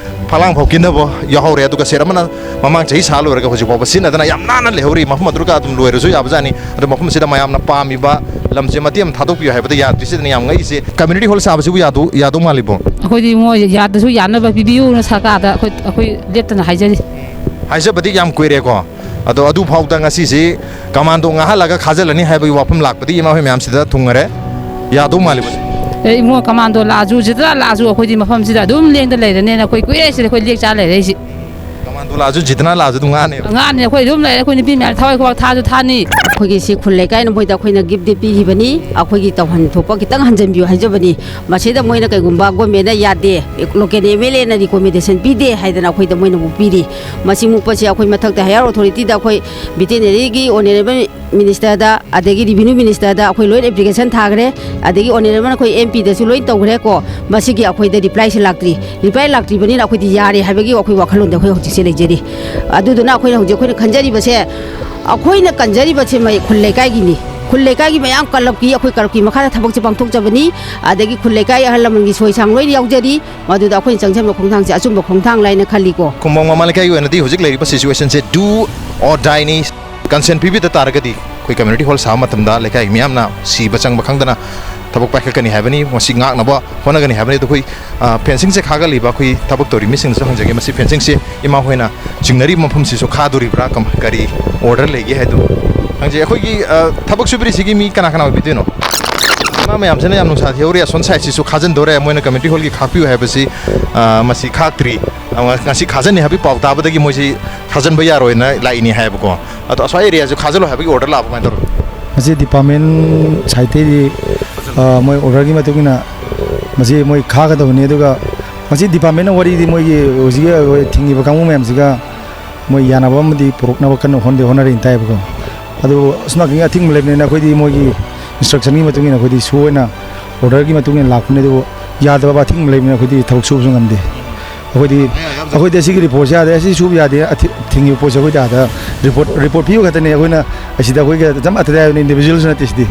ꯐꯂꯥꯡ ꯐꯥꯎ ꯀꯤꯟꯊꯕ ꯌꯥꯎꯍꯧꯔꯦ, ꯑꯗꯨꯒ ꯁꯦꯠ ꯑꯃꯅ ꯃꯃꯥꯡ ꯆꯍꯤ ꯁꯥ ꯂꯣꯏꯔꯒ ꯍꯧꯖꯤꯛ ꯐꯥꯎꯕ ꯁꯤꯖꯤꯟꯅꯗꯅ ꯌꯥꯝ ꯅꯥꯟꯅ ꯂꯩꯍꯧꯔꯤ꯫ ꯃꯐꯝ ꯑꯗꯨꯒ ꯑꯗꯨꯝ ꯂꯣꯏꯔꯁꯨ ꯌꯥꯕꯖꯥꯠꯅꯤ꯫ ꯑꯗꯣ ꯃꯐꯝꯁꯤꯗ ꯃꯌꯥꯝꯅ ꯄꯥꯝꯃꯤꯕ ꯂꯝꯁꯦ ꯃꯇꯦꯛ ꯑꯃ ꯊꯥꯗꯣꯛꯄꯤꯌꯨ ꯍꯥꯏꯕꯗ ꯌꯥꯗ꯭ꯔꯤꯁꯤꯗꯅ ꯌꯥꯝ ꯉꯛꯏꯁꯦ꯫ ꯀꯝꯃ꯭ꯌꯨꯅꯤꯇꯤ ꯍꯣꯜ ꯁꯥꯕꯁꯤꯕꯨ ꯌꯥꯗꯧ, ꯌꯥꯗꯧ ꯃꯥꯜꯂꯤꯕꯣ? ꯑꯩꯈꯣꯏꯗꯤ ꯃꯣꯏ ꯌꯥꯗꯁꯨ ꯌꯥꯅꯕ ꯄꯤꯕꯤꯌꯨꯅ ꯁꯔꯀꯥꯔꯗ ꯑꯩꯈꯣꯏ, ꯑꯩꯈꯣꯏ ꯂꯦꯞꯇꯅ ꯍꯥꯏꯖꯔꯤ꯫ ꯍꯥꯏꯖꯕꯗꯤ ꯌꯥꯝ ꯀꯨꯏꯔꯦꯀꯣ, ꯑꯗꯣ ꯑꯗꯨꯐꯥꯎꯗ ꯉꯁꯤꯁꯤ ꯀꯃꯥꯟꯗꯣ ꯉꯥꯡꯍꯜꯂꯒ ꯈꯥꯖꯤꯜꯂꯅꯤ ꯍꯥꯏꯕꯒꯤ ꯋꯥꯐꯝ ꯂꯥꯛꯄꯗꯤ ꯏꯃꯥ ꯍꯣꯏ ꯃꯌꯥꯝꯁꯤꯗ ꯊꯨꯡꯉꯔꯦ꯫ ꯌꯥꯗꯧ ꯃꯥꯜꯂꯤꯕ? ꯑꯦ, ꯏꯕꯨꯡꯉꯣ, ꯀꯃꯥꯟꯗꯣ ꯂꯥꯛꯑꯁꯨ, ꯖꯤꯇꯅ ꯂꯥꯛꯑꯁꯨ, ꯑꯩꯈꯣꯏꯗꯤ ꯃꯐꯝꯁꯤꯗ ꯑꯗꯨꯝ ꯂꯦꯡꯗ ꯂꯩꯔꯅꯦꯅ ꯑꯩꯈꯣꯏ ꯀꯨꯏꯔꯦ ꯁꯤꯗ ꯑꯩꯈꯣꯏ ꯂꯦꯛ ꯆꯥ ꯂꯩꯔꯛꯏꯁꯤ꯫ ꯀꯃꯥꯟꯗꯣ ꯂꯥꯛꯑꯁꯨ, ꯖꯤꯇꯅ ꯂꯥꯛꯑꯁꯨ ꯑꯗꯨꯝ ꯉꯥꯡꯅꯦꯕ? ꯉꯥꯡꯅꯤ, ꯑꯩꯈꯣꯏ ꯑꯗꯨꯝ ꯂꯩꯔꯦ, ꯑꯩꯈꯣꯏ ꯅꯨꯄꯤ ꯃꯌꯥꯝ ꯊꯋꯥꯏ ꯈꯨꯕꯥꯛ ꯊꯥꯁꯨ ꯊꯥꯅꯤ꯫ ꯑꯩꯈꯣꯏꯒꯤ ꯁꯤ ꯈꯨꯜ ꯂꯩꯀꯥꯏꯅ ꯃꯣꯏꯗ ꯑꯩꯈꯣꯏꯅ ꯒꯤꯐꯇꯤ ꯄꯤꯈꯤꯕꯅꯤ, ꯑꯩꯈꯣꯏꯒꯤ ꯇꯧꯍꯟ ꯊꯣꯛꯄ ꯈꯤꯇꯪ ꯍꯟꯖꯤꯟꯕꯤꯌꯨ ꯍꯥꯏꯖꯕꯅꯤ꯫ ꯃꯁꯤꯗ ꯃꯣꯏꯅ ꯀꯩꯒꯨꯝꯕ ꯒꯣꯔꯃꯦꯟꯅ ꯌꯥꯗꯦ, ꯂꯣꯀꯦꯜ ꯑꯦꯝ ꯑꯦꯜ ꯑꯦꯅ ꯔꯤꯀꯣꯃꯦꯟꯗꯦꯁꯟ ꯄꯤꯗꯦ ꯍꯥꯏꯗꯅ ꯑꯩꯈꯣꯏꯗ ꯃꯣꯏꯅ ꯑꯃꯨꯛ ꯄꯤꯔꯤ꯫ ꯃꯁꯤ ꯃꯨꯛꯄꯁꯦ ꯑꯩꯈꯣꯏ ꯃꯊꯛꯇ ꯍꯥꯏꯌꯔ ꯑꯣꯊꯣꯔꯤꯇꯤꯗ ꯑꯩꯈꯣꯏ ꯚꯦꯇꯦꯅꯔꯤꯒꯤ ꯑꯣꯅꯔꯦꯕꯜ ꯃꯤꯅꯤꯁꯇꯔꯗ, ꯑꯗꯒꯤ ꯔꯤꯚꯤꯅ꯭ꯌꯨ ꯃꯤꯅꯤꯁꯇꯔꯗ ꯑꯩꯈꯣꯏ ꯂꯣꯏꯅ ꯑꯦꯄ꯭ꯂꯤꯀꯦꯁꯟ ꯊꯥꯈ꯭ꯔꯦ, ꯑꯗꯒꯤ ꯑꯣꯅꯔꯦꯕꯜ ꯑꯩꯈꯣꯏ ꯑꯦꯝ ꯄꯤꯗꯁꯨ ꯂꯣꯏ ꯇꯧꯈ꯭ꯔꯦꯀꯣ꯫ ꯃꯁꯤꯒꯤ ꯑꯩꯈꯣꯏꯗ ꯔꯤꯄ꯭ꯂꯥꯏꯁꯦ ꯂꯥꯛꯇ꯭ꯔꯤ꯫ ꯔꯤꯄ꯭ꯂꯥꯏ ꯂꯥꯛꯇ꯭ꯔꯤꯕꯅꯤꯅ ꯑꯩꯈꯣꯏꯗꯤ ꯌꯥꯔꯦ ꯍꯥꯏꯕꯒꯤ ꯑꯩꯈꯣꯏ ꯋꯥꯈꯜꯂꯣꯟꯗ ꯑꯩꯈꯣꯏ ꯍꯧꯖꯤꯛꯁꯦ ꯂꯩꯖꯔꯤ꯫ ꯑꯗꯨꯗꯨꯅ ꯑꯩꯈꯣꯏꯅ ꯍꯧꯖꯤꯛ ꯑꯩꯈꯣꯏꯅ ꯈꯟꯖꯔꯤꯕꯁꯦ, ꯑꯩꯈꯣꯏꯅ ꯀꯟꯖꯔꯤꯕꯁꯦ ꯃꯩ ꯈꯨꯜ ꯂꯩꯀꯥꯏꯒꯤꯅꯤ꯫ ꯈꯨꯜ ꯂꯩꯀꯥꯏꯒꯤ ꯃꯌꯥꯝ ꯀꯂꯕꯀꯤ, ꯑꯩꯈꯣꯏ ꯀꯂꯕꯀꯤ ꯃꯈꯥꯗ ꯊꯕꯛꯁꯦ ꯄꯥꯡꯊꯣꯛꯆꯕꯅꯤ꯫ ꯑꯗꯒꯤ ꯈꯨꯜ ꯂꯩꯀꯥꯏ ꯑꯍꯜ ꯂꯃꯟꯒꯤ ꯁꯣꯏ ꯁꯥꯡ ꯂꯣꯏꯅ ꯌꯥꯎꯖꯔꯤ꯫ ꯃꯗꯨꯗ ꯑꯩꯈꯣꯏꯅ ꯆꯪꯁꯤꯟꯕ ꯈꯣꯡꯊꯥꯡꯁꯦ ꯑꯆꯨꯝꯕ ꯈꯣꯡꯊꯥꯡ ꯂꯥꯏꯅ ꯈꯜꯂꯤꯀꯣ꯫ ꯈꯨꯝꯕꯣꯡ ꯃꯃꯥ ꯂꯩꯀꯥꯏꯒꯤ ꯑꯣꯏꯅꯗꯤ ꯍꯧꯖꯤꯛ ꯂꯩꯔꯤꯕ ꯁꯤꯆꯨꯋꯦꯁꯟꯁꯦ do or dieꯅꯤ꯫ ꯀꯟꯁꯦꯟ ꯄꯤꯕꯤꯗ ꯇꯥꯔꯒꯗꯤ ꯑꯩꯈꯣꯏ ꯀꯝꯃ꯭ꯌꯨꯅꯤꯇꯤ ꯍꯣꯜ ꯁꯥꯕ ꯃꯇꯝꯗ ꯂꯩꯀꯥꯏꯒꯤ ꯃꯤꯌꯥꯝꯅ ꯁꯤꯕ ꯆꯪꯕ ꯈꯪꯗꯅ ꯊꯕꯛ ꯄꯥꯏꯈꯠꯀꯅꯤ ꯍꯥꯏꯕꯅꯤ꯫ ꯃꯁꯤ ꯉꯥꯛꯅꯕ ꯍꯣꯠꯅꯒꯅꯤ ꯍꯥꯏꯕꯅꯤ꯫ ꯑꯗꯣ ꯑꯩꯈꯣꯏ, ꯑ, ꯐꯦꯟꯁꯤꯡꯁꯦ ꯈꯥꯒꯠꯂꯤꯕ ꯑꯩꯈꯣꯏ ꯊꯕꯛ ꯇꯧꯔꯤ ꯃꯤꯁꯤꯡꯗꯁꯨ ꯍꯪꯖꯒꯦ꯫ ꯃꯁꯤ ꯐꯦꯟꯁꯤꯡꯁꯦ ꯏꯃꯥ ꯍꯣꯏꯅ ꯆꯤꯡꯅꯔꯤꯕ ꯃꯐꯝꯁꯤꯁꯨ ꯈꯥꯗꯣꯔꯤꯕ꯭ꯔꯥ, ꯀꯝ-, ꯀꯔꯤ ꯑꯣꯔꯗꯔ ꯂꯩꯒꯦ ꯍꯥꯏꯗꯨ? ꯍꯪꯁꯦ, ꯑꯩꯈꯣꯏꯒꯤ, ꯑ, ꯊꯕꯛ ꯁꯨꯕꯤꯔꯤꯁꯤꯒꯤ ꯃꯤ ꯀꯅꯥ ꯀꯅꯥ ꯑꯣꯏꯕꯤꯗꯣꯏꯅꯣ? ꯏꯃꯥ ꯃꯌꯥꯝꯁꯤꯅ ꯌꯥꯝ ꯅꯨꯡꯁꯥ ꯊꯤꯍꯧꯔꯤ꯫ ꯑꯁꯣꯝ ꯁꯥꯏꯠꯁꯤꯁꯨ ꯈꯥꯖꯤꯟꯗꯣꯔꯦ꯫ ꯃꯣꯏꯅ ꯀꯝꯃ꯭ꯌꯨꯅꯤꯇꯤ ꯍꯣꯜꯒꯤ ꯈꯥꯛꯄꯤꯌꯨ ꯍꯥꯏꯕꯁꯤ, ꯑ, ꯃꯁꯤ ꯈꯥꯛꯇ꯭ꯔꯤ꯫ ꯑ, ꯉꯁꯤ ꯈꯥꯖꯤꯟꯅꯤ ꯍꯥꯏꯕꯒꯤ ꯄꯥꯎ ꯇꯥꯕꯗꯒꯤ ꯃꯣꯏꯁꯤ ꯈꯥꯖꯤꯟꯕ ꯌꯥꯔꯣꯏꯅ ꯂꯥꯛꯏꯅꯤ ꯍꯥꯏꯕꯀꯣ꯫ ꯑꯗꯣ ꯑꯁ꯭ꯋꯥꯏ ꯑꯦꯔꯤꯌꯥꯁꯨ ꯈꯥꯖꯤꯜꯂꯣ ꯍꯥꯏꯕꯒꯤ ꯑꯣꯔꯗꯔ ꯂꯥꯛꯄ ꯀꯃꯥꯏꯅ ꯇꯧꯔꯒꯦ? ꯃꯁꯤ ꯗꯤꯄꯥꯔꯠꯃꯦꯟ ꯁꯥꯏꯠꯇꯩꯗꯤ, ꯑ, ꯃꯣꯏ ꯑꯣꯔꯗꯔꯒꯤ ꯃꯇꯨꯡ ꯏꯟꯅ ꯃꯁꯤ ꯃꯣꯏ ꯈꯥꯒꯗꯕꯅꯤ꯫ ꯑꯗꯨꯒ ꯃꯁꯤ ꯗꯤꯄꯥꯔꯠꯃꯦꯟꯅ ꯋꯥꯔꯤꯗꯤ ꯃꯣꯏꯒꯤ ꯍꯧꯖꯤꯛꯀꯤ ꯑꯩꯈꯣꯏ ꯊꯤꯡꯉꯤꯕ ꯀꯥꯡꯕꯨ ꯃꯌꯥꯝꯁꯤꯒ ꯃꯣꯏ ꯌꯥꯅꯕ ꯑꯃꯗꯤ ꯄꯨꯔꯛꯅꯕ ꯀꯟꯅ ꯍꯣꯠꯅꯗꯤ ꯍꯣꯠꯅꯔꯤꯅ ꯇꯥꯏꯕꯀꯣ꯫ ꯑꯗꯨꯕꯨ ꯑꯁꯣꯝ ꯅꯥꯀꯟꯒꯤ ꯑꯊꯤꯡꯕ ꯂꯩꯕꯅꯤꯅ ꯑꯩꯈꯣꯏꯗꯤ ꯃꯣꯏꯒꯤ ꯏꯟꯁꯇ꯭ꯔꯛꯁꯟꯒꯤ ꯃꯇꯨꯡ ꯏꯟꯅ ꯑꯩꯈꯣꯏꯗꯤ ꯁꯣ ꯑꯣꯏꯅ ꯑꯣꯔꯗꯔꯒꯤ ꯃꯇꯨꯡ ꯏꯟꯅ ꯂꯥꯛꯄꯅꯤ꯫ ꯑꯗꯨꯕꯨ ꯌꯥꯗꯕ ꯑꯊꯤꯡꯕ ꯂꯩꯕꯅꯤꯅ ꯑꯩꯈꯣꯏꯗꯤ ꯊꯕꯛ ꯁꯨꯕꯁꯨ ꯉꯝꯗꯦ꯫ ꯑꯩꯈꯣꯏꯗꯤ, ꯑꯩꯈꯣꯏꯗꯤ ꯑꯁꯤꯒꯤ ꯔꯤꯄꯣꯔꯠꯁꯦ ꯌꯥꯗꯦ, ꯑꯁꯤ ꯁꯨꯕ ꯌꯥꯗꯦ, ꯑꯊꯤ-, ꯊꯤꯡꯉꯤꯕ ꯄꯣꯠꯁꯦ ꯑꯩꯈꯣꯏꯗꯤ ꯑꯥꯗ ꯔꯤꯄꯣꯔꯠ, ꯔꯤꯄꯣꯔꯠ ꯄꯤꯕ ꯈꯛꯇꯅꯦ꯫ ꯑꯩꯈꯣꯏꯅ ꯑꯁꯤꯗ ꯑꯩꯈꯣꯏꯒ ꯆꯞ ꯃꯥꯟꯅꯗꯦ ꯍꯥꯏꯕꯅꯤ, ꯏꯟꯗꯤꯕꯤꯖꯨꯋꯦꯜꯁꯨ ꯅꯠꯇꯦ ꯁꯤꯗꯤ꯫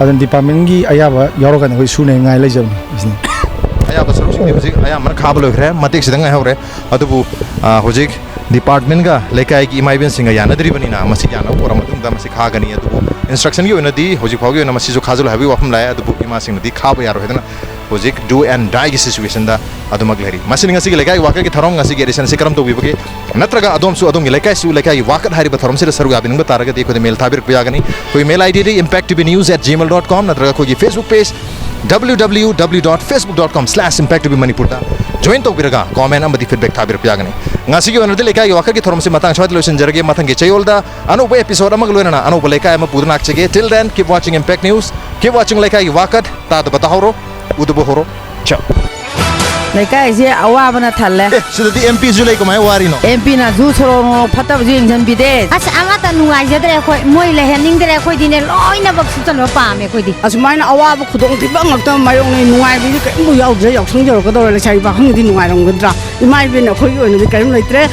ꯑꯗꯨꯅ ꯗꯤꯄꯥꯔꯠꯃꯦꯟꯒꯤ ꯑꯌꯥꯕ ꯌꯥꯎꯔꯀꯥꯟꯗ ꯑꯩꯈꯣꯏ ꯁꯨꯅꯉꯥꯏ ꯂꯩꯖꯕꯅꯤ ꯁꯤꯅꯤ꯫ ꯑꯌꯥꯕ ꯁꯔꯨꯛꯁꯤꯡꯗꯤ ꯍꯧꯖꯤꯛ ꯑꯌꯥꯝꯕꯅ ꯈꯥꯕ ꯂꯣꯏꯈ꯭ꯔꯦ, ꯃꯇꯦꯛꯁꯤꯗ ꯉꯥꯏꯍꯧꯔꯦ꯫ ꯑꯗꯨꯕꯨ, ꯑ, ꯍꯧꯖꯤꯛ ꯗꯤꯄꯥꯔꯠꯃꯦꯟꯒ ꯂꯩꯀꯥꯏꯒꯤ ꯏꯃꯥ ꯏꯕꯦꯟꯁꯤꯡꯒ ꯌꯥꯅꯗ꯭ꯔꯤꯕꯅꯤꯅ ꯃꯁꯤ ꯌꯥꯅꯕ ꯄꯨꯔꯛꯑ ꯃꯇꯨꯡꯗ ꯃꯁꯤ ꯈꯥꯒꯅꯤ꯫ ꯑꯗꯨꯕꯨ ꯏꯟꯁꯇ꯭ꯔꯛꯁꯟꯒꯤ ꯑꯣꯏꯅꯗꯤ ꯍꯧꯖꯤꯛ ꯐꯥꯎꯒꯤ ꯑꯣꯏꯅ ꯃꯁꯤꯁꯨ ꯈꯥꯖꯤꯜꯂꯨ ꯍꯥꯏꯕꯒꯤ ꯋꯥꯐꯝ ꯂꯥꯛꯑꯦ꯫ ꯑꯗꯨꯕꯨ ꯏꯃꯥꯁꯤꯡꯅꯗꯤ ꯈꯥꯕ ꯌꯥꯔꯣꯏ ꯍꯥꯏꯗꯅ ꯍꯧꯖꯤꯛ do and dieꯒꯤ ꯁꯤꯆꯨꯋꯦꯁꯟꯗ ꯑꯗꯨꯃꯛ ꯂꯩꯔꯤ꯫ ꯃꯁꯤꯅꯤ ꯉꯁꯤꯒꯤ ꯂꯩꯀꯥꯏꯒꯤ ꯋꯥꯀꯠꯀꯤ ꯊꯧꯔꯝ ꯉꯁꯤꯒꯤ editionꯁꯤ ꯀꯔꯝ ꯇꯧꯕꯤꯕꯒꯦ? ꯅꯠꯇ꯭ꯔꯒ ꯑꯗꯣꯝꯁꯨ ꯑꯗꯣꯝꯒꯤ ꯂꯩꯀꯥꯏꯁꯨ ꯂꯩꯀꯥꯏꯒꯤ ꯋꯥꯀꯠ ꯍꯥꯏꯔꯤꯕ ꯊꯧꯔꯝꯁꯤꯗ ꯁꯔꯨꯛ ꯌꯥꯕꯤꯅꯤꯡꯕ ꯇꯥꯔꯒꯗꯤ ꯑꯩꯈꯣꯏꯗ ꯃꯦꯜ ꯊꯥꯕꯤꯔꯛꯄ ꯌꯥꯒꯅꯤ꯫ ꯑꯩꯈꯣꯏꯒꯤ ꯃꯦꯜ ꯑꯥꯏ ꯗꯤꯗꯤ impact T V news at gmail dot com ꯅꯠꯇ꯭ꯔꯒ ꯑꯩꯈꯣꯏꯒꯤ Facebook page W W W dot facebook dot com slash impact T V Manipurꯗ join ꯇꯧꯕꯤꯔꯒ comment ꯑꯃꯗꯤ feedback ꯊꯥꯕꯤꯔꯛꯄ ꯌꯥꯒꯅꯤ꯫ ꯉꯁꯤꯒꯤ ꯑꯣꯏꯅꯗꯤ ꯂꯩꯀꯥꯏꯒꯤ ꯋꯥꯀꯠꯀꯤ ꯊꯧꯔꯝꯁꯤ ꯃꯇꯥꯡ ꯁ꯭ꯋꯥꯏꯗ ꯂꯣꯏꯁꯤꯟꯖꯔꯒꯦ꯫ ꯃꯊꯪꯒꯤ ꯆꯌꯣꯜꯗ ꯑꯅꯧꯕ episode ꯑꯃꯒ ꯂꯣꯏꯅꯅ ꯑꯅꯧꯕ ꯂꯩꯀꯥꯏ ꯑꯃ ꯄꯨꯗꯨꯅ ꯂꯥꯛꯆꯒꯦ꯫ Till then, keep watching Impact News, keep watching ꯂꯩꯀꯥꯏꯒꯤ ꯋꯥꯀꯠ꯫ ꯇꯥꯗꯕ ꯇꯥꯍꯧꯔꯣ, ꯎꯗꯕ ꯍꯧꯔꯣ꯫ Ciao. ꯂꯩꯀꯥꯏꯁꯦ ꯑꯋꯥꯕꯅ ꯊꯜꯂꯦ꯫ ꯑꯦ, ꯁꯤꯗꯗꯤ ꯑꯦꯝ ꯄꯤꯁꯨ ꯂꯩ, ꯀꯃꯥꯏꯅ ꯋꯥꯔꯤꯅꯣ? ꯑꯦꯝ ꯄꯤꯅꯁꯨ ꯁꯣꯔꯣꯛ ꯅꯨꯡꯂꯣꯛ ꯐꯠꯇꯕꯁꯨ ꯌꯦꯡꯁꯤꯟꯕꯤꯗꯦ꯫ ꯑꯁ, ꯑꯃꯠꯇ ꯅꯨꯡꯉꯥꯏꯖꯗ꯭ꯔꯦ ꯑꯩꯈꯣꯏ꯫ ꯃꯣꯏ ꯂꯩꯍꯟꯅꯤꯡꯗ꯭ꯔꯦ ꯑꯩꯈꯣꯏꯗꯤꯅꯦ, ꯂꯣꯏꯅꯃꯛ ꯁꯨꯞꯆꯟꯕ ꯄꯥꯝꯃꯦ ꯑꯩꯈꯣꯏꯗꯤ꯫ ꯑꯁꯨꯃꯥꯏꯅ ꯑꯋꯥꯕ ꯈꯨꯗꯣꯡꯊꯤꯕ ꯉꯥꯛꯇ ꯃꯥꯌꯣꯛꯅꯩ꯫ ꯅꯨꯡꯉꯥꯏꯕꯗꯤ ꯀꯔꯤꯝꯕꯨ ꯌꯥꯎꯗ꯭ꯔꯦ꯫ ꯌꯥꯎꯁꯪ ꯌꯧꯔꯛꯀꯗꯧꯔꯦ, ꯂꯩꯁꯥꯕꯤ ꯄꯥꯈꯪꯒꯤꯗꯤ ꯅꯨꯡꯉꯥꯏꯔꯝꯒꯗ꯭ꯔꯥ? ꯏꯃꯥ ꯏꯕꯦꯟ ꯑꯩꯈꯣꯏꯒꯤ ꯑꯣꯏꯅꯗꯤ ꯀꯔꯤꯝ ꯂꯩꯇ꯭ꯔꯦ꯫